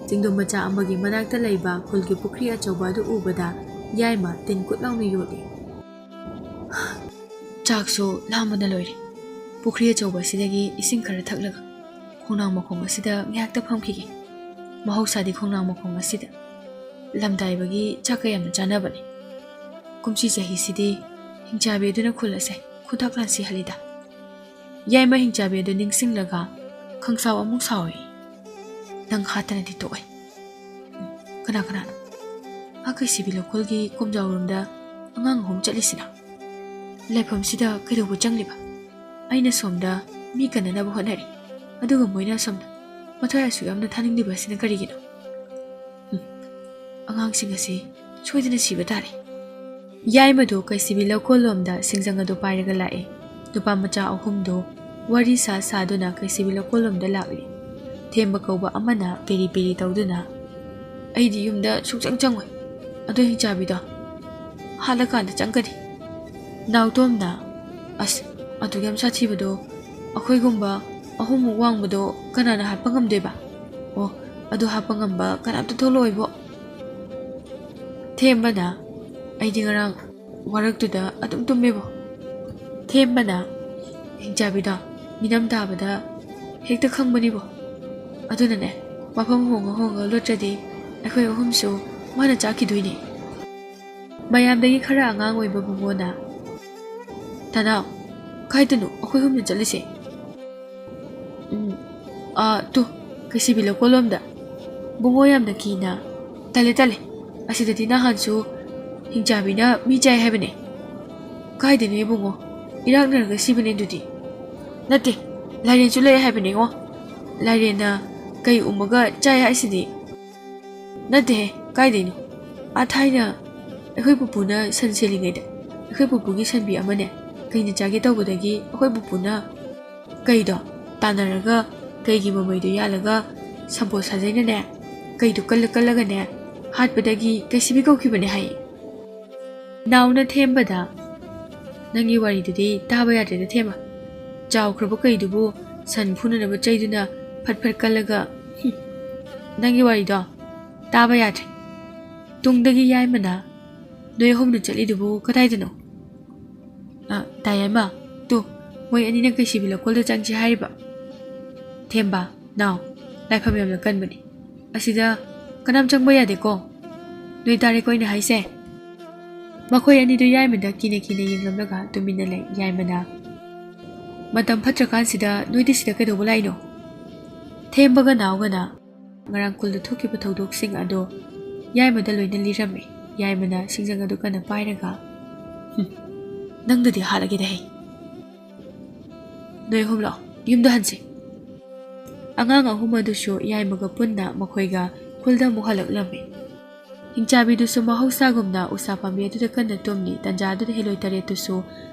ꯆꯤꯡꯗꯨꯝ ꯃꯆꯥ ꯑꯃꯒꯤ ꯃꯅꯥꯛꯇ ꯂꯩꯕ ꯈꯨꯜꯒꯤ ꯄꯨꯈ꯭ꯔꯤ ꯑꯆꯧꯕ ꯑꯗꯨ ꯎꯕꯗ ꯌꯥꯏꯃ ꯇꯤꯟ ꯀꯨꯠ ꯂꯥꯎꯅ ꯌꯣꯠꯂꯤ꯫ "ꯆꯥꯛꯁꯨ ꯂꯥꯝꯕꯅ ꯂꯣꯏꯔꯦ꯫ ꯄꯨꯈ꯭ꯔꯤ ꯑꯆꯧꯕ ꯑꯁꯤꯗꯒꯤ ꯏꯁꯤꯡ ꯈꯔ ꯊꯛꯂꯒ ꯈꯣꯡꯅꯥꯡ ꯃꯈꯣꯡ ꯑꯁꯤꯗ ꯉꯥꯏꯍꯥꯛꯇ ꯐꯝꯈꯤꯒꯦ꯫ ꯃꯍꯧꯁꯥꯗꯤ ꯈꯣꯡꯅꯥꯡ ꯃꯈꯣꯡ ꯑꯁꯤꯗ ꯂꯝꯗꯥꯏꯕꯒꯤ ꯆꯥꯛꯀ ꯌꯥꯝꯅ ꯆꯥꯅꯕꯅꯤ꯫ ꯀꯨꯝꯁꯤ ꯆꯍꯤꯁꯤꯗꯤ ꯍꯤꯡꯆꯥꯕꯤ ꯑꯗꯨꯅ ꯈꯨꯜ ꯑꯁꯦ ꯈꯨꯗꯛ ꯂꯥꯟꯁꯤꯍꯜꯂꯤꯗ꯫ ꯌꯥꯏꯃ ꯍꯤꯡꯆꯥꯕꯤ ꯑꯗꯨ ꯅꯤꯡꯁꯤꯡꯂꯒ ꯈꯪꯁꯥꯎ ꯑꯃꯨꯛ ꯁꯥꯎꯏ꯫ "ꯅꯪ ꯍꯥꯠꯇꯅꯗꯤ ꯇꯣꯛꯑꯣꯏ꯫ ꯎꯝ, ꯀꯅꯥ ꯀꯅꯥꯅꯣ? ꯑꯥ ꯀꯩꯁꯤꯕꯤ ꯂꯧꯀꯣꯜꯒꯤ ꯀꯣꯝꯖꯥꯎꯔꯣꯝꯗ ꯑꯉꯥꯡ ꯑꯍꯨꯝ ꯆꯠꯂꯤꯁꯤꯅ? ꯂꯩꯐꯝꯁꯤꯗ ꯀꯩꯗꯧꯕ ꯆꯪꯂꯤꯕ? ꯑꯩꯅ ꯁꯣꯝꯗ ꯃꯤ ꯀꯟꯅꯅꯕ ꯍꯣꯠꯅꯔꯤ, ꯑꯗꯨꯒ ꯃꯣꯏꯅ ꯁꯣꯝꯗ ꯃꯊ꯭ꯋꯥꯏ ꯑꯁꯨꯛ ꯌꯥꯝꯅ ꯊꯥꯅꯤꯡꯂꯤꯕ ꯑꯁꯤꯅ ꯀꯔꯤꯒꯤꯅꯣ? ꯎꯝ, ꯑꯉꯥꯡꯁꯤꯡ ꯑꯁꯤ ꯁꯣꯏꯗꯅ ꯁꯤꯕ ꯇꯥꯔꯦ"꯫ ꯌꯥꯏꯃꯗꯨ ꯀꯩꯁꯤꯕꯤ ꯂꯧꯀꯣꯜꯂꯣꯝꯗ ꯁꯤꯡꯖꯪ ꯑꯗꯨ ꯄꯥꯏꯔꯒ ꯂꯥꯛꯏ꯫ ꯅꯨꯄꯥ ꯃꯆꯥ ꯑꯍꯨꯝꯗꯨ ꯋꯥꯔꯤ ꯁꯥ ꯁꯥꯗꯨꯅ ꯀꯩꯁꯤꯕꯤ ꯂꯧꯀꯣꯜꯂꯣꯝꯗ ꯂꯥꯛꯂꯤ꯫ ꯊꯦꯝꯕ ꯀꯧꯕ ꯑꯃꯅ ꯄꯦꯔꯤ ꯄꯦꯔꯤ ꯇꯧꯗꯨꯅ, "ꯑꯩꯗꯤ ꯌꯨꯝꯗ ꯁꯨꯡꯆꯪ ꯆꯪꯉꯣꯏ꯫ ꯑꯗꯨ ꯍꯤꯡꯆꯥꯕꯤꯗꯣ ꯍꯥꯠꯂꯀꯥꯟꯗ ꯆꯪꯒꯅꯤ"꯫ ꯅꯥꯎꯇꯣꯝꯅ, "ꯑꯁ, ꯑꯗꯨꯛ ꯌꯥꯝ ꯁꯥꯊꯤꯕꯗꯣ, ꯑꯩꯈꯣꯏꯒꯨꯝꯕ ꯑꯍꯨꯝꯃꯨꯛ ꯋꯥꯡꯕꯗꯣ ꯀꯅꯥꯅ ꯍꯥꯠꯄ ꯉꯝꯗꯣꯏꯕ? ꯑꯣ, ꯑꯗꯨ ꯍꯥꯠꯄ ꯉꯝꯕ ꯀꯅꯥꯝꯇ ꯊꯣꯛꯂꯛꯑꯣꯏꯕꯣ"꯫ ꯊꯦꯝꯕꯅ, "ꯑꯩꯗꯤ ꯉꯔꯥꯡ ꯋꯥꯔꯛꯇꯨꯗ ꯑꯗꯨꯝ ꯇꯨꯝꯃꯦꯕꯣ"꯫ ꯊꯦꯝꯕꯅ, "ꯍꯤꯡꯆꯥꯕꯤꯗꯣ ꯃꯤꯅꯝ ꯇꯥꯕꯗ ꯍꯦꯛꯇ ꯈꯪꯕꯅꯤꯕꯣ꯫ ꯑꯗꯨꯅꯅꯦ, ꯃꯐꯝ ꯍꯣꯡꯉ ꯍꯣꯡꯉ ꯂꯣꯠꯇ꯭ꯔꯗꯤ ꯑꯩꯈꯣꯏ ꯑꯍꯨꯝꯁꯨ ꯃꯥꯅ ꯆꯥꯈꯤꯗꯣꯏꯅꯦ"꯫ ꯃꯌꯥꯝꯗꯒꯤ ꯈꯔ ꯑꯉꯥꯡ ꯑꯣꯏꯕ ꯕꯨꯡꯉꯣꯅ, "ꯇꯅꯥꯎ, ꯀꯥꯏꯗꯅꯣ ꯑꯩꯈꯣꯏ ꯑꯍꯨꯝꯅ ꯆꯠꯂꯤꯁꯦ?" "ꯎꯝ, ꯑꯥ, ꯇꯨ, ꯀꯩꯁꯤꯕꯤ ꯂꯧꯀꯣꯜꯂꯣꯝꯗ"꯫ ꯕꯨꯡꯉꯣ ꯌꯥꯝꯅ ꯀꯤꯅ, "ꯇꯜꯂꯦ, ꯇꯜꯂꯦ, ꯑꯁꯤꯗꯗꯤ ꯅꯍꯥꯟꯁꯨ ꯍꯤꯡꯆꯥꯕꯤꯅ ꯃꯤ ꯆꯥꯏ ꯍꯥꯏꯕꯅꯦ"꯫ "ꯀꯥꯏꯗꯅꯣ ꯏꯕꯨꯡꯉꯣ? ꯏꯔꯥꯛꯅꯔꯒ ꯁꯤꯕꯅꯦ ꯑꯗꯨꯗꯤ"꯫ "ꯅꯠꯇꯦ, ꯂꯥꯏꯔꯦꯟꯁꯨ ꯂꯩ ꯍꯥꯏꯕꯅꯦꯉꯣ꯫ ꯂꯥꯏꯔꯦꯟꯅ ꯀꯩ ꯎꯝꯃꯒ ꯆꯥꯏ ꯍꯥꯏꯁꯤꯗꯤ"꯫ "ꯅꯠꯇꯦꯍꯦ, ꯀꯥꯏꯗꯩꯅꯣ? ꯑꯥ ꯊꯥꯏꯅ ꯑꯩꯈꯣꯏ ꯄꯨꯄꯨꯅ ꯁꯟ ꯁꯦꯜꯂꯤꯉꯩꯗ ꯑꯩꯈꯣꯏ ꯄꯨꯄꯨꯒꯤ ꯁꯟꯕꯤ ꯑꯃꯅꯦ ꯀꯩꯅ ꯆꯥꯒꯦ ꯇꯧꯕꯗꯒꯤ ꯑꯩꯈꯣꯏ ꯄꯨꯄꯨꯅ ꯀꯩꯗꯣ ꯇꯥꯟꯅꯔꯒ ꯀꯩꯒꯤ ꯃꯃꯩꯗꯣ ꯌꯥꯜꯂꯒ ꯁꯝꯄꯣꯠ ꯁꯥꯖꯩꯅꯅꯦ ꯀꯩꯗꯣ ꯀꯜꯂ ꯀꯜꯂꯒꯅꯦ ꯍꯥꯠꯄꯗꯒꯤ ꯀꯩꯁꯤꯕꯤ ꯀꯧꯈꯤꯕꯅꯦ" ꯍꯥꯏꯌꯦ꯫ ꯅꯥꯎꯅ ꯊꯦꯝꯕꯗ, "ꯅꯪꯒꯤ ꯋꯥꯔꯤꯗꯨꯗꯤ ꯇꯥꯕ ꯌꯥꯗ꯭ꯔꯦꯗ ꯊꯦꯝꯕ꯫ ꯆꯥꯎꯈ꯭ꯔꯕ ꯀꯩꯗꯨꯕꯨ ꯁꯟ ꯐꯨꯅꯅꯕ ꯆꯩꯗꯨꯅ ꯐꯠ ꯐꯠ ꯀꯜꯂꯒ, ꯍꯨꯝ, ꯅꯪꯒꯤ ꯋꯥꯔꯤꯗꯣ ꯇꯥꯕ ꯌꯥꯗ꯭ꯔꯦ꯫ ꯇꯨꯡꯗꯒꯤ ꯌꯥꯏꯃꯅ, ꯅꯣꯏ ꯑꯍꯨꯝꯅ ꯆꯠꯂꯤꯗꯨꯕꯨ ꯀꯗꯥꯏꯗꯅꯣ?" "ꯑ, ꯗꯥ ꯌꯥꯏꯃ, ꯇꯨ, ꯃꯣꯏ ꯑꯅꯤꯅ ꯀꯩꯁꯤꯕꯤ ꯂꯧꯀꯣꯜꯗ ꯆꯪꯁꯤ ꯍꯥꯏꯔꯤꯕ"꯫ "ꯊꯦꯝꯕ, ꯅꯥꯎ, ꯂꯥꯏꯐꯝ ꯌꯥꯝꯅ ꯀꯟꯕꯅꯤ꯫ ꯑꯁꯤꯗ ꯀꯅꯥꯝ ꯆꯪꯕ ꯌꯥꯗꯦꯀꯣ꯫ ꯅꯣꯏ ꯇꯥꯔꯦꯀꯣ ꯑꯩꯅ ꯍꯥꯏꯁꯦ?" ꯃꯈꯣꯏ ꯑꯅꯤꯗꯨ ꯌꯥꯏꯃꯗ ꯀꯤꯅ ꯀꯤꯅ ꯌꯦꯡꯂꯝꯂꯒ ꯇꯨꯃꯤꯟꯅ ꯂꯩ꯫ ꯌꯥꯏꯃꯅ, "ꯃꯇꯝ ꯐꯠꯇ꯭ꯔꯀꯥꯟꯁꯤꯗ ꯅꯣꯏꯗꯤ ꯁꯤꯗ ꯀꯩꯗꯧꯕ ꯂꯥꯛꯏꯅꯣ?" ꯊꯦꯝꯕꯒ ꯅꯥꯎꯒꯅ ꯉꯔꯥꯡ ꯈꯨꯜꯗ ꯊꯣꯛꯈꯤꯕ ꯊꯧꯗꯣꯛꯁꯤꯡ ꯑꯗꯣ ꯌꯥꯏꯃꯗ ꯂꯣꯏꯅ ꯂꯤꯔꯝꯃꯤ꯫ ꯌꯥꯏꯃꯅ ꯁꯤꯡꯖꯪ ꯑꯗꯨ ꯀꯟꯅ ꯄꯥꯏꯔꯒ, "ꯍꯨꯝ, ꯅꯪꯗꯨꯗꯤ ꯍꯥꯠꯂꯒꯦꯗ ꯍꯦ꯫ ꯅꯣꯏ ꯑꯍꯨꯝ ꯂꯥꯛꯑꯣ, ꯌꯨꯝꯗ ꯍꯟꯁꯤ꯫" ꯑꯉꯥꯡ ꯑꯍꯨꯝ ꯑꯗꯨꯁꯨ ꯌꯥꯏꯃꯒ ꯄꯨꯟꯅ ꯃꯈꯣꯏꯒ ꯈꯨꯜꯗ ꯑꯃꯨꯛ ꯍꯜꯂꯛꯂꯝꯃꯤ꯫ ꯍꯤꯡꯆꯥꯕꯤꯗꯨꯁꯨ ꯃꯍꯧꯁꯥꯒꯨꯝꯅ ꯎꯁꯥ ꯄꯥꯝꯕꯤ ꯑꯗꯨꯗ ꯀꯟꯅ ꯇꯨꯝꯂꯤ꯫ ꯇꯟꯖꯥ ꯑꯗꯨꯗ ꯍꯦꯂꯣꯏ ꯇꯔꯦꯠꯇꯨꯁꯨ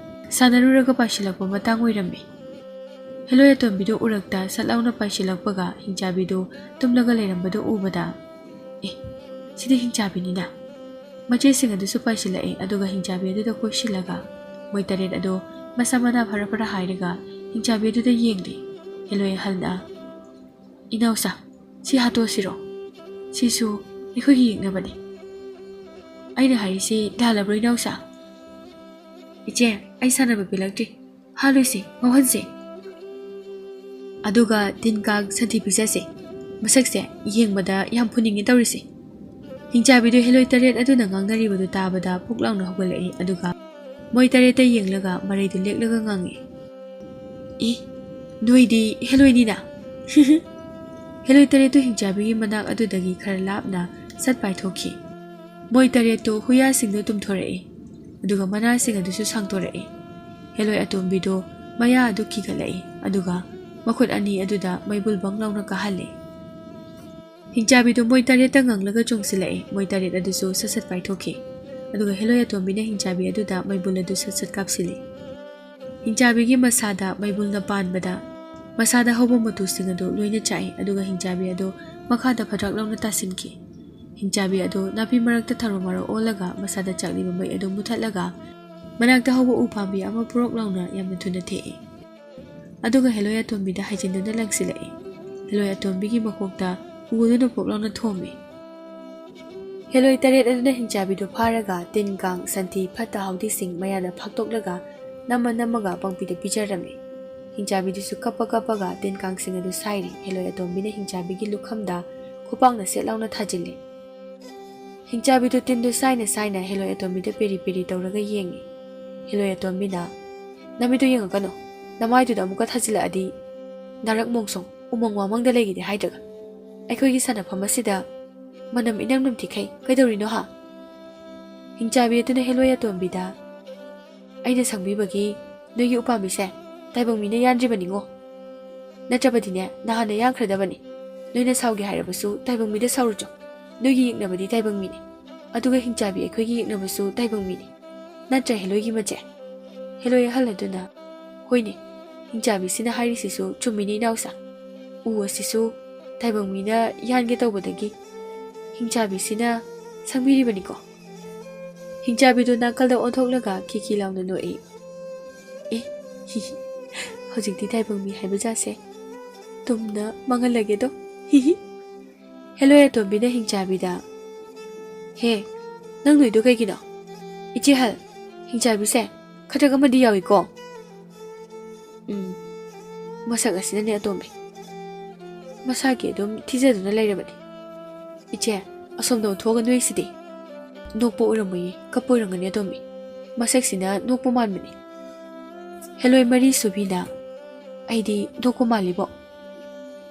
ꯁꯥꯟꯅꯔꯨꯔꯒ ꯄꯥꯏꯁꯤꯜꯂꯛꯄ ꯃꯇꯥꯡ ꯑꯣꯏꯔꯝꯃꯤ꯫ ꯍꯦꯂꯣꯏ ꯑꯇꯣꯝꯕꯤꯗꯨ ꯎꯔꯛꯇ ꯁꯠ ꯂꯥꯎꯅ ꯄꯥꯏꯁꯤꯜꯂꯛꯄꯒ ꯍꯤꯡꯆꯥꯕꯤꯗꯨ ꯇꯨꯝꯂꯒ ꯂꯩꯔꯝꯕꯗꯨ ꯎꯕꯗ, "ꯑꯦ, ꯁꯤꯗꯤ ꯍꯤꯡꯆꯥꯕꯤꯅꯤꯅ꯫" ꯃꯆꯦꯁꯤꯡ ꯑꯗꯨꯁꯨ ꯄꯥꯏꯁꯤꯜꯂꯛꯑꯦ, ꯑꯗꯨꯒ ꯍꯤꯡꯆꯥꯕꯤ ꯑꯗꯨꯗ ꯀꯣꯏꯁꯤꯜꯂꯒ ꯃꯣꯏ ꯇꯔꯦꯠ ꯑꯗꯨ ꯃꯁꯥ ꯃꯅꯥ ꯐꯔ ꯐꯔ ꯍꯥꯏꯔꯒ ꯍꯤꯡꯆꯥꯕꯤ ꯑꯗꯨꯗ ꯌꯦꯡꯂꯤ꯫ ꯍꯦꯂꯣꯏ ꯑꯍꯜꯅ, "ꯏꯅꯥꯎꯁꯥ, ꯁꯤ ꯍꯥꯠꯇꯣꯛꯑꯁꯤꯔꯣ? ꯁꯤꯁꯨ ꯑꯩꯈꯣꯏꯒꯤ ꯌꯦꯛꯅꯕꯅꯤ꯫" "ꯑꯩꯅ ꯍꯥꯏꯔꯤꯁꯤ ꯂꯥꯜꯂꯕ꯭ꯔꯣ ꯏꯅꯥꯎꯁꯥ?" "ꯏꯆꯦ, ꯑꯩ ꯁꯥꯟꯅꯕ ꯄꯦꯜꯂꯛꯇ꯭ꯔꯤ꯫ ꯍꯥꯠꯂꯨꯁꯤ, ꯉꯥꯎꯍꯟꯁꯤ꯫ ꯑꯗꯨꯒ ꯇꯤꯟ ꯀꯥꯡ ꯁꯟꯊꯤ ꯄꯤꯖꯁꯦ꯫ ꯃꯁꯛꯁꯦ ꯌꯦꯡꯕꯗ ꯌꯥꯝ ꯐꯨꯅꯤꯡꯉꯦ ꯇꯧꯔꯤꯁꯦ꯫" ꯍꯤꯡꯆꯥꯕꯤꯗꯨ ꯍꯦꯂꯣꯏ ꯇꯔꯦꯠ ꯑꯗꯨꯅ ꯉꯥꯡꯅꯔꯤꯕꯗꯨ ꯇꯥꯕꯗ ꯄꯨꯛ ꯂꯥꯎꯅ ꯍꯧꯒꯠꯂꯛꯏ, ꯑꯗꯨꯒ ꯃꯣꯏ ꯇꯔꯦꯠꯇ ꯌꯦꯡꯂꯒ ꯃꯔꯩꯗꯨ ꯂꯦꯛꯂꯒ ꯉꯥꯡꯉꯤ, "ꯑꯦ, ꯅꯣꯏꯗꯤ ꯍꯦꯂꯣꯏꯅꯤꯅ?" ꯍꯦꯂꯣꯏ ꯇꯔꯦꯠꯇꯨ ꯍꯤꯡꯆꯥꯕꯤꯒꯤ ꯃꯅꯥꯛ ꯑꯗꯨꯗꯒꯤ ꯈꯔ ꯂꯥꯞꯅ ꯁꯠ ꯄꯥꯏꯊꯣꯛꯈꯤ꯫ ꯃꯣꯏ ꯇꯔꯦꯠꯇꯨ ꯍꯨꯌꯥꯁꯤꯡꯗꯨ ꯇꯨꯝꯊꯣꯔꯛꯏ, ꯑꯗꯨꯒ ꯃꯅꯥꯁꯤꯡ ꯑꯗꯨꯁꯨ ꯁꯥꯡꯗꯣꯔꯛꯏ꯫ ꯍꯦꯂꯣꯏ ꯑꯇꯣꯝꯕꯤꯗꯨ ꯃꯌꯥ ꯑꯗꯨ ꯀꯤꯒꯠꯂꯛꯏ, ꯑꯗꯨꯒ ꯃꯈꯨꯠ ꯑꯅꯤ ꯑꯗꯨꯗ ꯃꯩꯕꯨꯜ ꯕꯪ ꯂꯥꯎꯅ ꯀꯥꯍꯜꯂꯤ꯫ ꯍꯤꯡꯆꯥꯕꯤꯗꯨ ꯃꯣꯏ ꯇꯔꯦꯠꯇ ꯉꯪꯂꯒ ꯆꯣꯡꯁꯤꯜꯂꯛꯏ꯫ ꯃꯣꯏ ꯇꯔꯦꯠ ꯑꯗꯨꯁꯨ ꯁꯠ ꯁꯠ ꯄꯥꯏꯊꯣꯛꯈꯤ, ꯑꯗꯨꯒ ꯍꯦꯂꯣꯏ ꯑꯇꯣꯝꯕꯤꯅ ꯍꯤꯡꯆꯥꯕꯤ ꯑꯗꯨꯗ ꯃꯩꯕꯨꯜ ꯑꯗꯨ ꯁꯠ ꯁꯠ ꯀꯥꯞꯁꯤꯜꯂꯤ꯫ ꯍꯤꯡꯆꯥꯕꯤꯒꯤ ꯃꯁꯥꯗ ꯃꯩꯕꯨꯜꯅ ꯄꯥꯟꯕꯗ ꯃꯁꯥꯗ ꯍꯧꯕ ꯃꯇꯨꯁꯤꯡ ꯑꯗꯨ ꯂꯣꯏꯅ ꯆꯥꯛꯏ, ꯑꯗꯨꯒ ꯍꯤꯡꯆꯥꯕꯤ ꯑꯗꯨ ꯃꯈꯥꯗ ꯐꯗ꯭ꯔꯥꯛ ꯂꯥꯎꯅ ꯇꯥꯁꯤꯟꯈꯤ꯫ ꯍꯤꯡꯆꯥꯕꯤ ꯑꯗꯨ ꯅꯥꯄꯤ ꯃꯔꯛꯇ ꯊꯔꯣ ꯃꯔꯣ ꯑꯣꯜꯂꯒ ꯃꯁꯥꯗ ꯆꯥꯛꯂꯤꯕ ꯃꯩ ꯑꯗꯨ ꯃꯨꯊꯠꯂꯒ ꯃꯅꯥꯛꯇ ꯍꯧꯕ ꯎ ꯄꯥꯝꯕꯤ ꯑꯃ ꯄꯨꯔꯣꯛ ꯂꯥꯎꯅ ꯌꯥꯝꯅ ꯊꯨꯅ ꯊꯦꯛꯏ꯫ ꯑꯗꯨꯒ ꯍꯦꯂꯣꯏ ꯑꯇꯣꯝꯕꯤꯗ ꯍꯥꯏꯖꯤꯟꯗꯨꯅ ꯂꯪꯁꯤꯜꯂꯛꯏ꯫ ꯍꯦꯂꯣꯏ ꯑꯇꯣꯝꯕꯤꯒꯤ ꯃꯀꯣꯛꯇ ꯎ ꯑꯗꯨꯅ ꯄꯣꯛ ꯂꯥꯎꯅ ꯊꯣꯝꯃꯤ꯫ ꯍꯦꯂꯣꯏ ꯇꯔꯦꯠ ꯑꯗꯨꯅ ꯍꯤꯡꯆꯥꯕꯤꯗꯨ ꯐꯥꯔꯒ ꯇꯤꯟ ꯀꯥꯡ, ꯁꯟꯊꯤ, ꯐꯠꯇ ꯍꯥꯎꯗꯤꯁꯤꯡ ꯃꯌꯥꯗ ꯐꯥꯛꯇꯣꯛꯂꯒ ꯅꯝꯃ ꯅꯝꯃꯒ ꯄꯪꯄꯤꯗ ꯄꯤꯖꯔꯝꯃꯤ꯫ ꯍꯤꯡꯆꯥꯕꯤꯗꯨꯁꯨ ꯀꯞꯄ ꯀꯞꯄꯒ ꯇꯤꯟ ꯀꯥꯡꯁꯤꯡ ꯑꯗꯨ ꯁꯥꯏꯔꯤ꯫ ꯍꯦꯂꯣꯏ ꯑꯇꯣꯝꯕꯤꯅ ꯍꯤꯡꯆꯥꯕꯤꯒꯤ ꯂꯨꯈꯝꯗ ꯈꯨꯄꯥꯛꯅ ꯁꯦꯠ ꯂꯥꯎꯅ ꯊꯥꯖꯤꯜꯂꯤ꯫ ꯍꯤꯡꯆꯥꯕꯤꯗꯨ ꯇꯤꯟꯗꯨ ꯁꯥꯏꯅ ꯁꯥꯏꯅ ꯍꯦꯂꯣꯏ ꯑꯇꯣꯝꯕꯤꯗ ꯄꯦꯔꯤ ꯄꯦꯔꯤ ꯇꯧꯔꯒ ꯌꯦꯡꯉꯤ꯫ ꯍꯦꯂꯣꯏ ꯑꯇꯣꯝꯕꯤꯅ, "ꯅꯃꯤꯠꯇꯨ ꯌꯦꯡꯉꯛꯀꯅꯨ, ꯅꯃꯥꯏꯗꯨꯗ ꯑꯃꯨꯛꯀ ꯊꯥꯖꯤꯜꯂꯛꯑꯗꯤ ꯅꯥꯔꯛ ꯃꯣꯡꯁꯣꯡ ꯎꯃꯪ ꯋꯥꯃꯪꯗ ꯂꯩꯒꯦꯗꯤ ꯍꯥꯏꯗ꯭ꯔꯒ꯫ ꯑꯩꯈꯣꯏꯒꯤ ꯁꯥꯟꯅꯐꯝ ꯑꯁꯤꯗ ꯃꯅꯝ ꯏꯅꯝ ꯅꯝꯊꯤꯈꯩ ꯀꯩꯗꯧꯔꯤꯅꯣ ꯍꯥ?" ꯍꯤꯡꯆꯥꯕꯤ ꯑꯗꯨꯅ ꯍꯦꯂꯣꯏ ꯑꯇꯣꯝꯕꯤꯗ, "ꯑꯩꯅ ꯁꯪꯕꯤꯕꯒꯤ ꯅꯣꯏꯒꯤ ꯎꯄꯥꯝꯕꯤꯁꯦ ꯇꯥꯏꯕꯪ ꯃꯤꯅ ꯌꯥꯟꯗ꯭ꯔꯤꯕꯅꯤꯉꯣ꯫ ꯅꯠꯇ꯭ꯔꯕꯗꯤꯅꯦ, ꯅꯍꯥꯟꯅ ꯌꯥꯟꯈ꯭ꯔꯗꯕꯅꯤ꯫ ꯅꯣꯏꯅ ꯁꯥꯎꯒꯦ ꯍꯥꯏꯔꯕꯁꯨ ꯇꯥꯏꯕꯪ ꯃꯤꯗ ꯁꯥꯎꯔꯨꯆꯣ꯫ ꯅꯣꯏꯒꯤ ꯌꯦꯛꯅꯕꯗꯤ ꯇꯥꯏꯕꯪ ꯃꯤꯅꯤ꯫ ꯑꯗꯨꯒ ꯍꯤꯡꯆꯥꯕꯤ ꯑꯩꯈꯣꯏꯒꯤ ꯌꯦꯛꯅꯕꯁꯨ ꯇꯥꯏꯕꯪ ꯃꯤꯅꯤ꯫ ꯅꯠꯇ꯭ꯔ ꯍꯦꯂꯣꯏꯒꯤ ꯃꯆꯦ?" ꯍꯦꯂꯣꯏ ꯑꯍꯜ ꯑꯗꯨꯅ, "ꯍꯣꯏꯅꯦ, ꯍꯤꯡꯆꯥꯕꯤꯁꯤꯅ ꯍꯥꯏꯔꯤꯁꯤꯁꯨ ꯆꯨꯝꯃꯤꯅꯦ ꯏꯅꯥꯎꯁꯥ꯫ ꯎ ꯑꯁꯤꯁꯨ ꯇꯥꯏꯕꯪ ꯃꯤꯅ ꯌꯥꯟꯒꯦ ꯇꯧꯕꯗꯒꯤ ꯍꯤꯡꯆꯥꯕꯤꯁꯤꯅ ꯁꯪꯕꯤꯔꯤꯕꯅꯤꯀꯣ?" ꯍꯤꯡꯆꯥꯕꯤꯗꯨ ꯅꯥꯀꯜꯗ ꯑꯣꯟꯊꯣꯛꯂꯒ ꯈꯤꯈꯤ ꯂꯥꯎꯅ ꯅꯣꯛꯏ꯫ "ꯑꯦ, ꯍꯤ ꯍꯤ, ꯍꯧꯖꯤꯛꯇꯤ ꯇꯥꯏꯕꯪ ꯃꯤ ꯍꯥꯏꯕ ꯖꯥꯠꯁꯦ ꯇꯨꯝꯅ ꯃꯥꯡꯍꯜꯂꯒꯦꯗꯣ, ꯍꯤ ꯍꯤ꯫" ꯍꯦꯂꯣꯏ ꯑꯇꯣꯝꯕꯤꯅ ꯍꯤꯡꯆꯥꯕꯤꯗ, "ꯍꯦ, ꯅꯪ ꯅꯣꯏꯗꯣ ꯀꯩꯒꯤꯅꯣ? ꯏꯆꯦ ꯍꯜ, ꯍꯤꯡꯆꯥꯕꯤꯁꯦ ꯈꯗ꯭ꯔꯛ ꯑꯃꯗꯤ ꯌꯥꯎꯏꯀꯣ?" "ꯎꯝ, ꯃꯁꯛ ꯑꯁꯤꯅꯅꯦ ꯑꯇꯣꯝꯕꯤ, ꯃꯁꯥꯒꯤ ꯑꯗꯨꯝ ꯊꯤꯖꯗꯨꯅ ꯂꯩꯔꯕꯅꯤ꯫ ꯏꯆꯦ, ꯑꯁꯣꯝꯗ ꯑꯣꯟꯊꯣꯛꯑꯒ ꯅꯣꯏꯁꯤꯗꯤ꯫ ꯅꯣꯛꯄ ꯑꯣꯏꯔꯝꯃꯣꯏꯌꯦ, ꯀꯞꯄ ꯑꯣꯏꯔꯝꯒꯅꯤ ꯑꯇꯣꯝꯕꯤ꯫ ꯃꯁꯛꯁꯤꯅ ꯅꯣꯛꯄ ꯃꯥꯟꯕꯅꯤ꯫" ꯍꯦꯂꯣꯏ ꯃꯔꯤ ꯁꯨꯕꯤꯅ, "ꯑꯩꯗꯤ ꯅꯣꯛꯄ ꯃꯥꯜꯂꯤꯕꯣ?"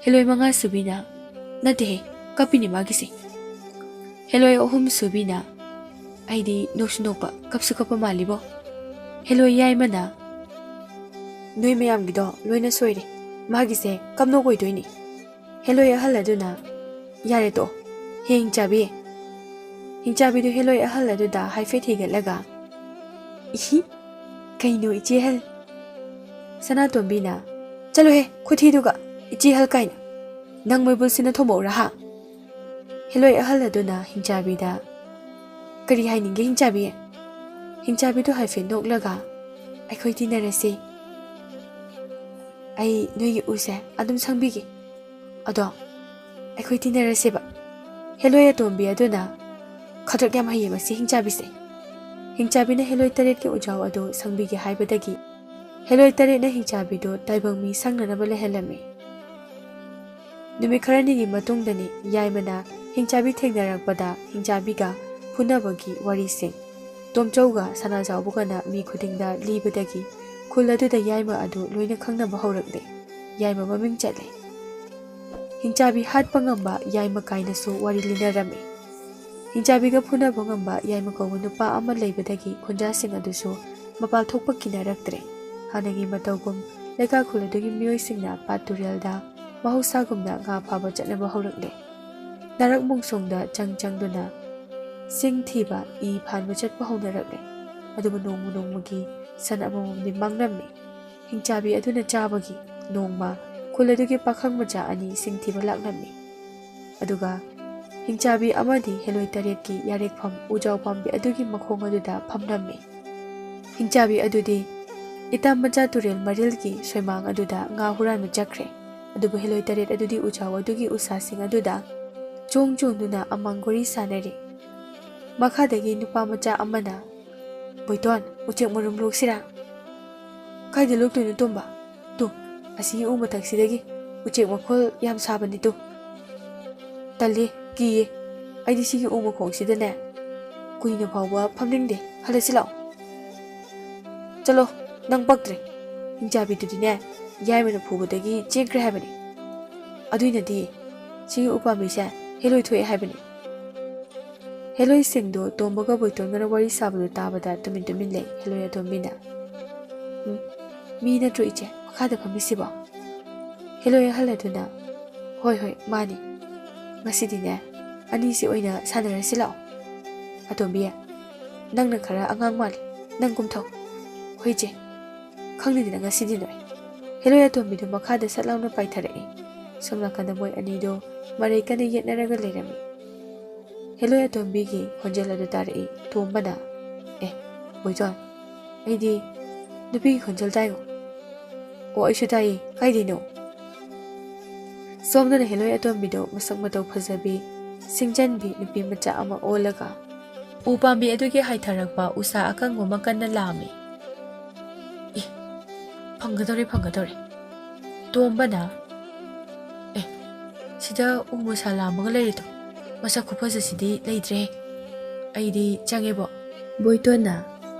ꯍꯦꯂꯣꯏ ꯃꯉꯥ ꯁꯨꯕꯤꯅ, "ꯅꯠꯇꯦꯍꯦ, ꯀꯞꯄꯤꯅꯦ ꯃꯥꯒꯤꯁꯦ꯫" ꯍꯦꯂꯣꯏ ꯑꯍꯨꯝ ꯁꯨꯕꯤꯅ, "ꯑꯩꯗꯤ ꯅꯣꯛꯁꯨ ꯅꯣꯛꯄ, ꯀꯞꯁꯨ ꯀꯞꯄ ꯃꯥꯜꯂꯤꯕꯣ?" ꯍꯦꯂꯣꯏ ꯌꯥꯏꯃꯅ, "ꯅꯣꯏ ꯃꯌꯥꯝꯒꯤꯗꯣ ꯂꯣꯏꯅ ꯁꯣꯏꯔꯦ, ꯃꯥꯒꯤꯁꯦ ꯀꯞꯅꯣꯛ ꯑꯣꯏꯗꯣꯏꯅꯤ꯫" ꯍꯦꯂꯣꯏ ꯑꯍꯜ ꯑꯗꯨꯅ, "ꯌꯥꯔꯦ ꯇꯣꯛꯑꯣ, ꯍꯦ ꯍꯤꯡꯆꯥꯕꯤ꯫" ꯍꯤꯡꯆꯥꯕꯤꯗꯨ ꯍꯦꯂꯣꯏ ꯑꯍꯜ ꯑꯗꯨꯗ ꯍꯥꯏꯐꯦꯠ ꯍꯤꯒꯠꯂꯒ, "ꯏꯍꯤ, ꯀꯩꯅꯣ ꯏꯆꯦ ꯑꯍꯜ?" ꯁꯅꯥꯇꯣꯝꯕꯤꯅ, "ꯆꯠꯂꯣꯍꯦ, ꯈꯨꯊꯤꯗꯨꯒ ꯏꯆꯦ ꯑꯍꯜ ꯀꯥꯏꯅ꯫ ꯅꯪ ꯃꯣꯏꯕꯨꯜꯁꯤꯅ ꯊꯣꯝꯃꯛꯎꯔꯥ ꯍꯥ?" ꯍꯦꯂꯣꯏ ꯑꯍꯜ ꯑꯗꯨꯅ ꯍꯤꯡꯆꯥꯕꯤꯗ, "ꯀꯔꯤ ꯍꯥꯏꯅꯤꯡꯒꯦ ꯍꯤꯡꯆꯥꯕꯤ?" ꯍꯤꯡꯆꯥꯕꯤꯗꯨ ꯍꯥꯏꯐꯦꯠ ꯅꯣꯛꯂꯒ, "ꯑꯩꯈꯣꯏ ꯇꯤꯟꯅꯔꯁꯤ꯫ ꯑꯩ ꯅꯣꯏꯒꯤ ꯎꯁꯦ ꯑꯗꯨꯝ ꯁꯪꯕꯤꯒꯦ꯫ ꯑꯗꯣ ꯑꯩꯈꯣꯏ ꯇꯤꯟꯅꯔꯁꯦꯕ꯫" ꯍꯦꯂꯣꯏ ꯑꯇꯣꯝꯕꯤ ꯑꯗꯨꯅ, "ꯈꯗ꯭ꯔꯛ ꯌꯥꯝ ꯍꯩꯌꯦ ꯃꯁꯤ ꯍꯤꯡꯆꯥꯕꯤꯁꯦ꯫" ꯍꯤꯡꯆꯥꯕꯤꯅ ꯍꯦꯂꯣꯏ ꯇꯔꯦꯠꯀꯤ ꯎꯖꯥꯎ ꯑꯗꯨ ꯁꯪꯕꯤꯒꯦ ꯍꯥꯏꯕꯗꯒꯤ ꯍꯦꯂꯣꯏ ꯇꯔꯦꯠꯅ ꯍꯤꯡꯆꯥꯕꯤꯗꯨ ꯇꯥꯏꯕꯪ ꯃꯤ ꯁꯪꯅꯅꯕ ꯂꯩꯍꯜꯂꯝꯃꯤ꯫ ꯅꯨꯃꯤꯠ ꯈꯔꯅꯤꯒꯤ ꯃꯇꯨꯡꯗꯅꯤ ꯌꯥꯏꯃꯅ ꯍꯤꯡꯆꯥꯕꯤ ꯊꯦꯡꯅꯔꯛꯄꯗ ꯍꯤꯡꯆꯥꯕꯤꯒ ꯐꯨꯅꯕꯒꯤ ꯋꯥꯔꯤꯁꯤꯡ ꯇꯣꯝꯆꯧꯒ ꯁꯅꯥꯖꯥꯎꯕꯒꯅ ꯃꯤ ꯈꯨꯗꯤꯡꯗ ꯂꯤꯕꯗꯒꯤ ꯈꯨꯜ ꯑꯗꯨꯗ ꯌꯥꯏꯃ ꯑꯗꯨ ꯂꯣꯏꯅ ꯈꯪꯅꯕ ꯍꯧꯔꯛꯂꯦ꯫ ꯌꯥꯏꯃ ꯃꯃꯤꯡ ꯆꯠꯂꯦ꯫ ꯍꯤꯡꯆꯥꯕꯤ ꯍꯥꯠꯄ ꯉꯝꯕ ꯌꯥꯏꯃ ꯀꯥꯏꯅꯁꯨ ꯋꯥꯔꯤ ꯂꯤꯅꯔꯝꯃꯤ꯫ ꯍꯤꯡꯆꯥꯕꯤꯒ ꯐꯨꯅꯕ ꯉꯝꯕ ꯌꯥꯏꯃ ꯀꯧꯕ ꯅꯨꯄꯥ ꯑꯃ ꯂꯩꯕꯗꯒꯤ ꯈꯨꯟꯖꯥꯁꯤꯡ ꯑꯗꯨꯁꯨ ꯃꯄꯥꯜ ꯊꯣꯛꯄ ꯀꯤꯅꯔꯛꯇ꯭ꯔꯦ꯫ ꯍꯥꯟꯅꯒꯤ ꯃꯇꯧꯒꯨꯝ ꯂꯩꯀꯥ ꯈꯨꯜ ꯑꯗꯨꯒꯤ ꯃꯤꯑꯣꯏꯁꯤꯡꯅ ꯄꯥꯠ ꯇꯨꯔꯦꯜꯗ ꯃꯍꯧꯁꯥꯒꯨꯝꯅ ꯉꯥ ꯐꯥꯕ ꯆꯠꯅꯕ ꯍꯧꯔꯛꯂꯦ꯫ ꯅꯥꯔꯛ ꯃꯣꯡꯁꯣꯡꯗ ꯆꯪ ꯆꯪꯗꯨꯅ ꯁꯤꯡ ꯊꯤꯕ, ꯏ ꯐꯥꯟꯕ ꯆꯠꯄ ꯍꯧꯅꯔꯛꯂꯦ꯫ ꯑꯗꯨꯕꯨ ꯅꯣꯡꯃ ꯅꯣꯡꯃꯒꯤ ꯁꯟ ꯑꯃꯃꯝꯗꯤ ꯃꯥꯡꯂꯝꯃꯤ꯫ ꯍꯤꯡꯆꯥꯕꯤ ꯑꯗꯨꯅ ꯆꯥꯕꯒꯤ ꯅꯣꯡꯃ ꯈꯨꯜ ꯑꯗꯨꯒꯤ ꯄꯥꯈꯪ ꯃꯆꯥ ꯑꯅꯤ ꯁꯤꯡ ꯊꯤꯕ ꯂꯥꯛꯂꯝꯃꯤ꯫ ꯑꯗꯨꯒ ꯍꯤꯡꯆꯥꯕꯤ ꯑꯃꯗꯤ ꯍꯦꯂꯣꯏ ꯇꯔꯦꯠꯀꯤ ꯌꯥꯔꯦꯛꯐꯝ ꯎꯖꯥꯎ ꯄꯥꯝꯕꯤ ꯑꯗꯨꯒꯤ ꯃꯈꯣꯡ ꯑꯗꯨꯗ ꯐꯝꯂꯝꯃꯤ꯫ ꯍꯤꯡꯆꯥꯕꯤ ꯑꯗꯨꯗꯤ ꯏꯇꯥ ꯃꯆꯥ ꯇꯨꯔꯦꯜ ꯃꯔꯤꯜꯒꯤ ꯁꯣꯏꯃꯥꯡ ꯑꯗꯨꯗ ꯉꯥ ꯍꯨꯔꯥꯟꯕ ꯆꯠꯈ꯭ꯔꯦ꯫ ꯑꯗꯨꯕꯨ ꯍꯦꯂꯣꯏ ꯇꯔꯦꯠ ꯑꯗꯨꯗꯤ ꯎꯖꯥꯎ ꯑꯗꯨꯒꯤ ꯎꯁꯥꯁꯤꯡ ꯑꯗꯨꯗ ꯆꯣꯡ ꯆꯣꯡꯗꯨꯅ ꯑꯃꯥꯡꯒꯣꯔꯤ ꯁꯥꯟꯅꯔꯤ꯫ ꯃꯈꯥꯗꯒꯤ ꯅꯨꯄꯥ ꯃꯆꯥ ꯑꯃꯅ, "ꯕꯣꯏꯇꯣꯟ, ꯎꯆꯦꯛ ꯃꯔꯨꯝ ꯂꯣꯛꯁꯤꯔꯥ?" "ꯀꯥꯏꯗ ꯂꯣꯛꯇꯣꯏꯅꯣ, ꯇꯣꯝꯕ? ꯇꯨ, ꯑꯁꯤꯒꯤ ꯎ ꯃꯊꯛꯁꯤꯗꯒꯤ ꯎꯆꯦꯛ ꯃꯈꯣꯜ ꯌꯥꯝ ꯁꯥꯕꯅꯤ, ꯇꯨ꯫" "ꯇꯜꯂꯤ, ꯀꯤꯌꯦ꯫ ꯑꯩꯗꯤ ꯁꯤꯒꯤ ꯎ ꯃꯈꯣꯡꯁꯤꯗꯅꯦ ꯀꯨꯏꯅ ꯐꯥꯎꯕ ꯐꯝꯅꯤꯡꯗꯦ꯫ ꯍꯜꯂꯁꯤ ꯂꯥꯛꯑꯣ꯫" "ꯆꯠꯂꯣ, ꯅꯪ ꯄꯛꯇ꯭ꯔꯦ꯫ ꯍꯤꯡꯆꯥꯕꯤꯗꯨꯗꯤꯅꯦ ꯌꯥꯏꯃꯅ ꯐꯨꯕꯗꯒꯤ ꯆꯦꯟꯈ꯭ꯔꯦ ꯍꯥꯏꯕꯅꯤ꯫ ꯑꯗꯨꯏꯅꯗꯤ ꯁꯤꯒꯤ ꯎꯄꯥꯝꯕꯤꯁꯦ ꯍꯦꯂꯣꯏ ꯊꯣꯛꯑꯦ ꯍꯥꯏꯕꯅꯤ꯫" ꯍꯦꯂꯣꯏꯁꯤꯡꯗꯣ ꯇꯣꯝꯕꯒ ꯕꯣꯏꯇꯣꯟꯒꯅ ꯋꯥꯔꯤ ꯁꯥꯕꯗꯨ ꯇꯥꯕꯗ ꯇꯨꯃꯤꯟ ꯇꯨꯃꯤꯟ ꯂꯩ ꯍꯦꯂꯣꯏ ꯑꯇꯣꯝꯕꯤꯅ꯫ "ꯎꯝ, ꯃꯤ ꯅꯠꯇ꯭ꯔꯣ ꯏꯆꯦ ꯃꯈꯥꯗ ꯐꯝꯃꯤꯁꯤꯕꯣ?" ꯍꯦꯂꯣꯏ ꯑꯍꯜ ꯑꯗꯨꯅ, "ꯍꯣꯏ, ꯍꯣꯏ, ꯃꯥꯅꯤ꯫ ꯉꯁꯤꯗꯤꯅꯦ ꯑꯅꯤꯁꯤ ꯑꯣꯏꯅ ꯁꯥꯟꯅꯔꯁꯤ ꯂꯥꯛꯑꯣ꯫ ꯑꯇꯣꯝꯕꯤ, ꯅꯪꯅ ꯈꯔ ꯑꯉꯥꯡ ꯃꯥꯜꯂꯤ, ꯅꯪ ꯀꯨꯝꯊꯧ꯫" "ꯍꯣꯏ ꯏꯆꯦ, ꯈꯪꯅꯤꯗꯅ ꯉꯁꯤꯗꯤ ꯅꯣꯏ꯫" ꯍꯦꯂꯣꯏ ꯑꯇꯣꯝꯕꯤꯗꯨ ꯃꯈꯥꯗ ꯁꯠ ꯂꯥꯎꯅ ꯄꯥꯏꯊꯔꯛꯏ꯫ ꯁꯣꯝ ꯅꯥꯀꯟꯗ ꯃꯣꯏ ꯑꯅꯤꯗꯣ ꯃꯔꯩ ꯀꯟꯅ ꯌꯦꯠꯅꯔꯒ ꯂꯩꯔꯝꯃꯤ꯫ ꯍꯦꯂꯣꯏ ꯑꯇꯣꯝꯕꯤꯒꯤ ꯈꯣꯟꯖꯦꯜ ꯑꯗꯨ ꯇꯥꯔꯛꯏ꯫ ꯇꯣꯝꯕꯅ, "ꯑꯦ, ꯕꯣꯏꯇꯣꯟ, ꯑꯩꯗꯤ ꯅꯨꯄꯤꯒꯤ ꯈꯣꯟꯖꯦꯜ ꯇꯥꯏꯉꯣ꯫" "ꯑꯣ, ꯑꯩꯁꯨ ꯇꯥꯏꯌꯦ, ꯀꯥꯏꯗꯩꯅꯣ?" ꯁꯣꯝꯗꯅ ꯍꯦꯂꯣꯏ ꯑꯇꯣꯝꯕꯤꯗꯣ ꯃꯁꯛ ꯃꯇꯧ ꯐꯖꯕꯤ, ꯁꯤꯡꯖꯟꯕꯤ ꯅꯨꯄꯤ ꯃꯆꯥ ꯑꯃ ꯑꯣꯜꯂꯒ ꯎ ꯄꯥꯝꯕꯤ ꯑꯗꯨꯒꯤ ꯍꯥꯏꯊꯔꯛꯄ ꯎꯁꯥ ꯑꯀꯪꯕ ꯑꯃ ꯀꯟꯅ ꯂꯥꯝꯃꯤ꯫ "ꯑꯦ, "ꯐꯪꯒꯗꯧꯔꯦ, ꯐꯪꯒꯗꯧꯔꯦ꯫" ꯇꯣꯝꯕꯅ, "ꯑꯦ, ꯁꯤꯗ ꯎ ꯃꯁꯥ ꯂꯥꯝꯃꯒ ꯂꯩꯔꯤꯗꯣ, ꯃꯁꯛ ꯈꯨꯐꯖꯁꯤꯗꯤ ꯂꯩꯇ꯭ꯔꯦꯍꯦ꯫ ꯑꯩꯗꯤ ꯆꯪꯉꯦꯕꯣ꯫" ꯕꯣꯏꯇꯣꯟꯅ,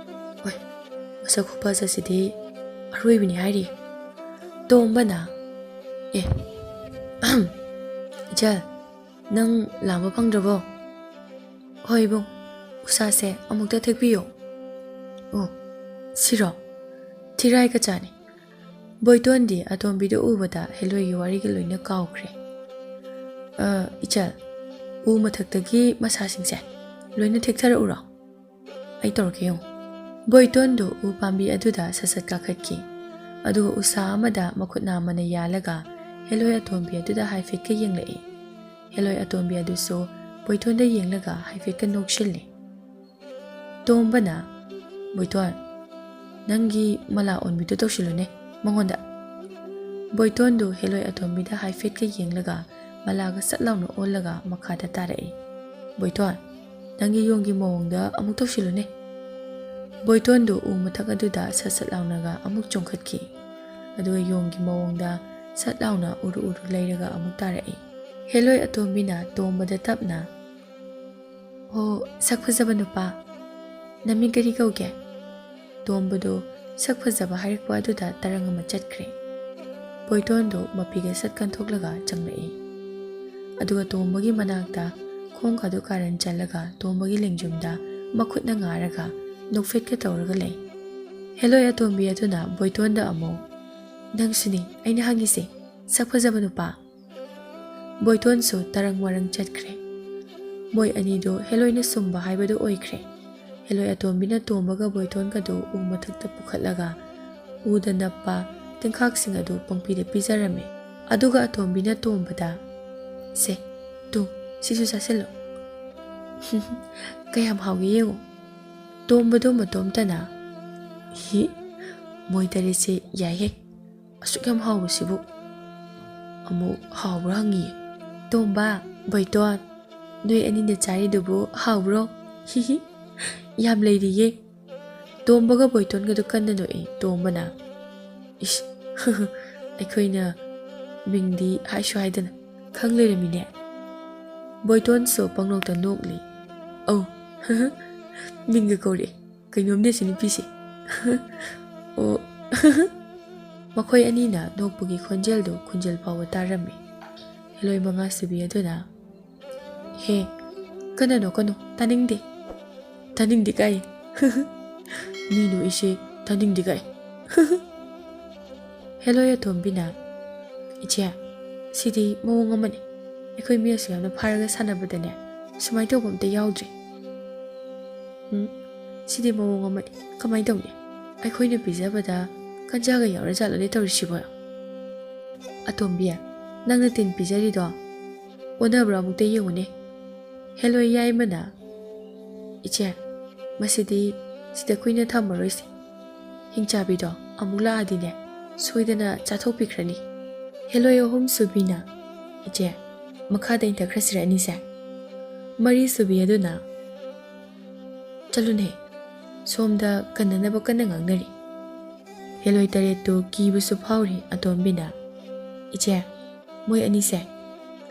"ꯑꯣꯏ, ꯃꯁꯛ ꯈꯨꯐꯖꯁꯤꯗꯤ ꯑꯔꯣꯏꯕꯤꯅꯤ ꯍꯥꯏꯔꯤ꯫" ꯇꯣꯝꯕꯅ, "ꯑꯦ, ꯑꯍꯝ, ꯏꯆꯜ, ꯅꯪ ꯂꯥꯝꯕ ꯐꯪꯗ꯭ꯔꯕꯣ?" "ꯍꯣꯏ ꯏꯕꯨꯡ, ꯎꯁꯥꯁꯦ ꯑꯃꯨꯛꯇ ꯊꯦꯛꯄꯤꯌꯣ꯫" "ꯑꯣ, ꯁꯤꯔꯣ? ꯊꯤꯔꯥꯏ ꯀꯆꯥꯅꯤ꯫" ꯕꯣꯏꯇꯣꯟꯗꯤ ꯑꯇꯣꯝꯕꯤꯗꯨ ꯎꯕꯗ ꯍꯦꯂꯣꯏꯒꯤ ꯋꯥꯔꯤꯒ ꯂꯣꯏꯅ ꯀꯥꯎꯈ꯭ꯔꯦ꯫ "ꯑ, ꯏꯆꯜ, ꯎ ꯃꯊꯛꯇꯒꯤ ꯃꯁꯥꯁꯤꯡꯁꯦ ꯂꯣꯏꯅ ꯊꯦꯛꯊꯔꯛꯎꯔꯣ? ꯑꯩ ꯇꯧꯔꯛꯀꯦ ꯌꯦꯡꯉꯨ꯫" ꯕꯣꯏꯇꯣꯟꯗꯨ ꯎ ꯄꯥꯝꯕꯤ ꯑꯗꯨꯗ ꯁꯠ ꯁꯠ ꯀꯥꯈꯠꯈꯤ꯫ ꯑꯗꯨꯒ ꯎꯁꯥ ꯑꯃꯗ ꯃꯈꯨꯠ ꯅꯥꯝꯃꯅ ꯌꯥꯜꯂꯒ ꯍꯦꯂꯣꯏ ꯑꯇꯣꯝꯕꯤ ꯑꯗꯨꯗ ꯍꯥꯏꯐꯦꯠꯀ ꯌꯦꯡꯂꯛꯏ꯫ ꯍꯦꯂꯣꯏ ꯑꯇꯣꯝꯕꯤ ꯑꯗꯨꯁꯨ ꯕꯣꯏꯇꯣꯟꯗ ꯌꯦꯡꯂꯒ ꯍꯥꯏꯐꯦꯠꯀ ꯅꯣꯛꯁꯤꯜꯂꯤ꯫ ꯇꯣꯝꯕꯅ, "ꯕꯣꯏꯇꯣꯟ, ꯅꯪꯒꯤ ꯃꯂꯥ ꯑꯣꯟꯕꯤꯗꯣ ꯇꯧꯁꯤꯜꯂꯨꯅꯦ ꯃꯉꯣꯟꯗ꯫" ꯕꯣꯏꯇꯣꯟꯗꯨ ꯍꯦꯂꯣꯏ ꯑꯇꯣꯝꯕꯤꯗ ꯍꯥꯏꯐꯦꯠꯀ ꯌꯦꯡꯂꯒ ꯃꯂꯥꯒ ꯁꯠ ꯂꯥꯎꯅ ꯑꯣꯜꯂꯒ ꯃꯈꯥꯗ ꯇꯥꯔꯛꯏ꯫ "ꯕꯣꯏꯇꯣꯟ, ꯅꯪꯒꯤ ꯌꯣꯡꯒꯤ ꯃꯑꯣꯡꯗ ꯑꯃꯨꯛ ꯇꯧꯁꯤꯜꯂꯨꯅꯦ꯫" ꯕꯣꯏꯇꯣꯟꯗꯨ ꯎ ꯃꯊꯛ ꯑꯗꯨꯗ ꯁꯠ ꯁꯠ ꯂꯥꯎꯅꯒ ꯑꯃꯨꯛ ꯆꯣꯡꯈꯠꯈꯤ꯫ ꯑꯗꯨꯒ ꯌꯣꯡꯒꯤ ꯃꯑꯣꯡꯗ ꯁꯠ ꯂꯥꯎꯅ ꯎꯔꯨ ꯎꯔꯨ ꯂꯩꯔꯒ ꯑꯃꯨꯛ ꯇꯥꯔꯛꯏ꯫ ꯍꯦꯂꯣꯏ ꯑꯇꯣꯝꯕꯤꯅ ꯇꯣꯝꯕꯗ ꯇꯞꯅ, "ꯑꯣ, ꯁꯛ ꯐꯖꯕ ꯅꯨꯄꯥ, ꯅꯃꯤꯡ ꯀꯔꯤ ꯀꯧꯒꯦ?" ꯇꯣꯝꯕꯗꯨ ꯁꯛ ꯐꯖꯕ ꯍꯥꯏꯔꯛꯄ ꯑꯗꯨꯗ ꯇꯔꯪ ꯑꯃ ꯆꯠꯈ꯭ꯔꯦ꯫ ꯕꯣꯏꯇꯣꯟꯗꯨ ꯃꯄꯤꯒ ꯁꯠ ꯀꯟꯊꯣꯛꯂꯒ ꯆꯪꯂꯛꯏ꯫ ꯑꯗꯨꯒ ꯇꯣꯝꯕꯒꯤ ꯃꯅꯥꯛꯇ ꯈꯣꯡ ꯈꯥꯗꯨ ꯀꯥꯔꯟ ꯆꯜꯂꯒ ꯇꯣꯝꯕꯒꯤ ꯂꯦꯡꯖꯨꯝꯗ ꯃꯈꯨꯠꯅ ꯉꯥꯔꯒ ꯅꯣꯛꯐꯦꯠꯀ ꯇꯧꯔꯒ ꯂꯩ꯫ ꯍꯦꯂꯣꯏ ꯑꯇꯣꯝꯕꯤ ꯑꯗꯨꯅ ꯕꯣꯏꯇꯣꯟꯗ ꯑꯃꯨꯛ, "ꯅꯪꯁꯨꯅꯤ ꯑꯩꯅ ꯍꯪꯉꯤꯁꯦ, ꯁꯛ ꯐꯖꯕ ꯅꯨꯄꯥ꯫" ꯕꯣꯏꯇꯣꯟꯁꯨ ꯇꯔꯪ ꯃꯔꯪ ꯆꯠꯈ꯭ꯔꯦ꯫ ꯃꯣꯏ ꯑꯅꯤꯗꯨ ꯍꯦꯂꯣꯏꯅ ꯁꯨꯝꯕ ꯍꯥꯏꯕꯗꯨ ꯑꯣꯏꯈ꯭ꯔꯦ꯫ ꯍꯦꯂꯣꯏ ꯑꯇꯣꯝꯕꯤꯅ ꯇꯣꯝꯕꯒ ꯕꯣꯏꯇꯣꯟꯒꯗꯨ ꯎ ꯃꯊꯛꯇ ꯄꯨꯈꯠꯂꯒ ꯎꯗ ꯅꯞꯄ ꯇꯤꯡꯈꯥꯛꯁꯤꯡ ꯑꯗꯨ ꯄꯪꯄꯤꯗ ꯄꯤꯖꯔꯝꯃꯤ꯫ ꯑꯗꯨꯒ ꯑꯇꯣꯝꯕꯤꯅ ꯇꯣꯝꯕꯗ, "ꯁꯦ, ꯇꯨ, ꯁꯤꯁꯨ ꯆꯥꯁꯤꯜꯂꯨ꯫ ꯀꯌꯥꯝ ꯍꯥꯎꯒꯦ ꯌꯦꯡꯉꯨ꯫" ꯇꯣꯝꯕꯗꯨ ꯃꯇꯣꯝꯇꯅ, "ꯍꯤ, ꯃꯣꯏ ꯇꯔꯦꯠꯁꯦ ꯌꯥꯏꯍꯦ꯫ ꯑꯁꯨꯛ ꯌꯥꯝ ꯍꯥꯎꯕꯁꯤꯕꯨ ꯑꯃꯨꯛ ꯍꯥꯎꯕ꯭ꯔꯥ?" ꯍꯪꯉꯤꯌꯦ꯫ "ꯇꯣꯝꯕ, ꯕꯣꯏꯇꯣꯟ, ꯅꯣꯏ ꯑꯅꯤꯅ ꯆꯥꯔꯤꯗꯨꯕꯨ ꯍꯥꯎꯕ꯭ꯔꯣ? ꯍꯤꯍꯤ, ꯌꯥꯝ ꯂꯩꯔꯤꯌꯦ꯫" ꯇꯣꯝꯕꯒ ꯕꯣꯏꯇꯣꯟꯒꯗꯨ ꯀꯟꯅ ꯅꯣꯛꯏ꯫ ꯇꯣꯝꯕꯅ, ꯏꯁ, ꯑꯩꯈꯣꯏꯅ ꯃꯤꯡꯗꯤ ꯍꯥꯏꯁꯨ ꯍꯥꯏꯗꯅ ꯈꯪ ꯂꯩꯔꯝꯃꯤꯅꯦ꯫ ꯕꯣꯏꯇꯣꯟꯁꯨ ꯄꯪꯅꯣꯛꯇ ꯅꯣꯛꯂꯤ꯫ "ꯑꯧ, ꯃꯤꯡꯒ ꯀꯧꯔꯛꯑꯦ꯫ ꯀꯩꯅꯣꯝꯅꯦ ꯁꯤ ꯅꯨꯄꯤꯁꯦ꯫" ꯑꯣ꯫ ꯃꯈꯣꯏ ꯑꯅꯤꯅ ꯅꯣꯛꯄꯒꯤ ꯈꯣꯟꯖꯦꯜꯗꯨ ꯈꯣꯟꯖꯦꯜ ꯐꯥꯎꯕ ꯇꯥꯔꯝꯃꯤ꯫ ꯍꯦꯂꯣꯏ ꯃꯉꯥꯁꯨꯕꯤ ꯑꯗꯨꯅ, "ꯍꯦ, ꯀꯟꯅ ꯅꯣꯛꯀꯅꯨ, ꯇꯥꯅꯤꯡꯗꯦ꯫" "ꯇꯥꯅꯤꯡꯗꯦ ꯀꯥꯏ?" "ꯃꯤ ꯅꯣꯛꯏꯁꯦ ꯇꯥꯅꯤꯡꯗꯦ ꯀꯥꯏ?" ꯍꯦꯂꯣꯏ ꯑꯇꯣꯝꯕꯤꯅ, "ꯏꯆꯦ, ꯁꯤꯗꯤ ꯃꯑꯣꯡ ꯑꯃꯅꯤ꯫ ꯑꯩꯈꯣꯏ ꯃꯤ ꯑꯁꯨꯛ ꯌꯥꯝꯅ ꯐꯥꯔꯒ ꯁꯥꯟꯅꯕꯗꯅꯦ, ꯁꯨꯃꯥꯏꯅ ꯇꯧꯕ ꯑꯝꯇ ꯌꯥꯎꯗ꯭ꯔꯤ꯫" "ꯎꯝ, ꯁꯤꯗꯤ ꯃꯑꯣꯡ ꯑꯃꯅꯤ꯫ ꯀꯃꯥꯏꯅ ꯇꯧꯅꯤ? ꯑꯩꯈꯣꯏꯅ ꯄꯤꯖꯕꯗ ꯀꯟꯖꯥꯒ ꯌꯥꯎꯔꯖꯥꯠꯂꯅꯦ ꯇꯧꯔꯤꯁꯤꯕꯣ?" "ꯑꯇꯣꯝꯕꯤ, ꯅꯪꯅ ꯇꯤꯟ ꯄꯤꯖꯔꯤꯗꯣ ꯑꯣꯟꯅꯕ꯭ꯔꯥ ꯑꯃꯨꯛꯇ ꯌꯦꯡꯉꯨꯅꯦ꯫" ꯍꯦꯂꯣꯏ ꯌꯥꯏꯃꯅ, "ꯏꯆꯦ, ꯃꯁꯤꯗꯤ ꯁꯤꯗ ꯀꯨꯏꯅ ꯊꯝꯃꯔꯣꯏꯁꯦ꯫ ꯍꯤꯡꯆꯥꯕꯤꯗꯣ ꯑꯃꯨꯛ ꯂꯥꯛꯑꯗꯤꯅꯦ, ꯁꯣꯏꯗꯅ ꯆꯥꯊꯣꯛꯄꯤꯈ꯭ꯔꯅꯤ꯫" ꯍꯦꯂꯣꯏ ꯑꯍꯨꯝ ꯁꯨꯕꯤꯅ, "ꯏꯆꯦ, ꯃꯈꯥꯗ ꯏꯟꯊꯈ꯭ꯔꯁꯤꯔ ꯑꯅꯤꯁꯦ?" ꯃꯔꯤ ꯁꯨꯕꯤ ꯑꯗꯨꯅ, "ꯆꯠꯂꯨꯅꯦ, ꯁꯣꯝꯗ ꯀꯟꯅꯅꯕ ꯀꯟꯅ ꯉꯥꯡꯅꯔꯤ꯫" ꯍꯦꯂꯣꯏ ꯇꯔꯦꯠꯇꯨ ꯀꯤꯕꯁꯨ ꯐꯥꯎꯔꯤ꯫ ꯑꯇꯣꯝꯕꯤꯅ, "ꯏꯆꯦ, ꯃꯣꯏ ꯑꯅꯤꯁꯦ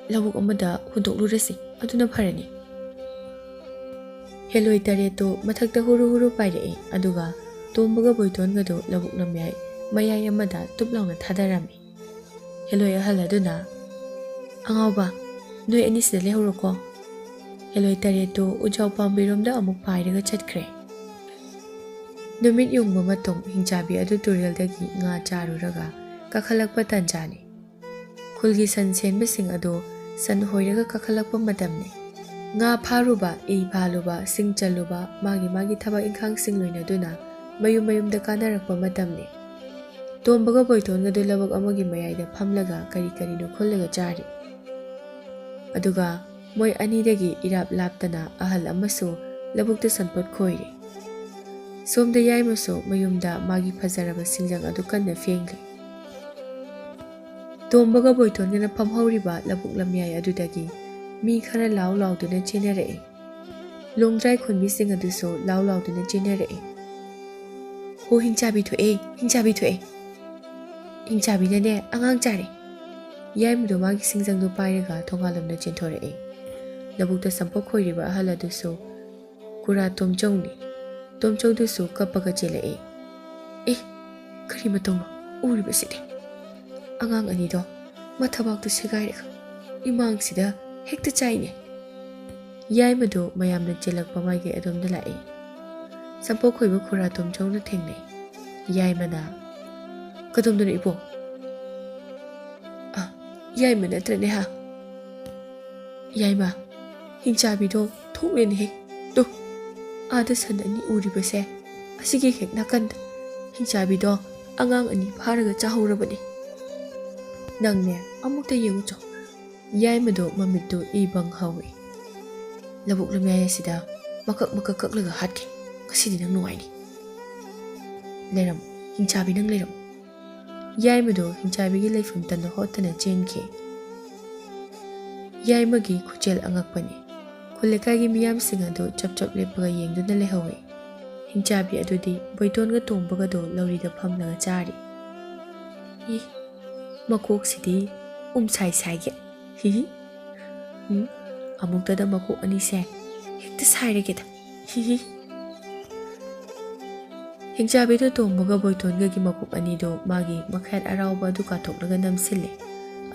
ꯂꯧꯕꯨꯛ ꯑꯃꯗ ꯍꯨꯟꯗꯣꯛꯂꯨꯔꯁꯤ, ꯑꯗꯨꯅ ꯐꯔꯅꯤ꯫" ꯍꯦꯂꯣꯏ ꯇꯔꯦꯠꯇꯨ ꯃꯊꯛꯇ ꯍꯨꯔꯨ ꯍꯨꯔꯨ ꯄꯥꯏꯔꯛꯏ, ꯑꯗꯨꯒ ꯇꯣꯝꯕꯒ ꯕꯣꯏꯇꯣꯟꯒꯗꯨ ꯂꯧꯕꯨꯛ ꯂꯝꯌꯥꯏ ꯃꯌꯥꯏ ꯑꯃꯗ ꯇꯨꯞ ꯂꯥꯎꯅ ꯊꯥꯗꯔꯝꯃꯤ꯫ ꯍꯦꯂꯣꯏ ꯑꯍꯜ ꯑꯗꯨꯅ, "ꯑꯉꯥꯎꯕ, ꯅꯣꯏ ꯑꯅꯤꯁꯤꯗ ꯂꯩꯍꯧꯔꯣꯀꯣ꯫" ꯍꯦꯂꯣꯏ ꯇꯔꯦꯠꯇꯨ ꯎꯖꯥꯎ ꯄꯥꯝꯕꯤꯔꯣꯝꯗ ꯑꯃꯨꯛ ꯄꯥꯏꯔꯒ ꯆꯠꯈ꯭ꯔꯦ꯫ ꯅꯨꯃꯤꯠ ꯌꯨꯡꯕ ꯃꯇꯨꯡ ꯍꯤꯡꯆꯥꯕꯤ ꯑꯗꯨ ꯇꯨꯔꯦꯜꯗꯒꯤ ꯉꯥ ꯆꯥꯔꯨꯔꯒ ꯀꯥꯈꯠꯂꯛꯄ ꯇꯥꯟꯖꯥꯅꯤ꯫ ꯈꯨꯜꯒꯤ ꯁꯟ ꯁꯦꯟꯕꯁꯤꯡ ꯑꯗꯨ ꯁꯟ ꯍꯣꯏꯔꯒ ꯀꯥꯈꯠꯂꯛꯄ ꯃꯇꯝꯅꯤ꯫ ꯉꯥ ꯐꯥꯔꯨꯕ, ꯏ ꯐꯥꯜꯂꯨꯕ, ꯁꯤꯡ ꯆꯜꯂꯨꯕ, ꯃꯥꯒꯤ ꯃꯥꯒꯤ ꯊꯕꯛ ꯏꯪꯈꯥꯡꯁꯤꯡ ꯂꯣꯏꯅꯗꯨꯅ ꯃꯌꯨꯝ ꯃꯌꯨꯝꯗ ꯀꯥꯅꯔꯛꯄ ꯃꯇꯝꯅꯤ꯫ ꯇꯣꯝꯕꯒ ꯕꯣꯏꯇꯣꯟꯒꯗꯨ ꯂꯧꯕꯨꯛ ꯑꯃꯒꯤ ꯃꯌꯥꯏꯗ ꯐꯝꯂꯒ ꯀꯔꯤ ꯀꯔꯤꯅꯣ ꯈꯨꯜꯂꯒ ꯆꯥꯔꯤ꯫ ꯑꯗꯨꯒ ꯃꯣꯏ ꯑꯅꯤꯗꯒꯤ ꯏꯔꯥꯞ ꯂꯥꯞꯇꯅ ꯑꯍꯜ ꯑꯃꯁꯨ ꯂꯧꯕꯨꯛꯇ ꯁꯟꯄꯣꯠ ꯈꯣꯏꯔꯤ꯫ ꯁꯣꯝꯗ ꯌꯥꯏꯃꯁꯨ ꯃꯌꯨꯝꯗ ꯃꯥꯒꯤ ꯐꯖꯔꯕ ꯁꯤꯡꯖꯪ ꯑꯗꯨ ꯀꯟꯅ ꯐꯦꯡꯂꯤ꯫ ꯇꯣꯝꯕꯒ ꯕꯣꯏꯇꯣꯟꯒꯅ ꯐꯝꯍꯧꯔꯤꯕ ꯂꯧꯕꯨꯛ ꯂꯝꯌꯥꯏ ꯑꯗꯨꯗꯒꯤ ꯃꯤ ꯈꯔ ꯂꯥꯎ ꯂꯥꯎꯗꯨꯅ ꯆꯦꯟꯅꯔꯛꯏ꯫ ꯂꯣꯡꯗ꯭ꯔꯥꯏ ꯈꯣꯟꯕꯤꯁꯤꯡ ꯑꯗꯨꯁꯨ ꯂꯥꯎ ꯂꯥꯎꯗꯨꯅ ꯆꯦꯟꯅꯔꯛꯏ꯫ "ꯍꯣ, ꯍꯤꯡꯆꯥꯕꯤ ꯊꯣꯛꯑꯦ, ꯍꯤꯡꯆꯥꯕꯤ ꯊꯣꯛꯑꯦ!" ꯍꯤꯡꯆꯥꯕꯤꯅꯅꯦ ꯑꯉꯥꯡ ꯆꯥꯔꯦ꯫ ꯌꯥꯏꯃꯗꯣ ꯃꯥꯒꯤ ꯁꯤꯡꯖꯪꯗꯣ ꯄꯥꯏꯔꯒ ꯊꯣꯡꯒꯥꯜꯂꯣꯝꯗ ꯆꯦꯟꯊꯣꯔꯛꯑꯦ꯫ ꯂꯧꯕꯨꯛꯇ ꯁꯝꯄꯣꯛ ꯈꯣꯏꯔꯤꯕ ꯑꯍꯜ ꯑꯗꯨꯁꯨ ꯈꯨꯔꯥ ꯇꯣꯝꯆꯧꯅꯤ꯫ ꯇꯣꯝꯆꯧꯗꯨꯁꯨ ꯀꯞꯄꯒ ꯆꯦꯜꯂꯛꯑꯦ꯫ "ꯑꯦ, ꯀꯔꯤ ꯃꯇꯧꯅꯣ ꯎꯔꯤꯕꯁꯤꯗꯤ? ꯑꯉꯥꯡ ꯑꯅꯤꯗꯣ ꯃꯊꯕꯥꯛꯇ ꯁꯦꯒꯥꯏꯔꯒ ꯏꯃꯥꯡꯁꯤꯗ ꯍꯦꯛꯇ ꯆꯥꯏꯅꯦ!" ꯌꯥꯏꯃꯗꯣ ꯃꯌꯥꯝꯅ ꯆꯦꯜꯂꯛꯄ ꯃꯥꯏꯀꯩ ꯑꯗꯣꯝꯗ ꯂꯥꯛꯑꯦ꯫ ꯁꯝꯄꯣꯛ ꯈꯣꯏꯕ ꯈꯨꯔꯥ ꯇꯣꯝꯆꯧꯅ ꯊꯦꯡꯅꯩ꯫ ꯌꯥꯏꯃꯅ, "ꯀꯗꯣꯝꯗꯅꯣ ꯏꯕꯣ?" "ꯑ, ꯌꯥꯏꯃ ꯅꯠꯇ꯭ꯔꯅꯦ ꯍꯥ?" "ꯌꯥꯏꯃ, ꯍꯤꯡꯆꯥꯕꯤꯗꯣ ꯊꯣꯛꯂꯦꯅꯦꯍꯦ꯫ ꯇꯨ, ꯑꯥꯗ ꯁꯟ ꯑꯅꯤ ꯎꯔꯤꯕꯁꯦ, ꯑꯁꯤꯒꯤ ꯍꯦꯛ ꯅꯥꯀꯟꯗ ꯍꯤꯡꯆꯥꯕꯤꯗꯣ ꯑꯉꯥꯡ ꯑꯅꯤ ꯐꯥꯔꯒ ꯆꯥꯍꯧꯔꯕꯅꯦ꯫ ꯅꯪꯅꯦ ꯑꯃꯨꯛꯇ ꯌꯦꯡꯉꯨꯆꯣ꯫" ꯌꯥꯏꯃꯗꯣ ꯃꯃꯤꯠꯇꯨ ꯏ ꯕꯪ ꯍꯧꯏ꯫ "ꯂꯧꯕꯨꯛ ꯂꯝꯌꯥꯏ ꯑꯁꯤꯗ ꯃꯀꯛ ꯃꯀꯛ ꯀꯛꯂꯒ ꯍꯥꯠꯀꯦ꯫ ꯉꯁꯤꯗꯤ ꯅꯪ ꯅꯨꯡꯉꯥꯏꯅꯤ꯫ ꯂꯩꯔꯝꯃꯨ, ꯍꯤꯡꯆꯥꯕꯤ, ꯅꯪ ꯂꯩꯔꯝꯃꯨ꯫" ꯌꯥꯏꯃꯗꯣ ꯍꯤꯡꯆꯥꯕꯤꯒꯤ ꯂꯩꯐꯝ ꯇꯝꯅ ꯍꯣꯠꯇꯅ ꯆꯦꯟꯈꯤ꯫ ꯌꯥꯏꯃꯒꯤ ꯈꯨꯆꯦꯜ ꯑꯉꯛꯄꯅꯤ꯫ ꯈꯨꯜ ꯂꯩꯀꯥꯏꯒꯤ ꯃꯤꯌꯥꯝꯁꯤꯡ ꯑꯗꯨ ꯆꯞ ꯆꯞ ꯂꯦꯞꯄꯒ ꯌꯦꯡꯗꯨꯅ ꯂꯩꯍꯧꯏ꯫ ꯍꯤꯡꯆꯥꯕꯤ ꯑꯗꯨꯗꯤ ꯕꯣꯏꯇꯣꯟꯒ ꯇꯣꯝꯕꯒꯗꯣ ꯂꯧꯔꯤꯗ ꯐꯝꯂꯒ ꯆꯥꯔꯤ꯫ "ꯏ, ꯃꯀꯣꯛꯁꯤꯗꯤ ꯎꯝ ꯁꯥꯏ ꯁꯥꯏꯒꯦ꯫ ꯍꯤꯍꯤ꯫ ꯎꯝ, ꯑꯃꯨꯛꯇꯗ ꯃꯀꯣꯛ ꯑꯅꯤꯁꯦ ꯍꯦꯛꯇ ꯁꯥꯏꯔꯒꯦꯗ꯫ ꯍꯤꯍꯤ꯫" ꯍꯤꯡꯆꯥꯕꯤꯗꯣ ꯇꯣꯝꯕꯒ ꯕꯣꯏꯇꯣꯟꯒꯒꯤ ꯃꯀꯣꯛ ꯑꯅꯤꯗꯣ ꯃꯥꯒꯤ ꯃꯈꯌꯥꯠ ꯑꯔꯥꯎꯕ ꯑꯗꯨ ꯀꯥꯊꯣꯛꯂꯒ ꯅꯝꯁꯤꯜꯂꯦ꯫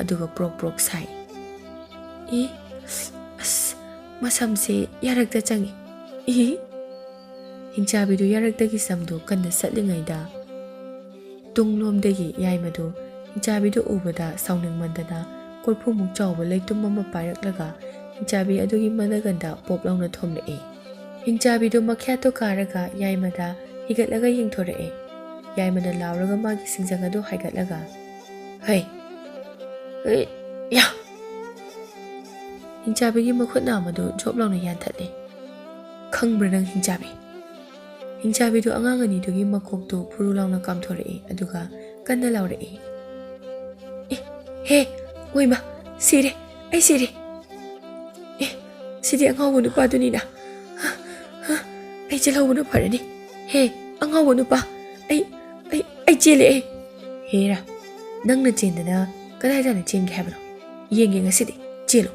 ꯑꯗꯨꯒ ꯄ꯭ꯔꯣꯛ ꯄ꯭ꯔꯣꯛ ꯁꯥꯏ꯫ "ꯏ, ꯑꯁ, ꯃꯁꯝꯁꯦ ꯌꯥꯔꯛꯇ ꯆꯪꯉꯤ꯫ ꯏ꯫" ꯍꯤꯡꯆꯥꯕꯤꯗꯨ ꯌꯥꯔꯛꯇꯒꯤ ꯁꯝꯗꯨ ꯀꯟꯅ ꯁꯠꯂꯤꯉꯩꯗ, ꯇꯨꯡꯂꯣꯝꯗꯒꯤ ꯌꯥꯏꯃꯗꯨ ꯍꯤꯡꯆꯥꯕꯤꯗꯨ ꯎꯕꯗ ꯁꯥꯎꯅꯤꯡꯃꯟꯗꯅ ꯀꯣꯔꯐꯨꯃꯨꯛ ꯆꯥꯎꯕ ꯂꯩꯇꯨꯝ ꯑꯃ ꯄꯥꯏꯔꯛꯂꯒ ꯍꯤꯡꯆꯥꯕꯤ ꯑꯗꯨꯒꯤ ꯃꯅꯒꯟꯗ ꯄꯣꯞ ꯂꯥꯎꯅ ꯊꯣꯝꯂꯛꯏ꯫ ꯍꯤꯡꯆꯥꯕꯤꯗꯨ ꯃꯈꯌꯥꯠꯇꯨ ꯀꯥꯔꯒ ꯌꯥꯏꯃꯗ ꯍꯤꯒꯠꯂꯒ ꯌꯦꯡꯊꯣꯔꯛꯏ꯫ ꯌꯥꯏꯃꯅ ꯂꯥꯎꯔꯒ ꯃꯥꯒꯤ ꯁꯤꯡꯖꯪ ꯑꯗꯨ ꯍꯥꯏꯒꯠꯂꯒ, "ꯍꯩ! ꯍꯩ! ꯌꯥ!" ꯍꯤꯡꯆꯥꯕꯤꯒꯤ ꯃꯈꯨꯠ ꯅꯥꯝꯃꯗꯨ ꯖꯣꯞ ꯂꯥꯎꯅ ꯌꯥꯟꯊꯠꯂꯤ꯫ "ꯈꯪꯕ꯭ꯔꯥ ꯅꯪ, ꯍꯤꯡꯆꯥꯕꯤ?" ꯍꯤꯡꯆꯥꯕꯤꯗꯨ ꯑꯉꯥꯡ ꯑꯅꯤꯗꯨꯒꯤ ꯃꯀꯣꯛꯇꯨ ꯐꯨꯔꯨ ꯂꯥꯎꯅ ꯀꯥꯝꯊꯣꯔꯛꯏ, ꯑꯗꯨꯒ ꯀꯟꯅ ꯂꯥꯎꯔꯛꯏ, "ꯑꯦ, ꯍꯦ, ꯑꯣꯏꯃ, ꯁꯤꯔꯦ, ꯑꯩ ꯁꯤꯔꯦ꯫ ꯑꯦ, ꯁꯤꯗꯤ ꯑꯉꯥꯎꯕ ꯅꯨꯄꯥꯗꯨꯅꯤꯅ꯫ ꯍ, ꯍ, ꯑꯩ ꯆꯦꯜꯍꯧꯕꯅ ꯐꯔꯅꯤ꯫ ꯍꯦ, ꯑꯉꯥꯎꯕ ꯅꯨꯄꯥ, ꯑꯩ, ꯑꯩ, ꯑꯩ ꯆꯦꯜꯂꯦ ꯑꯩ꯫ ꯍꯦꯔꯥ, "ꯅꯪꯅ ꯆꯦꯟꯗꯅ ꯀꯗꯥꯏꯗꯅ ꯆꯦꯟꯒꯦ ꯍꯥꯏꯕꯅꯣ? ꯌꯦꯡꯒꯦ ꯉꯁꯤꯗꯤ, ꯆꯦꯜꯂꯨ!"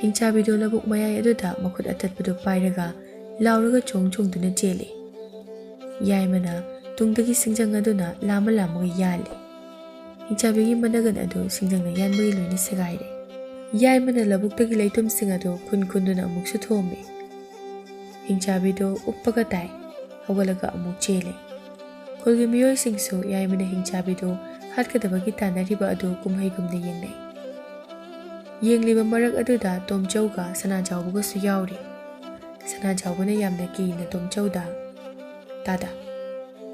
ꯍꯤꯡꯆꯥꯕꯤꯗꯣ ꯂꯧꯕꯨꯛ ꯃꯌꯥꯏ ꯑꯗꯨꯗ ꯃꯈꯨꯠ ꯑꯇꯠꯄꯗꯨ ꯄꯥꯏꯔꯒ ꯂꯥꯎꯔꯒ ꯆꯣꯡ ꯆꯣꯡꯗꯨꯅ ꯆꯦꯜꯂꯤ꯫ ꯌꯥꯏꯃꯅ ꯇꯨꯡꯗꯒꯤ ꯁꯤꯡꯖꯪ ꯑꯗꯨꯅ ꯂꯥꯝꯃ ꯂꯥꯝꯃꯒ ꯌꯥꯜꯂꯤ꯫ ꯍꯤꯡꯆꯥꯕꯤꯒꯤ ꯃꯅꯒꯟ ꯑꯗꯨ ꯁꯤꯡꯖꯪꯅ ꯌꯥꯟꯕꯒꯤ ꯂꯣꯏꯅ ꯁꯦꯒꯥꯏꯔꯦ꯫ ꯌꯥꯏꯃꯅ ꯂꯧꯕꯨꯛꯇꯒꯤ ꯂꯩꯇꯨꯝꯁꯤꯡ ꯑꯗꯨ ꯈꯨꯟ ꯈꯨꯟꯗꯨꯅ ꯑꯃꯨꯛꯁꯨ ꯊꯣꯝꯃꯤ꯫ ꯍꯤꯡꯆꯥꯕꯤꯗꯨ ꯎꯞꯄꯒ ꯇꯥꯏ, ꯍꯧꯒꯠꯂꯒ ꯑꯃꯨꯛ ꯆꯦꯜꯂꯦ꯫ ꯈꯨꯜꯒꯤ ꯃꯤꯑꯣꯏꯁꯤꯡꯁꯨ ꯌꯥꯏꯃꯅ ꯍꯤꯡꯆꯥꯕꯤꯗꯨ ꯍꯥꯠꯀꯗꯕꯒꯤ ꯇꯥꯟꯅꯔꯤꯕ ꯑꯗꯨ ꯀꯨꯝꯍꯩꯒꯨꯝꯅ ꯌꯦꯡꯅꯩ꯫ ꯌꯦꯡꯂꯤꯕ ꯃꯔꯛ ꯑꯗꯨꯗ ꯇꯣꯝꯆꯧꯒ ꯁꯅꯥꯖꯥꯎꯕꯒꯁꯨ ꯌꯥꯎꯔꯤ꯫ ꯁꯅꯥꯖꯥꯎꯕꯅ ꯌꯥꯝꯅ ꯀꯤꯅ ꯇꯣꯝꯆꯧꯗ, "ꯇꯥꯗ,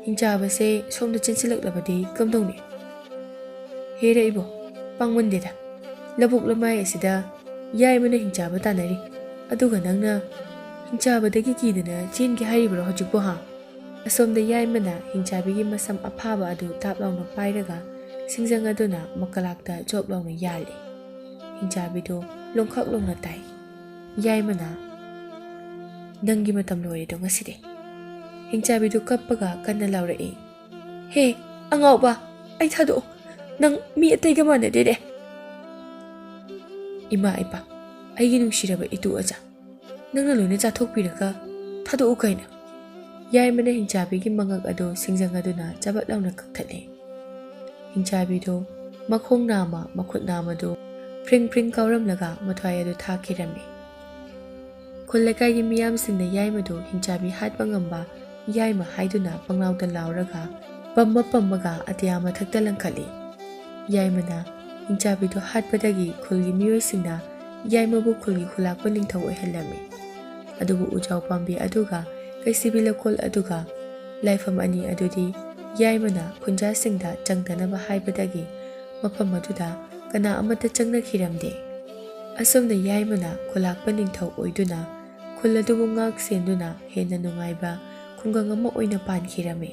ꯍꯤꯡꯆꯥꯕꯁꯦ ꯁꯣꯝꯗ ꯆꯦꯟꯁꯤꯜꯂꯛꯂꯕꯗꯤ ꯀꯝꯗꯧꯅꯤ?" "ꯍꯦꯔ ꯏꯕꯣ, ꯄꯥꯡꯃꯟꯗꯦꯗ꯫ ꯂꯧꯕꯨꯛ ꯂꯃꯥꯏ ꯑꯁꯤꯗ ꯌꯥꯏꯃꯅ ꯍꯤꯡꯆꯥꯕ ꯇꯥꯟꯅꯔꯤ, ꯑꯗꯨꯒ ꯅꯪꯅ ꯍꯤꯡꯆꯥꯕꯗꯒꯤ ꯀꯤꯗꯅ ꯆꯦꯟꯒꯦ ꯍꯥꯏꯔꯤꯕ꯭ꯔꯣ ꯍꯧꯖꯤꯛꯄꯨ, ꯍꯥ?" ꯑꯁꯣꯝꯗ ꯌꯥꯏꯃꯅ ꯍꯤꯡꯆꯥꯕꯤꯒꯤ ꯃꯁꯝ ꯑꯐꯥꯕ ꯑꯗꯨ ꯇꯥꯞ ꯂꯥꯎꯅ ꯄꯥꯏꯔꯒ ꯁꯤꯡꯖꯪ ꯑꯗꯨꯅ ꯃꯀꯂꯥꯛꯇ ꯆꯣꯞ ꯂꯥꯎꯅ ꯌꯥꯜꯂꯤ꯫ ꯍꯤꯡꯆꯥꯕꯤꯗꯨ ꯂꯣꯡꯈꯛ ꯂꯣꯡꯅ ꯇꯥꯏ꯫ ꯌꯥꯏꯃꯅ, "ꯅꯪꯒꯤ ꯃꯇꯝ ꯂꯣꯏꯔꯦꯗꯣ ꯉꯁꯤꯗꯤ!" ꯍꯤꯡꯆꯥꯕꯤꯗꯨ ꯀꯞꯄꯒ ꯀꯟꯅ ꯂꯥꯎꯔꯛꯏ꯫ "ꯍꯦ, ꯑꯉꯥꯎꯕ, ꯑꯩ ꯊꯥꯗꯣꯛꯑꯣ꯫ ꯅꯪ ꯃꯤ ꯑꯇꯩꯒ ꯃꯥꯟꯅꯗꯦꯅꯦ꯫ ꯏꯃꯥ ꯏꯄꯥ, ꯑꯩꯒꯤ ꯅꯨꯡꯁꯤꯔꯕ ꯏꯇꯨ ꯑꯆꯥ, ꯅꯪꯅ ꯂꯣꯏꯅ ꯆꯥꯊꯣꯛꯄꯤꯔꯒ ꯊꯥꯗꯣꯛꯎ ꯀꯩꯅꯣ!" ꯌꯥꯏꯃꯅ ꯍꯤꯡꯆꯥꯕꯤꯒꯤ ꯃꯉꯛ ꯑꯗꯨ ꯁꯤꯡꯖꯪ ꯑꯗꯨꯅ ꯆꯕꯠ ꯂꯥꯎꯅ ꯀꯛꯊꯠꯂꯦ꯫ ꯍꯤꯡꯆꯥꯕꯤꯗꯨ ꯃꯈꯣꯡ ꯅꯥꯝꯃ, ꯃꯈꯨꯠ ꯅꯥꯝꯃꯗꯨ ꯐ꯭ꯔꯤꯡ ꯐ꯭ꯔꯤꯡ ꯀꯥꯎꯔꯝꯂꯒ ꯃꯊ꯭ꯋꯥꯏ ꯑꯗꯨ ꯊꯥꯈꯤꯔꯝꯃꯤ꯫ ꯈꯨꯜ ꯂꯩꯀꯥꯏꯒꯤ ꯃꯤꯌꯥꯝꯁꯤꯡꯅ ꯌꯥꯏꯃꯗꯨ ꯍꯤꯡꯆꯥꯕꯤ ꯍꯥꯠꯄ ꯉꯝꯕ ꯌꯥꯏꯃ ꯍꯥꯏꯗꯨꯅ ꯄꯪꯂꯥꯎꯗ ꯂꯥꯎꯔꯒ ꯄꯝꯃ ꯄꯝꯃꯒ ꯑꯇꯤꯌꯥ ꯃꯊꯛꯇ ꯂꯪꯈꯠꯂꯤ꯫ ꯌꯥꯏꯃꯅ ꯍꯤꯡꯆꯥꯕꯤꯗꯨ ꯍꯥꯠꯄꯗꯒꯤ ꯈꯨꯜꯒꯤ ꯃꯤꯑꯣꯏꯁꯤꯡꯅ ꯌꯥꯏꯃꯕꯨ ꯈꯨꯜꯒꯤ ꯈꯨꯂꯥꯛꯄ ꯅꯤꯡꯊꯧ ꯑꯣꯏꯍꯜꯂꯝꯃꯤ꯫ ꯑꯗꯨꯕꯨ ꯎꯖꯥꯎ ꯄꯥꯝꯕꯤ ꯑꯗꯨꯒ ꯀꯩꯁꯤꯕꯤ ꯂꯧꯀꯣꯜ ꯑꯗꯨꯒ ꯂꯥꯏꯐꯝ ꯑꯅꯤ ꯑꯗꯨꯗꯤ ꯌꯥꯏꯃꯅ ꯈꯨꯟꯖꯥꯁꯤꯡꯗ ꯆꯪꯗꯅꯕ ꯍꯥꯏꯕꯗꯒꯤ ꯃꯐꯝ ꯑꯗꯨꯗ ꯀꯅꯥ ꯑꯃꯠꯇ ꯆꯪꯅꯈꯤꯔꯝꯗꯦ꯫ ꯑꯁꯨꯝꯅ ꯌꯥꯏꯃꯅ ꯈꯨꯂꯥꯛꯄ ꯅꯤꯡꯊꯧ ꯑꯣꯏꯗꯨꯅ ꯈꯨꯜ ꯑꯗꯨꯕꯨ ꯉꯥꯛ ꯁꯦꯟꯗꯨꯅ ꯍꯦꯟꯅ ꯅꯨꯡꯉꯥꯏꯕ ꯈꯨꯡꯒꯪ ꯑꯃ ꯑꯣꯏꯅ ꯄꯥꯟꯈꯤꯔꯝꯃꯤ꯫